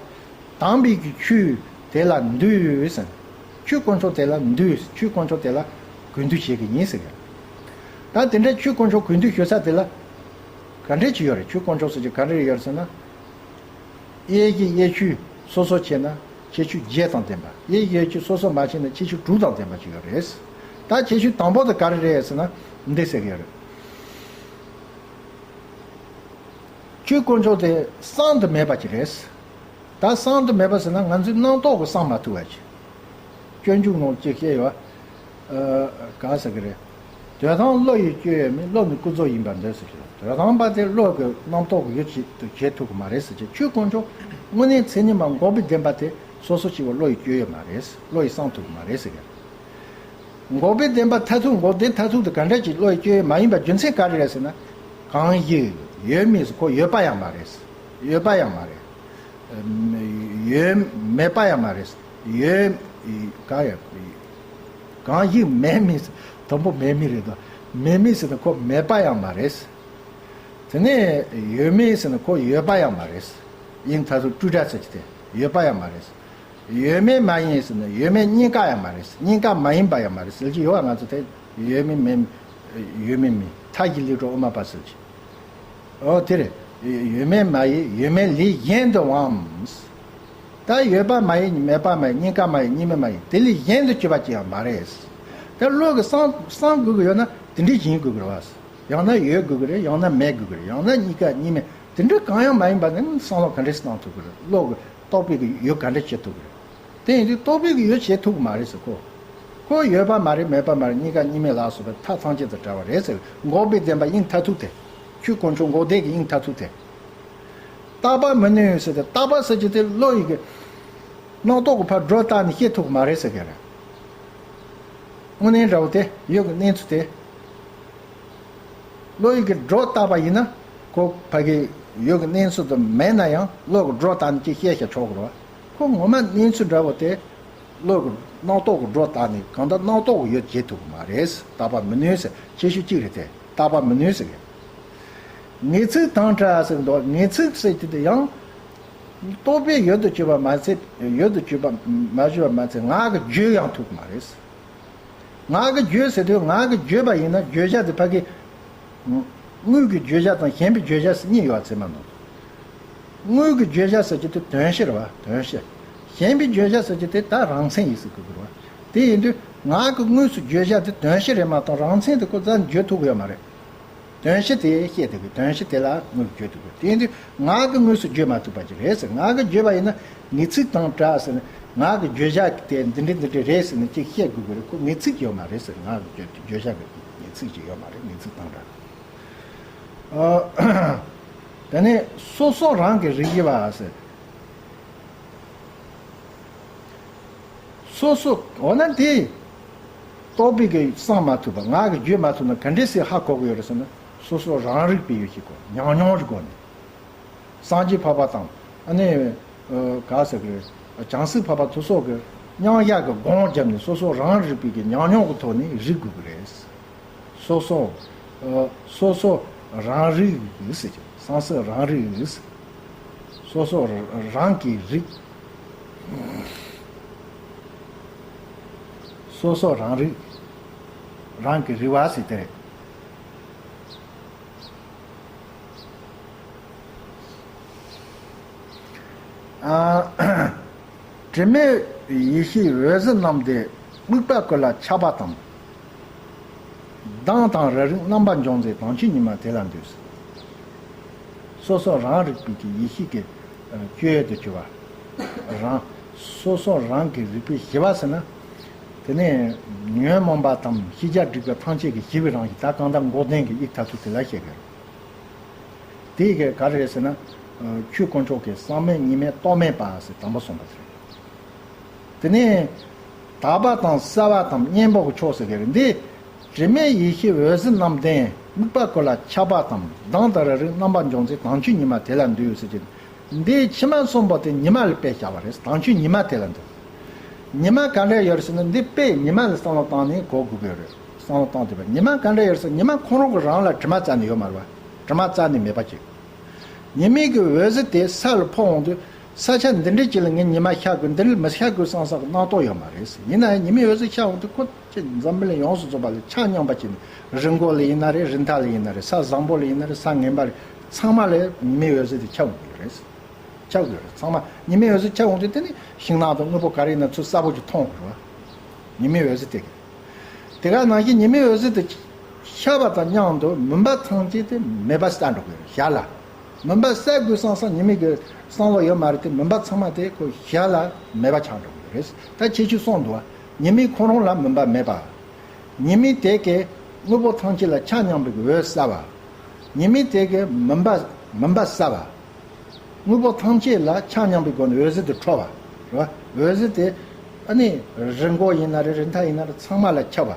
དྭངས་པའི་གི་ཆོས་དེ་ལ་འདུད་ཟེར། ཆོས་དཀོན་མཆོག་དེ་ལ་འདུད། ཆོས་དཀོན་མཆོག་དེ་ལ་གུས་འདུད་བྱེད་ཀྱི་ཡིན་ཟེར་གི། ད་དེ་འདྲའི་ཆོས་དཀོན་མཆོག་གུས་འདུད་ཞུ་ས་དེ་ལ་ག་འདྲས་ཅིག་ཡོད་རེད། ཆོས་དཀོན་མཆོག་ཟེར་གྱི་ག་འདྲས་ཡོད་རེད་ཟེར་ན། གཡས་ཀྱི་གཡས་ཆོས་སོ་སོ་བྱས་ན་ཁྱད་ཆོས་བརྒྱད་དང་ལྡན་པ། གཡས་ཀྱི་གཡས་ཆོས་སོ་སོ་མ་བྱས་ན་ཁྱད་ཆོས་དྲུག་དང་ལྡན་པ་ཅིག་ཡོད་རེད། ད་ཁྱད་ཆོས་དང་པོ་དེ་ག་རེ་རེད་ཟེར་ན། འདི་ཟེར་གི་ཡོད་རེད། ཆོས་དཀོན་མཆོག་དེ་གསང་དུ་མེད་པ་ཅིག་རེད། ད་གསང་དུ་མེད་པ་ཟེར་ན། ང་ཚོའི་རྣམ་རྟོག་གིས་གསང་མ་ཐུབ་པ་ཅིག། སྤྱོད་འཇུག་ནང་ཅིག་བཤད་ཡོད། ཨ། གང་ཟེར་གི་རེད། དོན་དམ་བློ་ཡི་སྤྱོད་ཡུལ་མིན། བློ་ནི་ཀུན་རྫོབ་ཡིན་པར་འདོད་ཟེར་གྱི་རེད། དོན་དམ་པ་དེ་བློ་གི་རྣམ་རྟོག་གི་ཡུལ་ཅིག་ཏུ་བྱེད་ཐུབ་ཀྱི་མ་རེད་ཟེར་གྱི། ཆོས་དཀོན་མཆོག་དངོས་གནས་མཚན་ཉིད་མ་འགོག་པའི་བདེན་པ་དེ་སོ་སོ་སྐྱེ་བོ་བློ་ཡི་སྤྱོད་ཡུལ་མ་རེད། བློ་ཡིས་གསང་ཐུབ་ཀྱི་མ་རེད་ཟེར་གི། འགོག་པའི་བདེན་པ་མཐར་ཐུག་འགོག་བདེན་མཐར་ཐུག་དེ་ག་འདྲ་ཅིག་བློ་ཡི་སྤྱོད་ཡུལ་མ་ཡིན་པ་རྒྱུ་མཚན་ག་རེ་རེད་ཟེར་ན། གང་ཞིག་ཡོད་མིན་ཟེར། ཁོ་ཡོད་པ་ཡང་མ་རེད། ཡོད་པ་ཡང་མ་རེད། ཡོད། མེད་པ་ཡང་མ་རེད། ཡོད། ག་ཡང་། གང་ཞིག་མེད་མིན་ཟེར། དང་པོ་མེད་མིན་རེད་དོ། མེད་མིན་ཟེར་ན་ཁོ་མེད་པ་ཡང་མ་རེད། དེ་ནས་ཡོད་མིན་ཟེར་ན་ཁོ་ཡོད་པ་ཡང་མ་རེད། དབྱིངས་མཐར་ཐུག་སྤྲོས་བྲལ་ཟེར་གྱི་དེ་ཡོད་པ་ཡང་མ་རེད། ཡོད་མེད་མ་ཡིན་ཟེར་ན་ཡོད་མེད་གཉིས་ཀ་ཡང་མ་རེད། གཉིས་ཀ་མ་ཡིན་པ་ཡང་མ་རེད་ཟེར་གྱི་ཡོད་པ། ང་ཚོ་དེ་ཡོད་མིན་མེད། ཡོད་མིན་མིན། མཐའ་བཞི་ལས་གྲོལ་དབུ་མ་པ་ཟེར་གྱི། འོ་དེ་རེད། ཡོད་མེད་མ་ཡིན་ཡོད་མེད་ལས་གཞན་དུའམ། ད་ཡོད་པ་མ་ཡིན་མེད་པ་མ་ཡིན། གཉིས་ཀ་མ་ཡིན། གཉིས་མེད་མ་ཡིན། དེ་ལས་གཞན་དུ་གྱུར་པ་ཅི་ཡང་མ་རེད། ད་བློ་གིས་གསང་གསང་དགོས་ཀྱི་ཡོད་ན་དེ་འདྲས་ཡིན་དགོས་ཀྱི་རེད་བ། ཡང་ན་ཡོད་དགོས་ཀྱི་རེད། ཡང་ན་མེད་དགོས་ཀྱི་རེད། ཡང་ན་གཉིས་ཀ་གཉིས་མེད། དེ་འདྲ་གང་ཡང་མ་ཡིན་པ་ནི་བསམ་བློ་ག་འདྲས་སེ་བཏང་ཐུབ་ཀྱི་རེད། བློ་གིས་རྟོགས་པའི་གི་ཡུལ་ག་འདྲས་བྱེད་ཐུབ་ཀྱི་རེད། དེ་ཡིན་དུས་རྟོགས་པའི་གི་ཡུལ་བྱེད་ཐུབ་ཀྱི་མ་རེད་ཟེར་ཁོ། ཁོ་ཡོད་པ་མ་རེད། མེད་པ་མ་རེད། གཉིས་ཀ་གཉིས་མེད་ལ་སོགས་པའི་མཐའ་ཐམས་ཅད་དང་བྲལ་བ་རེད་ཟེར། འགོག་པའི་བདེན་པ་དབྱིངས་མཐར་ཐུག་དེ། ཆོས་དཀོན་མཆོག་འགོག་བདེན་གྱི་དབྱིངས་མཐར་ཐུག་དེ། བརྟག་པ་མི་ནུས་ཟེར་ཏེ། བརྟག་པ་ཟེར་གྱི་དེ་བློ་ཡི་གི་རྣམ་རྟོག་གི་ཕར་སྒྲོ་བཏགས་ནས་བཤད་ཐུབ་ཀྱི་མ་རེད་ཟེར་གྱི་རེད། དངོས་གནས་འདྲ་བོ་དེ་ཡོད་ཀྱི་གནས་ཚུལ་དེ། བློ་ཡི་གི་སྒྲོ་བཏགས་པ་ཡིན་ན། ཁོ་ཕ་གི་ཡོད་ཀྱི་གནས་ཚུལ་དུ་མེད་ན་ཡང་བློ་གི་སྒྲོ་བཏགས་ནས་ཅིག་བཤད་བཤད་ཆོག་གི་རེད་བ། ཁོ་ངོ་མ་གནས་ཚུལ་འདྲ་བོ་དེ་བློ་གི་རྣམ་རྟོག་གི་སྒྲོ་བཏགས་ནས་གང་ལྟར་རྣམ་རྟོག་གི་ཡུལ་བྱེད་ཐུབ་ཀྱི་མ་རེད། བརྟག་པ་མི་ནུས་ཟེར། ཁྱད་ཆོས་གཅིག་རེད་དེ། བརྟག་པ་མི་ནུས་ཟེར་གི། ངེས་ཚིག་དང་བྲལ་ཟེར་འདུག། ངེས་ཚིག་ཟེར་གྱི་དེ་ཡང་རྟོག་པས་ཡུལ་དུ་གྱུར་པ་མ་ཚད། ཡུལ་དུ་གྱུར་པ་མ་གྱུར་པ་མ་ཚད་ངག་གིས་བརྗོད་ཡང་ཐུབ་ཀྱི་མ་རེད། ངག་གིས་བརྗོད་ཟེར་དུས་ངག་གིས་བརྗོད་པ་ཡིན་ན་བརྗོད་བྱ་དེ་ཕ་གི་དངོས་ཀྱི་བརྗོད་བྱ་དང་ཞེན་པའི་བརྗོད་བྱ་ཟེར་གཉིས་ཡོད་པ་ཚད་མ་ནོར། དངོས་ཀྱི་བརྗོད་བྱ་ཟེར་གྱི་དེ་དོན་བྱེད་རེད་བ། དོན་བྱེད། ཞེན་པའི་བརྗོད་བྱ་ཟེར་གྱི་དེ་ད་རང་མཚན་ཡིན་ཟེར་དགོས་ཀྱི་རེད་བ། དེ་ཡིན་དུས་ངག་གི་དངོས་སུ་བརྗོད་བྱ་དེ་དོན་བྱེད་རེད་མ་གཏོགས་རང་མཚན་དེ་ཁོ་རྩ་ནས་བརྗོད་ཐུབ་ཀྱི་ཡོད་མ་རེད། དོན་བྱེད་དེ་བཤད་དེ་གི་དོན་བྱེད་དེ་ལ་དངོས་བརྗོད་དེ་གི། དེ་ཡིན་དུས་ངག་གི་དངོས་སུ་བརྗོད་མ་ཐུབ་པ་ཅིག་རེད་ཟེར། ངག་གི་བརྗོད་པ་ཡིན་ན་ངེས་ཚིག་དང་བྲལ་ཟེར་ནས་ངག་གི་བརྗོད་བྱ་དེ་འདི་འདྲ་འདི་འདྲ་རེད་ཟེར་ནས་ཅིག་བཤད་དགོས་ཀྱི་རེད། ཁོ་ངེས་ཚིག་ཡོད་མ་རེད་ཟེར། ངག་གི་བརྗོད་བརྗོད་བྱ་གི་ངེས་ཚིག་ཅིག་ཡོད་མ་རེད། ངེས་ཚིག་དང་བྲལ། ཨ། དེ་ནས་སོ་སོ་རང་གི་རིག་པ་ཟེར། སོ་སོ་འོ་ན་དེ་རྟོག་པའི་གི་གསང་མ་ཐུབ་པ། ངག་གི་བརྗོད་མ་ཐུབ་ན་ག་འདྲས་སེ་ཧ་གོ་གི་ཡོད་རེད་ཟེར་ན། སོ་སོ་རང་རིག་པའི་ཡུལ་གྱི་སྒོ། ཉམས་མྱོང་གི་སྒོ་ནས། སངས་རྒྱས་འཕགས་པ་དང་ཨ་ནི་ག་ཟེར་གི་རེད། བྱང་སེམས་འཕགས་པ་ཚོ་སོགས་ཀྱི་མཉམ་གཞག་གི་སྒོམ་བརྒྱབ་ནས་སོ་སོ་རང་རིག་པའི་གི་ཉམས་མྱོང་གི་ཐོག་ནས་རིག་དགོས་ཀྱི་རེད། སོ་སོ། ཨ། སོ་སོ་རང་རིག་ཟེར་གྱི། སངས་རྒྱས་རང་རིག་ཟེར། སོ་སོ་རང་གི་རིག་སོ་སོ་རང་རིག་རང་གི་རིག་པ་ཟེར་དེ་རེད། ཨ། དྲི་མེད་ཡེ་ཤེས་འོད་ཟེར་རྣམས་ཏེ། དམིགས་པ་ཀུན་ལ་ཁྱབ་པ་དང་། མདངས་དང་ར་རིག་རྣམ་པར་འཇོག་མཛད། དྭངས་ཆོས་ཉི་མ་དེ་ལ་འདུད། སོ་སོ་རང་རིག་པའི་གི་ཡེ་ཤེས་ཀྱི་སྤྱོད་ཡུལ་དུ་གྱུར་པ། རང་སོ་སོ་རང་གི་རིག་པའི་ཞི་བ་ཟེར་ན། དེ་ནས་ཉོན་མོངས་པ་དང་ཤེས་བྱ་སྒྲིབ་པ་ཐམས་ཅད་ཀྱི་ཞི་བའི་རང་བཞིན། ད་གང་ལྟར་འགོག་བདེན་གྱི་དབྱིབས་མཐར་ཐུག་དེ་ལ་བཤད་དགོས། དེ་ག་རེ་རེད་ཟེར་ན། ཆོས་དཀོན་མཆོག་གི་གསང་མེད་གཉིས་མེད་རྟོག་མེད་པ་ཟེར་དང་པོ་གསུངས་པ་དེ་རེད། དེ་ནས་དག་པ་དང་གསལ་བ་དང་གཉེན་པོ་གི་ཕྱོགས་ཟེར་གི་རེད། འདི་དྲི་མེད་ཡེ་ཤེས་འོད་ཟེར་རྣམས་ལྡན། དམིགས་པ་ཀུན་ལ་ཁྱབ་པ་དང་། མདངས་དང་ར་རིག་རྣམ་པར་འཇོག་མཛད། དྭངས་ཆོས་ཉི་མ་དེ་ལ་འདུད་ཟེར་གྱི། འདིའི་ཕྱི་མ་གསུམ་པོ་དེ་ཉི་མ་ལ་དཔེ་བཞག་པ་རེད། དྭངས་ཆོས་ཉི་མ་དེ་ལ་འདུད། ཉི་མ་ག་འདྲ་ཡོད་རེད་ཟེར་ན། འདི་དཔེ་ཉི་མ་ལ་བསམ་བློ་བཏང་ནས་གོ་དགོས་ཀྱི་ཡོད་རེད། བསམ་བློ་བཏང་དུས་པ། ཉི་མ་ག་འདྲ་ཡོད་རེད་ཟེར་ན། ཉི་མ་ཁོ་རང་གི་རང་ལ་དྲི་མ་རྩ་ནས་ཡོད་མ་རེད་པ། དྲི་མ་རྩ་ནས་མེད་པ་ཅིག་ཉི་མའི་གི་འོད་ཟེར་དེ་ས་ལ་ཕོག་འོང་དུས། ས་ཆ་འདི་འདྲ་ཅིག་ལ་ངས་ཉི་མ་ཤར་དགོས། འདི་འདྲ་མི་ཤར་དགོས་བསམ་ས་གི་རྣམ་རྟོག་ཡོད་མ་རེད། ཡིན་ན་ཡང་ཉི་མའི་འོད་ཟེར་ཤར་འོང་དུས། ཁོ་ཅི་འཛམ་བུ་གླིང་ཡོངས་སུ་རྫོགས་པ་ལ་ཆ་མཉམ་པ་ཅིག་ནི། རི་མགོ་ལ་ཡིན་ན་རེད། རི་མཐའ་ལ་ཡིན་ན་རེད། ས་བཟང་པོ་ལ་ཡིན་ན་རེད། ས་ངན་པ་ལ། ཚང་མ་ལ་ཉི་མའི་འོད་ཟེར་དེ་ཁྱབ་འོང་གི་རེད། ཁྱབ་དགོས་རེད། ཚང་མ་ཉི་མའི་འོད་ཟེར་ཁྱབ་འོང་དུས། དེ་ནི་ཤིང་ནགས་དང་དངོས་པོ་ག་རེ་ཡིན་ན་ཚུར་གསལ་པོ་ཅིག་མཐོང་དགོས་རེད་བ། ཉི་མའི་འོད་ཟེར་དེ། དེ་ག་ནང་བཞིན་ཉི་མའི་འོད་ཟེར་དེ་ཤར་བ་དང་མཉམ་དུ་མུན་པ་ཐམས་ཅད་དེ་མེད་པ་བསལ་འགྲོ་དགོས་རེད། ཞར་ལ། མུན་པ་བསལ་དགོས་བསམ་བསམ་ཉི་མའི་གི་བསམ་བློ་ཡོད་མ་རེད་དེ། མུན་པ་ཚང་མ་དེ་ཁོ་ཞར་ལ་མེད་པ་ཆགས་འགྲོ་དགོས་རེད། ད་ཁྱད་ཆོས་གསུམ་འདུག་བ། ཉི་མའི་ཁོ་རང་ལ་མུན་པ་མེད་པ། ཉི་མའི་དེ་གའི་དངོས་པོ་ཐམས་ཅད་ལ་ཆ་མཉམ་པའི་འོད་གསལ་བ། ཉི་མའི་དེ་གའི་མུན་པ་མུན་པ་གསལ་བ། དངོས་པོ་ཐམས་ཅད་ལ་ཆ་མཉམ་པའི་སྒོ་ནས་འོད་ཟེར་དེ་འཕྲོ་བ། རེད་བ། འོད་ཟེར་དེ་ཨ་ནི་རི་མགོ་ཡིན་ན་རེད། རི་མཐའ་ཡིན་ན་རེད། ཚང་མ་ལ་ཁྱབ་པ།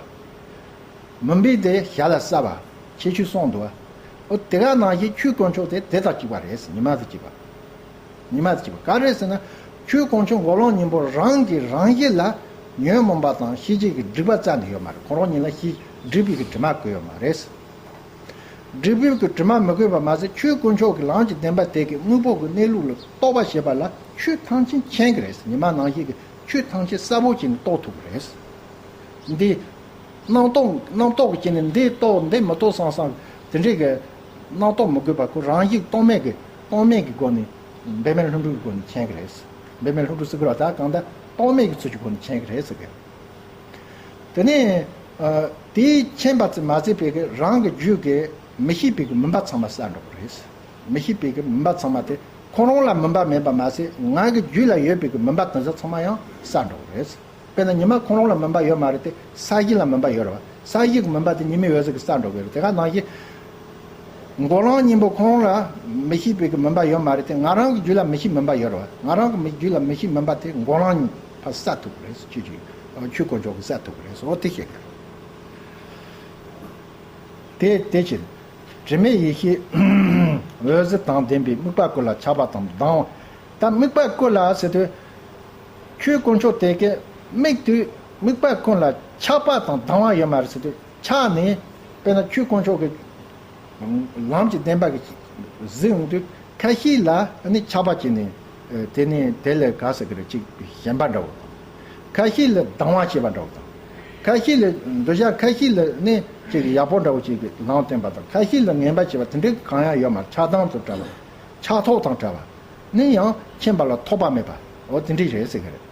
མུན་པའི་དེ་ཞར་ལ་གསལ་བ། ཁྱད་ཆོས་གསུམ་འདུག་བ། འོ་དེ་ག་ནང་བཞིན་ཆོས་དཀོན་མཆོག་དེ་དེ་དང་གཅིག་པ་རེད། ཉི་མ་དང་གཅིག་པ། ཉི་མ་དང་གཅིག་པ་ག་རེ་ཟེར་ན། ཆོས་དཀོན་མཆོག་འགོག་ལམ་གཉེན་པོ་རང་གི་རང་བཞིན་ལ་ཉོན་མོངས་པ་དང་ཤེས་བྱའི་གི་སྒྲིབ་པ་རྩ་ནས་ཡོད་མ་རེད། ཁོ་རང་ཉིད་ལ་ཤེས་སྒྲིབ་པའི་གི་དྲི་མ་བཀོད་ཡོད་མ་རེད། སྒྲིབ་པའི་གི་དྲི་མ་མི་བཀོད་པ་མ་ཟད། ཆོས་དཀོན་མཆོག་གི་ལམ་གྱི་བདེན་པ་དེ་གི་དངོས་པོ་གི་གནས་ལུགས་ལ་རྟོགས་པ་བྱེད་པ་ལ་ཆོས་ཐམས་ཅད་མཁྱེན་གི་རེད། ཉི་མ་ནང་བཞིན་གི་ཆོས་ཐམས་ཅད་གསལ་པོ་བྱས་ནས་རྟོགས་ཐུབ་གི་རེད། འདི། རྣམ་རྟོག་རྣམ་རྟོག་གི་རྐྱེན་ནས་འདི་རྟོགས་འདི་མི་རྟོགས་བསམ་བསམ་དེ་འདྲའི་གི་རྣམ་རྟོག་མི་དགོས་པ། ཁོ་རང་བཞིན་རྟོག་མེད་ཀྱི་རྟོག་མེད་ཀྱི་སྒོ་ནས། འབད་མེད་ལྷུན་གྲུབ་ཀྱི་སྒོ་ནས་མཁྱེན་གྱི་རེད། འབད་མེད་ལྷུན་གྲུབ་ཟེར་གི་རེད་བ། ད་གང་ལྟར་རྟོག་མེད་ཀྱི་ཚུལ་གྱི་སྒོ་ནས་མཁྱེན་གྱི་རེད་ཟེར་གི། དེ་ནས་ཨ། དེའི་མཁྱེན་པ་ཙམ་མ་ཟད་པའི་གི་རང་གི་རྒྱུད་ཀྱི་མི་ཤེས་པའི་གི་མུན་པ་ཚང་མ་བསལ་འགྲོ་གི་རེད། མི་ཤེས་པའི་གི་མུན་པ་ཚང་མ་དེ་ཁོ་རང་ལ་མུན་པ་མེད་པ་མ་ཟད། ང་གི་རྒྱུད་ལ་ཡོད་པའི་གི་མུན་པ་དེ་ཚོ་ཚང་མ་ཡང་བསལ་འགྲོ་གི་རེད། དཔེར་ན་ཉི་མ་ཁོ་རང་ལ་མུན་པ་ཡོད་མ་རེད་དེ། ས་གཞི་ལ་མུན་པ་ཡོད་རེད་བ། ས་གཞི་གི་མུན་པ་དེ་ཉི་མའི་འོད་ཟེར་གྱིས་བསལ་འགྲོ་གི་རེད། དེ་ག་ནང་བཞིན་འགོག་ལམ་གཉེན་པོ་ཁོ་རང་ལ་མི་ཤེས་པའི་གི་མུན་པ་ཡོད་མ་རེད་དེ། ང་རང་གི་རྒྱུད་ལ་མི་ཤེས་མུན་པ་ཡོད་རེད་བ། ང་རང་གི་མི་རྒྱུད་ལ་མི་ཤེས་མུན་པ་དེ་འགོག་ལམ་གཉིས་ཕར་བསལ་ཐུབ་གི་རེད། ཆོས་ཀྱི་ཆོས་དཀོན་མཆོག་གིས་བསལ་ཐུབ་གི་རེད། འོ་དེ་བཤད་གི་རེད། དེ་དེ་ཕྱིར་དྲི་མེད་ཡེ་ཤེས་འོད་ཟེར་དང་ལྡན་པའི་དམིགས་པ་ཀུན་ལ་ཁྱབ་པ་དང་ལྡང་བ། ད་དམིགས་པ་ཀུན་ལ་ཟེར་དུས། ཆོས་དཀོན་མཆོག་དེ་གའི་དམིགས་དུས་དམིགས་པ་ཀུན་ལ་ཁྱབ་པ་དང་ལྡང་བ་ཡོད་མ་རེད་ཟེར་དུས། ཆགས་ནས། དཔེར་ན་ཆོས་དཀོན་མཆོག་གི་ལམ་གྱི་བདེན་པ་གི་གཟིགས་ཡོང་དུས། ཁ་ཤས་ལ་ནི་ཁྱབ་པ་བྱས་ནས། དེ་ནི་དེ་ལས་ག་ཟེར་གི་རེད། ཅིག་ཞེན་པ་འདྲ་བོ་དང་། ཁ་ཤས་ལ་སྡང་བ་བྱེད་པ་འདྲ་བོ་དང་། ཁ་ཤས་ལ་འདོད་ཆགས། ཁ་ཤས་ལ་ནི་ཅིག་ཡག་པོ་འདྲ་བོ་ཅིག་གི་ལམ་བསྟན་པ་དང་། ཁ་ཤས་ལ་ངན་པ་བྱེད་པ། དེ་འདྲའི་གང་ཡང་ཡོད་མ་རེད། ཆགས་སྡང་དང་བྲལ་བ། ཆགས་ཐོགས་དང་བྲལ་བ། ནི་ཡང་མཁྱེན་པ་ལ་ཐོགས་པ་མེད་པ། འོ་དེ་འདྲ་རེད་ཟེར་གི་རེད།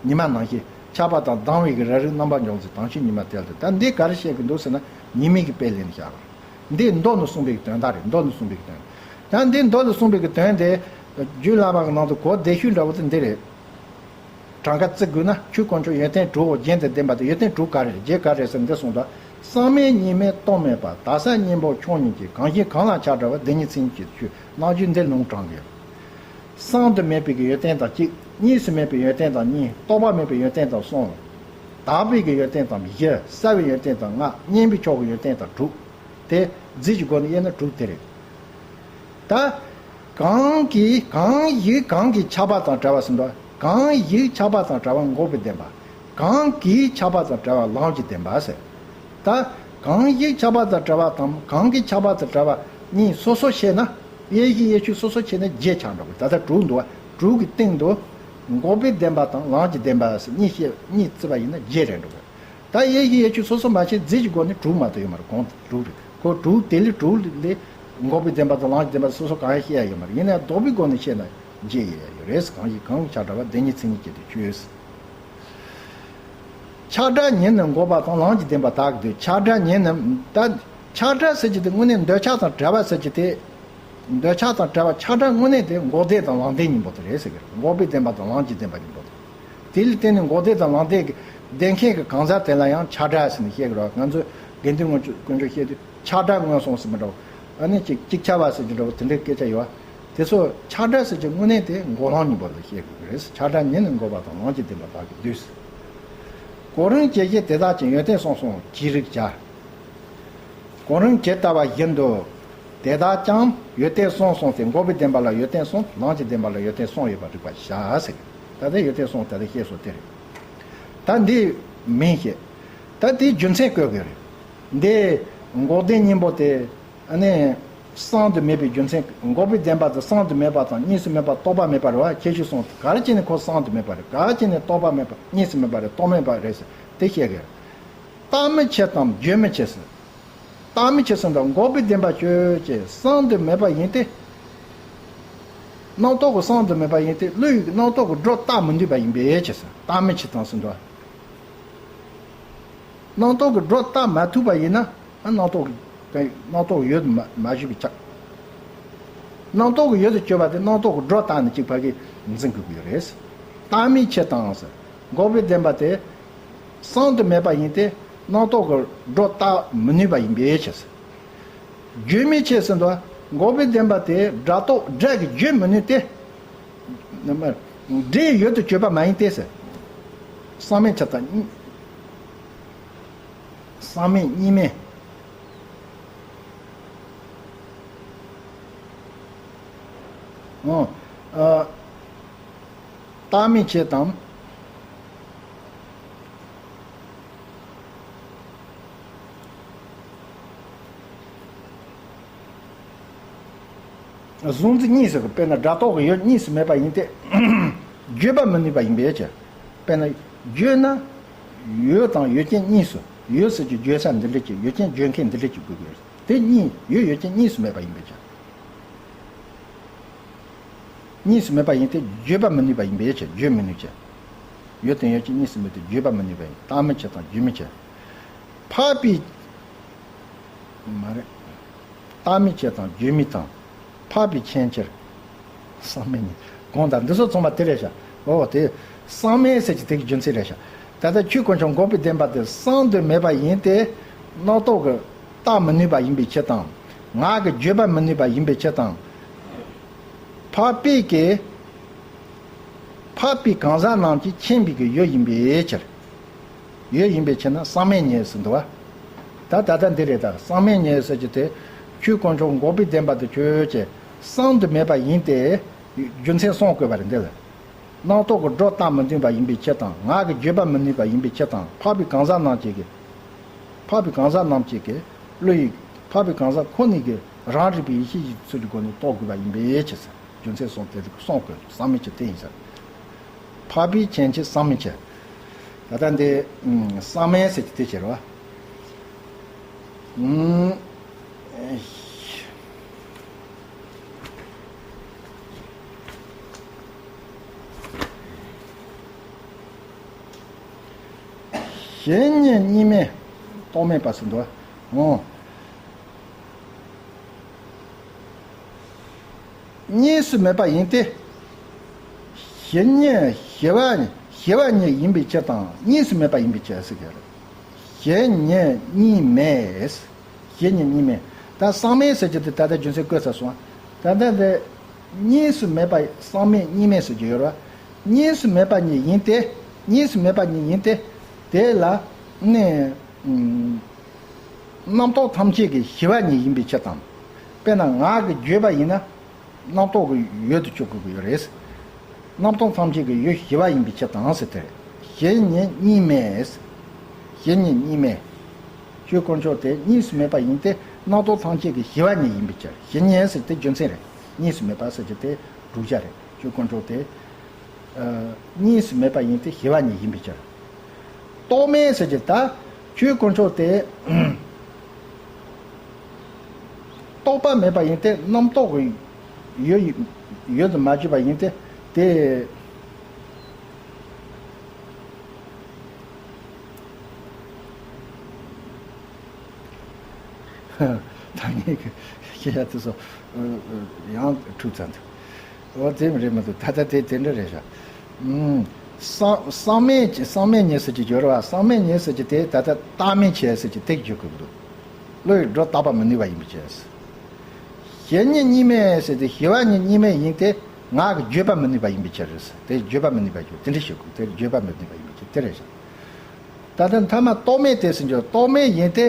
ཉི་མ་ནང་བཞིན་ཁྱབ་པ་དང་ལྡང་བའི་གི་ར་རིག་རྣམ་པར་འཇོག་མཛད། དྭངས་ཆོས་ཉི་མ་དེ་ལ་འདུད། ད་འདི་ག་རེ་བཤད་གི་འདུག་ཟེར་ན། ཉི་མའི་གི་དཔེ་ལེན་བཞག་པ། འདི་མདོ་ནས་གསུངས་པའི་གི་དོན་དག་རེད། མདོ་ནས་གསུངས་པའི་གི་དོན། ད་འདི་མདོ་ནས་གསུངས་པའི་གི་དོན་དེ། རྒྱུད་བླ་མ་གི་ནང་དུ་གོ་བདེ་ཤོས་འདྲ་བོ་དེ་འདི་རེད། གྲངས་ཀ་བརྩི་དགོས་ན། ཆོས་དཀོན་མཆོག་ཡོན་ཏན་དྲུག་རྒྱན་དུ་ལྡན་པ་དེ། ཡོན་ཏན་དྲུག་ག་རེ་རེད། བརྒྱད་ག་རེ་རེད་ཟེར་འདི་གསུངས་དང་། གསང་མེད་གཉིས་མེད་སྟོང་མེད་པ། དག་ས་གཉིས་པོ་ཆོས་ཉིད་ཀྱི། གང་ཞིག་གང་ལ་ཆགས་བྲལ་བ། དེ་ཉིད་མཚན་ཉིད་ཀྱི་ཆོས། རྣམ་འགྱུར་འདི་ལུང་དྲངས་ཏེ། གསང་དུ་མེད་པའི་གི་ཡོན་ཏན་དང་གཅིག་གཉིས་སུ་མེད་པའི་ཡོན་ཏན་དང་གཉིས། རྟོག་པ་མེད་པའི་ཡོན་ཏན་དང་གསུམ། དག་པའི་གི་ཡོན་ཏན་དང་བཞི། གསལ་བའི་ཡོན་ཏན་དང་ལྔ། མཉམ་པའི་ཕྱོགས་ཀྱི་ཡོན་ཏན་དང་དྲུག་དེ་རྫས་ཀྱི་སྒོ་ནས་དབྱེ་ན་དྲུག་དེ་རེད། ད། གང་གིས་གང་ཞིག་གང་གིས་ཆགས་པ་དང་བྲལ་བ་ཟེར་འདུག་གང་ཞིག་ཆགས་པ་དང་བྲལ་བ་འགོག་པའི་བདེན་པ། གང་གིས་ཆགས་པ་དང་བྲལ་བ་ལམ་གྱི་བདེན་པ་ཟེར། ད། གང་ཞིག་ཆགས་པ་དང་བྲལ་བ་དང་གང་གིས་ཆགས་པ་དང་བྲལ་བ་གཉིས་སོ་སོ་ཕྱེ་ན། དབྱེ་གཞི་དབྱེ་ཕྱོགས་སོ་སོ་ཕྱེ་ན་བརྒྱད་ཆགས་འགྲོ་གི། ད་ལྟ་དྲུག་འདུག་བ། དྲུག་གི་སྟེང་དུ། འགོག་པའི་བདེན་པ་དང་ལམ་གྱི་བདེན་པ་ཟེར་གཉིས་བཤད་གཉིས་བརྩིས་པ་ཡིན་ན་བརྒྱད་རེད་འགྲོ་གི། ད་དབྱེ་གཞི་དབྱེ་ཕྱོགས་སོ་སོ་མ་ཕྱེ་རྫས་ཀྱི་སྒོ་ནས་དྲུག་མ་གཏོགས་ཡོད་མ་རེད། གོང་དུ་དྲུག་རེད། ཁོ་དྲུག་དེ་ལས་དྲུག་ལས། འགོག་པའི་བདེན་པ་དང་ལམ་གྱི་བདེན་པ་སོ་སོ་གང་ཡང་བཤད་ཡ་ཡོད་མ་རེད། ཡིན་ནའང་ལྡོག་པའི་སྒོ་ནས་བཤད་ན་བརྒྱད་ཡོད་ཡ་ཡོད་རེད། གང་ཞིག་གང་གིས་ཆགས་བྲལ་བ། དེ་ཉིད་མཚན་ཉིད་ཀྱི་དེ་ཆོས། ཆགས་བྲལ་ཉིད་ནི་འགོག་པ་དང་ལམ་གྱི་བདེན་པ་དག་གི་འདོད། ཆགས་བྲལ་ཉིད་ནི་ད། ཆགས་བྲལ་ཟེར་གྱི་དེ་དངོས་གནས་འདོད་ཆགས་དང་བྲལ་བ་ཟེར་གྱི་དེ། འདོད་ཆགས་དང་བྲལ་བ་ཆགས་བྲལ་དངོས་གནས་དེ་འགོག་བདེན་དང་ལམ་བདེན་གཉིས་པོ་དེ་རེད་ཟེར་གི་རེད། འགོག་པའི་བདེན་པ་དང་ལམ་གྱི་བདེན་པ་གཉིས་པོ་དེ། དེ་ལ་བརྟེན་ནས་འགོག་བདེན་དང་ལམ་བདེན་གྱི་བདེན་མཁན་གྱི་གང་ཟག་དེ་ལ་ཡང་ཆགས་བྲལ་ཟེར་ནས་བཤད་ཀྱི་རེད། ང་ཚོས་དགེ་འདུན་དཀོན་མཆོག་དཀོན་མཆོག་བཤད་དུས་ཆགས་བྲལ་མངོན་སོང་ཟེར་མི་འདྲ་བོ། ཨ་ནི་ཅིག་ཅིག་ཆར་པ་ཟེར་གྱི་འདྲ་བོ་དེ་འདྲའི་སྐད་ཆ་ཡོད་བ། དེ་ཚོ་ཆགས་བྲལ་ཟེར་གྱི་དངོས་གནས་དེ་འགོག་ལམ་གཉིས་པོ་ལ་བཤད་དགོས་ཀྱི་རེད། ཆགས་བྲལ་ཉིད་ནི་འགོག་པ་དང་ལམ་གྱི་བདེན་པ་དག་གི་འདོད། གོ་རིམ་ཇི་བཞིན་དེ་དག་ཀྱང་ཡོན་ཏན་གསུམ་གསུམ་ཅི་རིགས་བྱ། གོ་རིམ་ཇི་ལྟ་བ་བཞིན་དུ། དེ་དག་ཀྱང་ཡོན་ཏན་གསུམ་གསུམ་སྟེ། འགོག་པའི་བདེན་པ་ལ་ཡོན་ཏན་གསུམ། ལམ་གྱི་བདེན་པ་ལ་ཡོན་ཏན་གསུམ་ཡོད་པར་རིགས་པར་བྱ་ཟེར། ད་ལྟ་ཡོན་ཏན་གསུམ་ད་ལྟ་བཤད་སོང་དེ་རེད། ད་འདི་མིན་ཞེས། ད་དེའི་རྒྱུ་མཚན་བཀོད་དགོས་རེད། འདི་འགོག་བདེན་གཉིས་པོ་དེ། ཨ་ནི། གསང་དུ་མེད་པའི་རྒྱུ་མཚན། འགོག་པའི་བདེན་པ་དེ་གསང་དུ་མེད་པ་དང་གཉིས་སུ་མེད་པ་རྟོག་པ་མེད་པ་རེད་བ། ཁྱད་ཆོས་གསུམ་དེ་ག་རེ་བྱས་ནས་ཁོ་གསང་དུ་མེད་པ་རེད། ག་རེ་བྱས་ནས་རྟོག་པ་མེད་པ་གཉིས་སུ་མེད་པ་རེད། རྟོག་མེད་པ་རེད་ཟེར་དེ་བཤད་གི་རེད། རྟགས་མི་ཕྱེད་དམ་བརྗོད་མི་ཕྱེད་ཟེར། རྟགས་མི་ཕྱེད་ཟེར་དང་འགོག་པའི་བདེན་པ་ཆོས་ཅན། གསང་དུ་མེད་པ་ཡིན་ཏེ། རྣམ་རྟོག་གི་གསང་དུ་མེད་པ་ཡིན་ཏེ། བློ་ཡི་རྣམ་རྟོག་གི་སྒྲོ་བཏགས་མི་ནུས་པ་ཡིན་པའི་ཕྱིར་ཟེར། རྟགས་མི་ཕྱེད་དམ་ཟེར་འདུག་རྣམ་རྟོག་གི་སྒྲོ་བཏགས་མ་ཐུབ་པ་ཡིན་ན། རྣམ་རྟོག་གི་རྣམ་རྟོག་ཡོད་མ་མ་ཞུས་པའི་ཆ། རྣམ་རྟོག་གི་ཡོད་དུ་གྱུར་པ་དེ་རྣམ་རྟོག་གི་སྒྲོ་བཏགས་ནས་གཅིག་ཕ་གི་འཛིན་དགོས་ཀྱི་ཡོད་རེད། རྟགས་མི་ཕྱེད་དམ་ཟེར། འགོག་པའི་བདེན་པ་དེ། གསང་དུ་མེད་པ་ཡིན་ཏེ། རྣམ་རྟོག་གི་སྒྲོ་བཏགས་མི་ནུས་པ་ཡིན་པའི་ཕྱིར་ཟེར། བརྗོད་མི་ཕྱེད་ཟེར་འདུག་འགོག་པའི་བདེན་པ་དེ་སྒྲ་རྟོག་སྒྲ་གིས་བརྗོད་མི་ནུས་ཏེ། སྒྲའི་ཡུལ་དུ་གྱུར་པ་མ་ཡིན་ཏེ་ཟེར། གསང་མེད་ཕྱེད་དམ། གསང་མེད་གཉིས་མེད། ཨོ། ཨ། རྟགས་མི་ཕྱེད་དམ། གཟུང་འཛིན་གཉིས་སུ་དཔེར་ན་སྒྲ་རྟོག་གི་ཡུལ་གཉིས་སུ་མེད་པ་ཡིན་ཏེ། བརྗོད་པ་མི་ནུས་པ་ཡིན་པའི་ཕྱིར། དཔེར་ན། བརྗོད་ན། ཡུལ་དང་ཡུལ་ཅན་གཉིས་སུ། ཡུལ་ཟེར་གྱི་བརྗོད་ས་འདི་འདྲ་ཅིག་ཡུལ་ཅན་བརྗོད་མཁན་འདི་འདྲ་ཅིག་དགོས་ཀྱི་ཡོད། དེ་གཉིས་ཡུལ་ཡུལ་ཅན་གཉིས་སུ་མེད་པ་ཡིན་པའི་ཕྱིར། གཉིས་སུ་མེད་པ་ཡིན་ཏེ་བརྗོད་པ་མི་ནུས་པ་ཡིན་པའི་ཕྱིར། བརྗོད་མི་ནུས་ཀྱི། ཡུལ་དང་ཡུལ་ཅན་གཉིས་སུ་མེད་དེ་བརྗོད་པ་མི་ནུས་པ་ཡིན། རྟགས་མི་ཕྱེད་དམ་བརྗོད་མི་ཕྱེད། འཕགས་པའི། མ་རེད། རྟགས་མི་ཕྱེད་དམ་བརྗོད་མི་དང་། འཕགས་པའི་མཁྱེན་ཕྱིར། གསང་མེད་ཉིད། གོང་དང་འདི་ཚོ་ཚང་མ་དེ་རེད་ཤག་འོ་དེ། གསང་མེད་ཟེར་གྱི་དེ་གི་རྒྱུ་མཚན་རེད་ཤག་ད་ལྟ་ཆོས་དཀོན་མཆོག་འགོག་པའི་བདེན་པ་དེ་གསང་དུ་མེད་པ་ཡིན་ཏེ། རྣམ་རྟོག་གིས་བཏགས་མི་ནུས་པ་ཡིན་པའི་ཕྱིར་དང་། ངག་གིས་བརྗོད་པ་མི་ནུས་པ་ཡིན་པའི་ཕྱིར་དང་། འཕགས་པའི་གི། འཕགས་པའི་གང་ཟག་རྣམས་ཀྱི་མཁྱེན་པའི་གི་ཡུལ་ཡིན་པའི་ཕྱིར། ཡུལ་ཡིན་པའི་ཕྱིར་ན་གསང་མེད་ཉིད་ཟེར་འདུག་བ། ད་ད་ལྟ་འདི་རེད། ད་གསང་མེད་ཉིད་ཟེར་གྱི་དེ། ཆོས་དཀོན་མཆོག་འགོག་པའི་བདེན་པ་དེ་ཆོས་ཅན། གསང་དུ་མེད་པ་ཡིན་ཏེ། རྒྱུ་མཚན་གསུམ་བཀོད་པ་རེད་འདི་ལ། རྣམ་རྟོག་གི་སྒྲོ་བཏགས་མི་ནུས་པ་ཡིན་པའི་ཕྱིར་དང་། ངག་གིས་བརྗོད་པ་མི་ནུས་པ་ཡིན་པའི་ཕྱིར་དང་། འཕགས་པའི་གང་ཟག་རྣམས་ཀྱི་གི། འཕགས་པའི་གང་ཟག་རྣམས་ཀྱི་གི། བློ་ཡིས། འཕགས་པའི་གང་ཟག་ཁོ་ནའི་གི་རང་རིག་པའི་ཡེ་ཤེས་ཀྱི་ཚུལ་གྱི་སྒོ་ནས་རྟོགས་དགོས་པ་ཡིན་པའི་ཕྱིར་ཟེར། རྒྱུ་མཚན་གསུམ་དེ་གསུམ་བཀོད། གསང་མེད་ཀྱི་དེ་ཡིན་ཟེར། འཕགས་པའི་མཁྱེན་ཕྱིར་གསང་མེད་ཕྱིར། ད་ལྟ་འདི། གསང་མེད་ཟེར་གྱི་དེ་ཕྱིར་རོ། གཞན་གཉིས་གཉིས་མེད་རྟོག་མེད་པ་ཟེར་འདུག་འོ། གཉིས་སུ་མེད་པ་ཡིན་ཏེ། གཞན་གཉིས་ཞི་བ་ཞི་བ་ཉིད་ཡིན་པའི་ཕྱིར་དང་གཉིས་སུ་མེད་པ་ཡིན་པའི་ཕྱིར་ཟེར་གྱི་རེད། གཞན་ཉིད་གཉིས་མེད། གཞན་ཉིད་གཉིས་མེད། ད་གསང་མེད་ཟེར་གྱི་དེ་ད་ལྟ་རྒྱུ་མཚན་བཀོད་ཚར་སོང་། ད་ལྟ་འདི་གཉིས་སུ་མེད་པ། གསང་མེད་གཉིས་མེད་ཟེར་གྱི་ཡོད་རེད་བ། གཉིས་སུ་མེད་པ་ཉིད་ཡིན་ཏེ། གཉིས་སུ་མེད་པ་ཉིད་ཡིན་ཏེ། དེ་ལ་ནི་ཨུམ། རྣམ་རྟོག་ཐམས་ཅད་ཀྱི་ཞི་བ་ཉིད་ཡིན་པའི་ཕྱིར་དང་། དཔེར་ན་ངག་གིས་བརྗོད་པ་ཡིན་ན། རྣམ་རྟོག་གི་ཡུལ་དུ་གྱུར་དགོས་ཀྱི་ཡོད་རེད། རྣམ་རྟོག་ཐམས་ཅད་ཀྱི་ཡུལ་ཞི་བ་ཡིན་པའི་ཕྱིར་དང་ཟེར་ཏེ། གཞན་ཉིད་གཉིས་མེད། གཞན་ཉིད་གཉིས་མེད། ཆོས་དཀོན་མཆོག་དེ་གཉིས་སུ་མེད་པ་ཡིན་ཏེ། རྣམ་རྟོག་ཐམས་ཅད་ཀྱི་ཞི་བ་ཉིད་ཡིན་པའི་ཕྱིར། གཞན་ཉིད་ཟེར་དེ་རྒྱུ་མཚན་རེད། གཉིས་སུ་མེད་པ་ཟེར་གྱི་དེ་བསྒྲུབ་བྱ་རེད། ཆོས་དཀོན་མཆོག་དེ། ཨ། གཉིས་སུ་མེད་པ་ཡིན་ཏེ་ཞི་བ་ཉིད་ཡིན་པའི་ཕྱིར། རྟོག་མེད་ཟེར་གྱི་ད་ཆོས་དཀོན་མཆོག་དེ་རྟོག་པ་མེད་པ་ཡིན་ཏེ། རྣམ་རྟོག་གི་ཡུལ་ཡུལ་དུ་མ་གྱུར་པ་ཡིན་ཏེ། དེ་ད་ངས་ཀྱི་སྐད་ཆ་དེ་ཚོ་ཡང་འཁྲུག་ཚར་འདུག་འོ་དེ་རེད་མི་འདུག་ད་ལྟ་དེ་དེ་འདྲ་རེད་ཤག་ཨུམ། གསང་གསང་མེད་ཀྱི། གསང་མེད་ཉིད་ཟེར་གྱི་ཡོད་རེད་བ། གསང་མེད་ཉིད་ཟེར་གྱི་དེ་ད་ལྟ་བརྟག་མིན་བྱས་ཟེར་གྱི་དེ་བརྗོད་དགོས་ཀྱི་འདུག་བློ་ཡིས་སྒྲོ་བཏགས་པ་མི་ནུས་པ་ཡིན་པའི་ཕྱིར། གཞན་ཉིད་གཉིས་མེད་ཟེར་དེ་ཞི་བ་ཉིད་གཉིས་མེད་ཡིན་ཏེ། ངག་གིས་བརྗོད་པ་མི་ནུས་པ་ཡིན་པའི་ཕྱིར། དེ་བརྗོད་པ་མི་ནུས་པ་ཡིན་པའི་ཕྱིར། དེ་འདྲ་བཤད་དགོས། དེ་བརྗོད་པ་མི་ནུས་པ་ཡིན་པའི་ཕྱིར་དེ་རེད་ཤག་ད་ལྟ་མཐའ་མ་རྟོག་མེད་དེ་ཟེར་གྱི་ཡོད། རྟོག་མེད་ཡིན་ཏེ།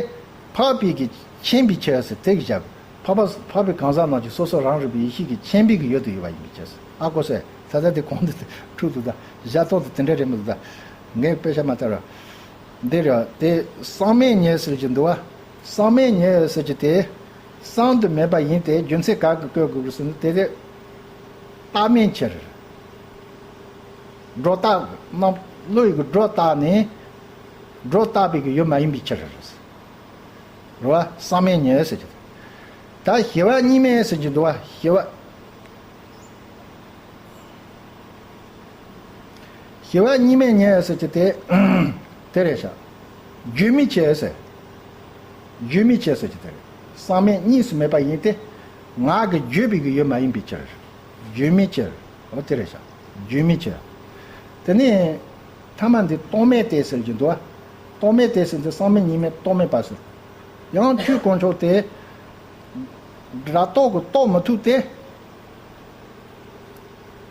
འཕགས་པའི་གི་མཁྱེན་པའི་ཕྱིར་ཟེར་དེ་གི་བཞག་འཕགས་པ་འཕགས་པའི་གང་ཟག་རྣམས་ཀྱི་སོ་སོ་རང་རིག་པའི་ཡེ་ཤེས་ཀྱི་མཁྱེན་པའི་གི་ཡུལ་དུ་ཡོད་པ་ཡིན་པའི་ཕྱིར། ཨ་ཀོ་སེ། ད་ལྟ་དེ་གོང་དུ་འཁྲུག་འདུག་ད་བཞག་ཐོག་ཏུ་དེ་འདྲ་རེད་མི་འདུག་ད་ངས་དཔེ་ཆ་མ་ལྟར་བ། འདི་རེད་བ། དེ་གསང་མེད་ཉིད་ཟེར་གྱི་འདུག་བ། གསང་མེད་ཉིད་ཟེར་གྱི་དེ་གསང་དུ་མེད་པ་ཡིན་ཏེ། རྒྱུ་མཚན་ག་གི་བཀོད་དགོས་ཀྱི་ཟེར་ན། དེ་དེ་བརྟག་མིན་ཕྱིར། སྒྲོ་བཏགས་རྣམ། བློ་ཡི་གི་སྒྲོ་བཏགས་ནས། སྒྲོ་བཏགས་པའི་གི་ཡུལ་མ་ཡིན་པའི་ཕྱིར། རེད་བ། གསང་མེད་ཉིད་ཟེར་གྱི། ད་ཞི་བ་གཉིས་མེད་ཟེར་གྱི་འདུག་བ། ཞི་བ། ཞི་བ་གཉིས་མེད་ཉིད་ཟེར་གྱི་དེ་དེ་རེད་ཤག་བརྗོད་མིན་ཕྱིར་ཟེར། བརྗོད་མིན་ཕྱིར་ཟེར་གྱི་དེ་རེད། གསང་མེད་གཉིས་སུ་མེད་པ་ཡིན་ཏེ། ངག་གིས་བརྗོད་པའི་གི་ཡུལ་མ་ཡིན་པའི་ཕྱིར། བརྗོད་མིན་ཕྱིར། འོ་དེ་རེད་ཤག་བརྗོད་མིན་ཕྱིར། དེ་ནས་ཐ་མ་འདི་རྟོག་མེད་དེ་ཟེར་གྱི་འདུག་བ། རྟོག་མེད་དེ་ཟེར་འདི་གསང་མེད་གཉིས་མེད་རྟོག་མེད་པ་ཟེར། ཡང་ཆོས་དཀོན་མཆོག་དེ་སྒྲ་རྟོག་གིས་རྟོགས་མི་ཐུབ་སྟེ།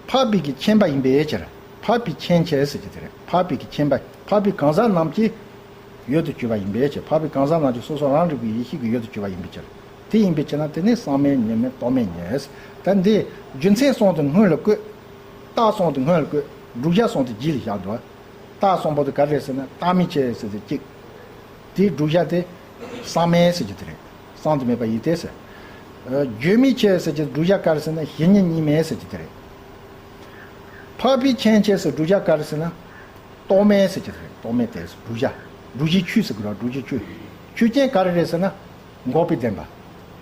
འཕགས་པའི་གི་མཁྱེན་པ་ཡིན་པའི་ཕྱིར། འཕགས་པའི་མཁྱེན་ཕྱིར་ཟེར་གྱི་དེ་རེད། འཕགས་པའི་གི་མཁྱེན་པ། འཕགས་པའི་གང་ཟག་རྣམས་ཀྱི་ཡུལ་དུ་གྱུར་པ་ཡིན་པའི་ཕྱིར། འཕགས་པའི་གང་ཟག་རྣམས་ཀྱི་སོ་སོ་རང་རིག་པའི་ཡེ་ཤེས་ཀྱི་ཡུལ་དུ་གྱུར་པ་ཡིན་པའི་ཕྱིར། དེ་ཡིན་པའི་ཕྱིར་ན། དེ་ནི་གསང་མེད་ཉིད་མེད་རྟོག་མེད་ཉིད། ད་འདི་རྒྱུ་མཚན་གསུམ་དེ་སྔོན་ལ་བཀོད། རྟགས་གསུམ་དེ་སྔོན་ལ་བཀོད། བསྒྲུབ་བྱ་གསུམ་དེ་རྗེས་ལ་བཞག་འདུག་རྟགས་གསུམ་པོ་དེ་ག་རེ་རེད་ཟེར་ན། བརྟག་མིན་ཕྱིར་ཟེར་དེ་གཅིག་དེའི་བསྒྲུབ་བྱ་དེ་གསང་མེད་ཟེར་གྱི་དེ་རེད། གསང་དུ་མེད་པ་ཡིན་ཏེ་ཟེར། ཨ། བརྗོད་མིན་ཕྱིར་ཟེར་གྱི་བསྒྲུབ་བྱ་ག་རེ་ཟེར་ན། གཞན་ཉིད་གཉིས་མེད་ཟེར་གྱི་དེ་རེད། འཕགས་པའི་མཁྱེན་ཕྱིར་ཟེར་བསྒྲུབ་བྱ་ག་རེ་ཟེར་ན། རྟོག་མེད་ཟེར་གྱི་དེ་རེད། རྟོག་མེད་དེ་བསྒྲུབ་བྱ། བསྒྲུབ་བྱའི་ཆོས་ཟེར་གྱི་རེད། བསྒྲུབ་བྱའི་ཆོས། ཆོས་ཅན་ག་རེ་རེད་ཟེར་ན། འགོག་པའི་བདེན་པ།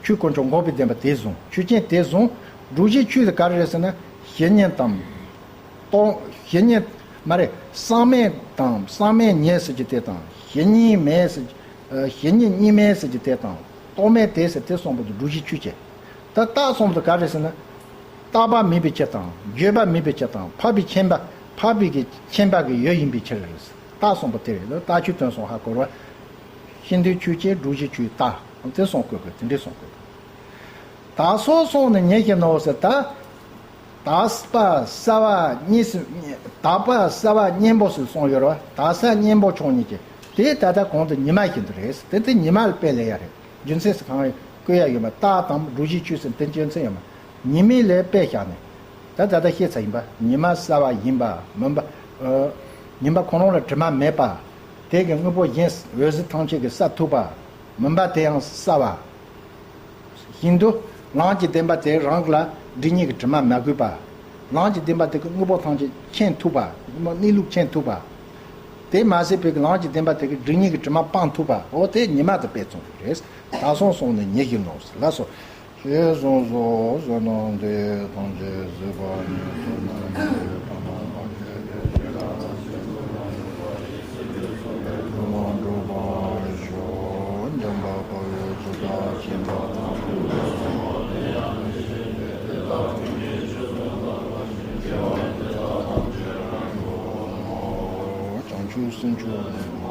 ཆོས་དཀོན་མཆོག་འགོག་པའི་བདེན་པ་དེ་བཟུང་། ཆོས་ཅན་དེ་བཟུང་། བསྒྲུབ་བྱའི་ཆོས་དེ་ག་རེ་རེད་ཟེར་ན། གཞན་ཉིད་དང་། རྟོག་གཞན་ཉིད་མ་རེད། གསང་མེད་དང་། གསང་མེད་ཉིད་ཟེར་གྱི་དེ་དང་། གཞན་ཉིད་མེད་ཟེར། ཨ། གཞན་ཉིད་གཉིས་མེད་ཟེར་གྱི་དེ་དང་། རྟོག་མེད་དེ་ཟེར་དེ་གསུམ་པོ་དེ་བསྒྲུབ་བྱའི་ཆོས་ཅན། ད་རྟགས་གསུམ་དེ་ག་རེ་ཟེར་ན། བརྟག་པ་མིན་པའི་ཕྱིར་དང་། བརྗོད་པ་མིན་པའི་ཕྱིར་དང་། འཕགས་པའི་མཁྱེན་པ། འཕགས་པའི་གི་མཁྱེན་པ་གི་ཡུལ་ཡིན་པའི་ཕྱིར། རྟགས་གསུམ་པོ་དེ་རེད། རྟགས་ཆོས་དོན་གསུམ་ཧ་གོ་ར། ཤེས་འདོད་ཆོས་ཅན། བསྒྲུབ་བྱའི་ཆོས། རྟགས་དེ་གསུམ་བཀོད་དགོས། དེ་འདྲའི་གསུམ་བཀོད་དགོས། དག་སོགས་གསུམ་ནི་ཉིད་བཞིན་ནོ་ཟེར། ད་དག་པ་གསལ་བ་གཉིས་སུ། དག་པ་གསལ་བ་གཉེན་པོ་ཟེར་གསུངས་ཡོད་རེད་བ། དག་གསལ་གཉེན་པོ་མཆོག་ཉིད་ཀྱི། དེ་ད་ལྟ་གོང་དུ་ཉི་མ་བཞིན་དུ་རེད། དེ་དེ་ཉི་མ་ལ་དཔེ་ལེན་ཡ་རེད། རྒྱུ་མཚན་ཟེར་གང་བཀོད་ཡ་ཡོད་མ། རྟགས་དང་བསྒྲུབ་བྱའི་ཆོས་ཟེར་དེ་རྒྱུ་མཚན་ཡོད་མ། ཉི་མའི་ལས་དཔེ་བཞག་ནས། ད་ད་ལྟ་བཤད་ཚར་ཡིན་པ། ཉི་མ་གསལ་བ་ཡིན་པ། མུན་པ། ཨ། ཉི་མ་ཁོ་རང་ལ་དྲི་མ་མེད་པ། དེ་གི་དངོས་པོ་གཞན་འོད་ཟེར་ཐམས་ཅད་ཀྱིས་གསལ་ཐུབ་པ། མུན་པ་དེ་ཡང་གསལ་བ། བཞིན་དུ། ལམ་གྱི་བདེན་པ་དེ་རང་ལ་སྒྲིབ་གཉིས་ཀྱི་དྲི་མ་མ་གོས་པ། ལམ་གྱི་བདེན་པ་དེ་གི་དངོས་པོ་ཐམས་ཅད་མཁྱེན་ཐུབ་པ། དངོས་པོ་གནས་ལུགས་མཁྱེན་ཐུབ་པ། དེ་མ་ཟད་པའི་གི་ལམ་གྱི་བདེན་པ་དེ་གི་སྒྲིབ་གཉིས་ཀྱི་དྲི་མ་སྤང་ཐུབ་པ། འོ་དེ་ཉི་མ་དེ་དཔེ་མཚོན་གྱི་རེད། དག་སོགས་གསུམ་ནི་ཉིད་བཞིན་ནོ། ལགས་སོ། ཞེས་གསུངས་སོ། བསོད་ནམས་འདི་ཡིས་ཐམས་ཅད་གཟིགས་པ་ཉིད། བསོད་ནམས་འདི་ཡིས་ཐ་མ་མ་ཤེས་པའི་ཕྱིར་ན། ཐུབ་པ་སྒྲུབ་པར་ཤོག་འཇམ་དཔལ་དཔའ་བོས་ཇི་ལྟར་མཁྱེན་པ་དང་། བྱང་ཆུབ་སེམས་མཆོག་ནི།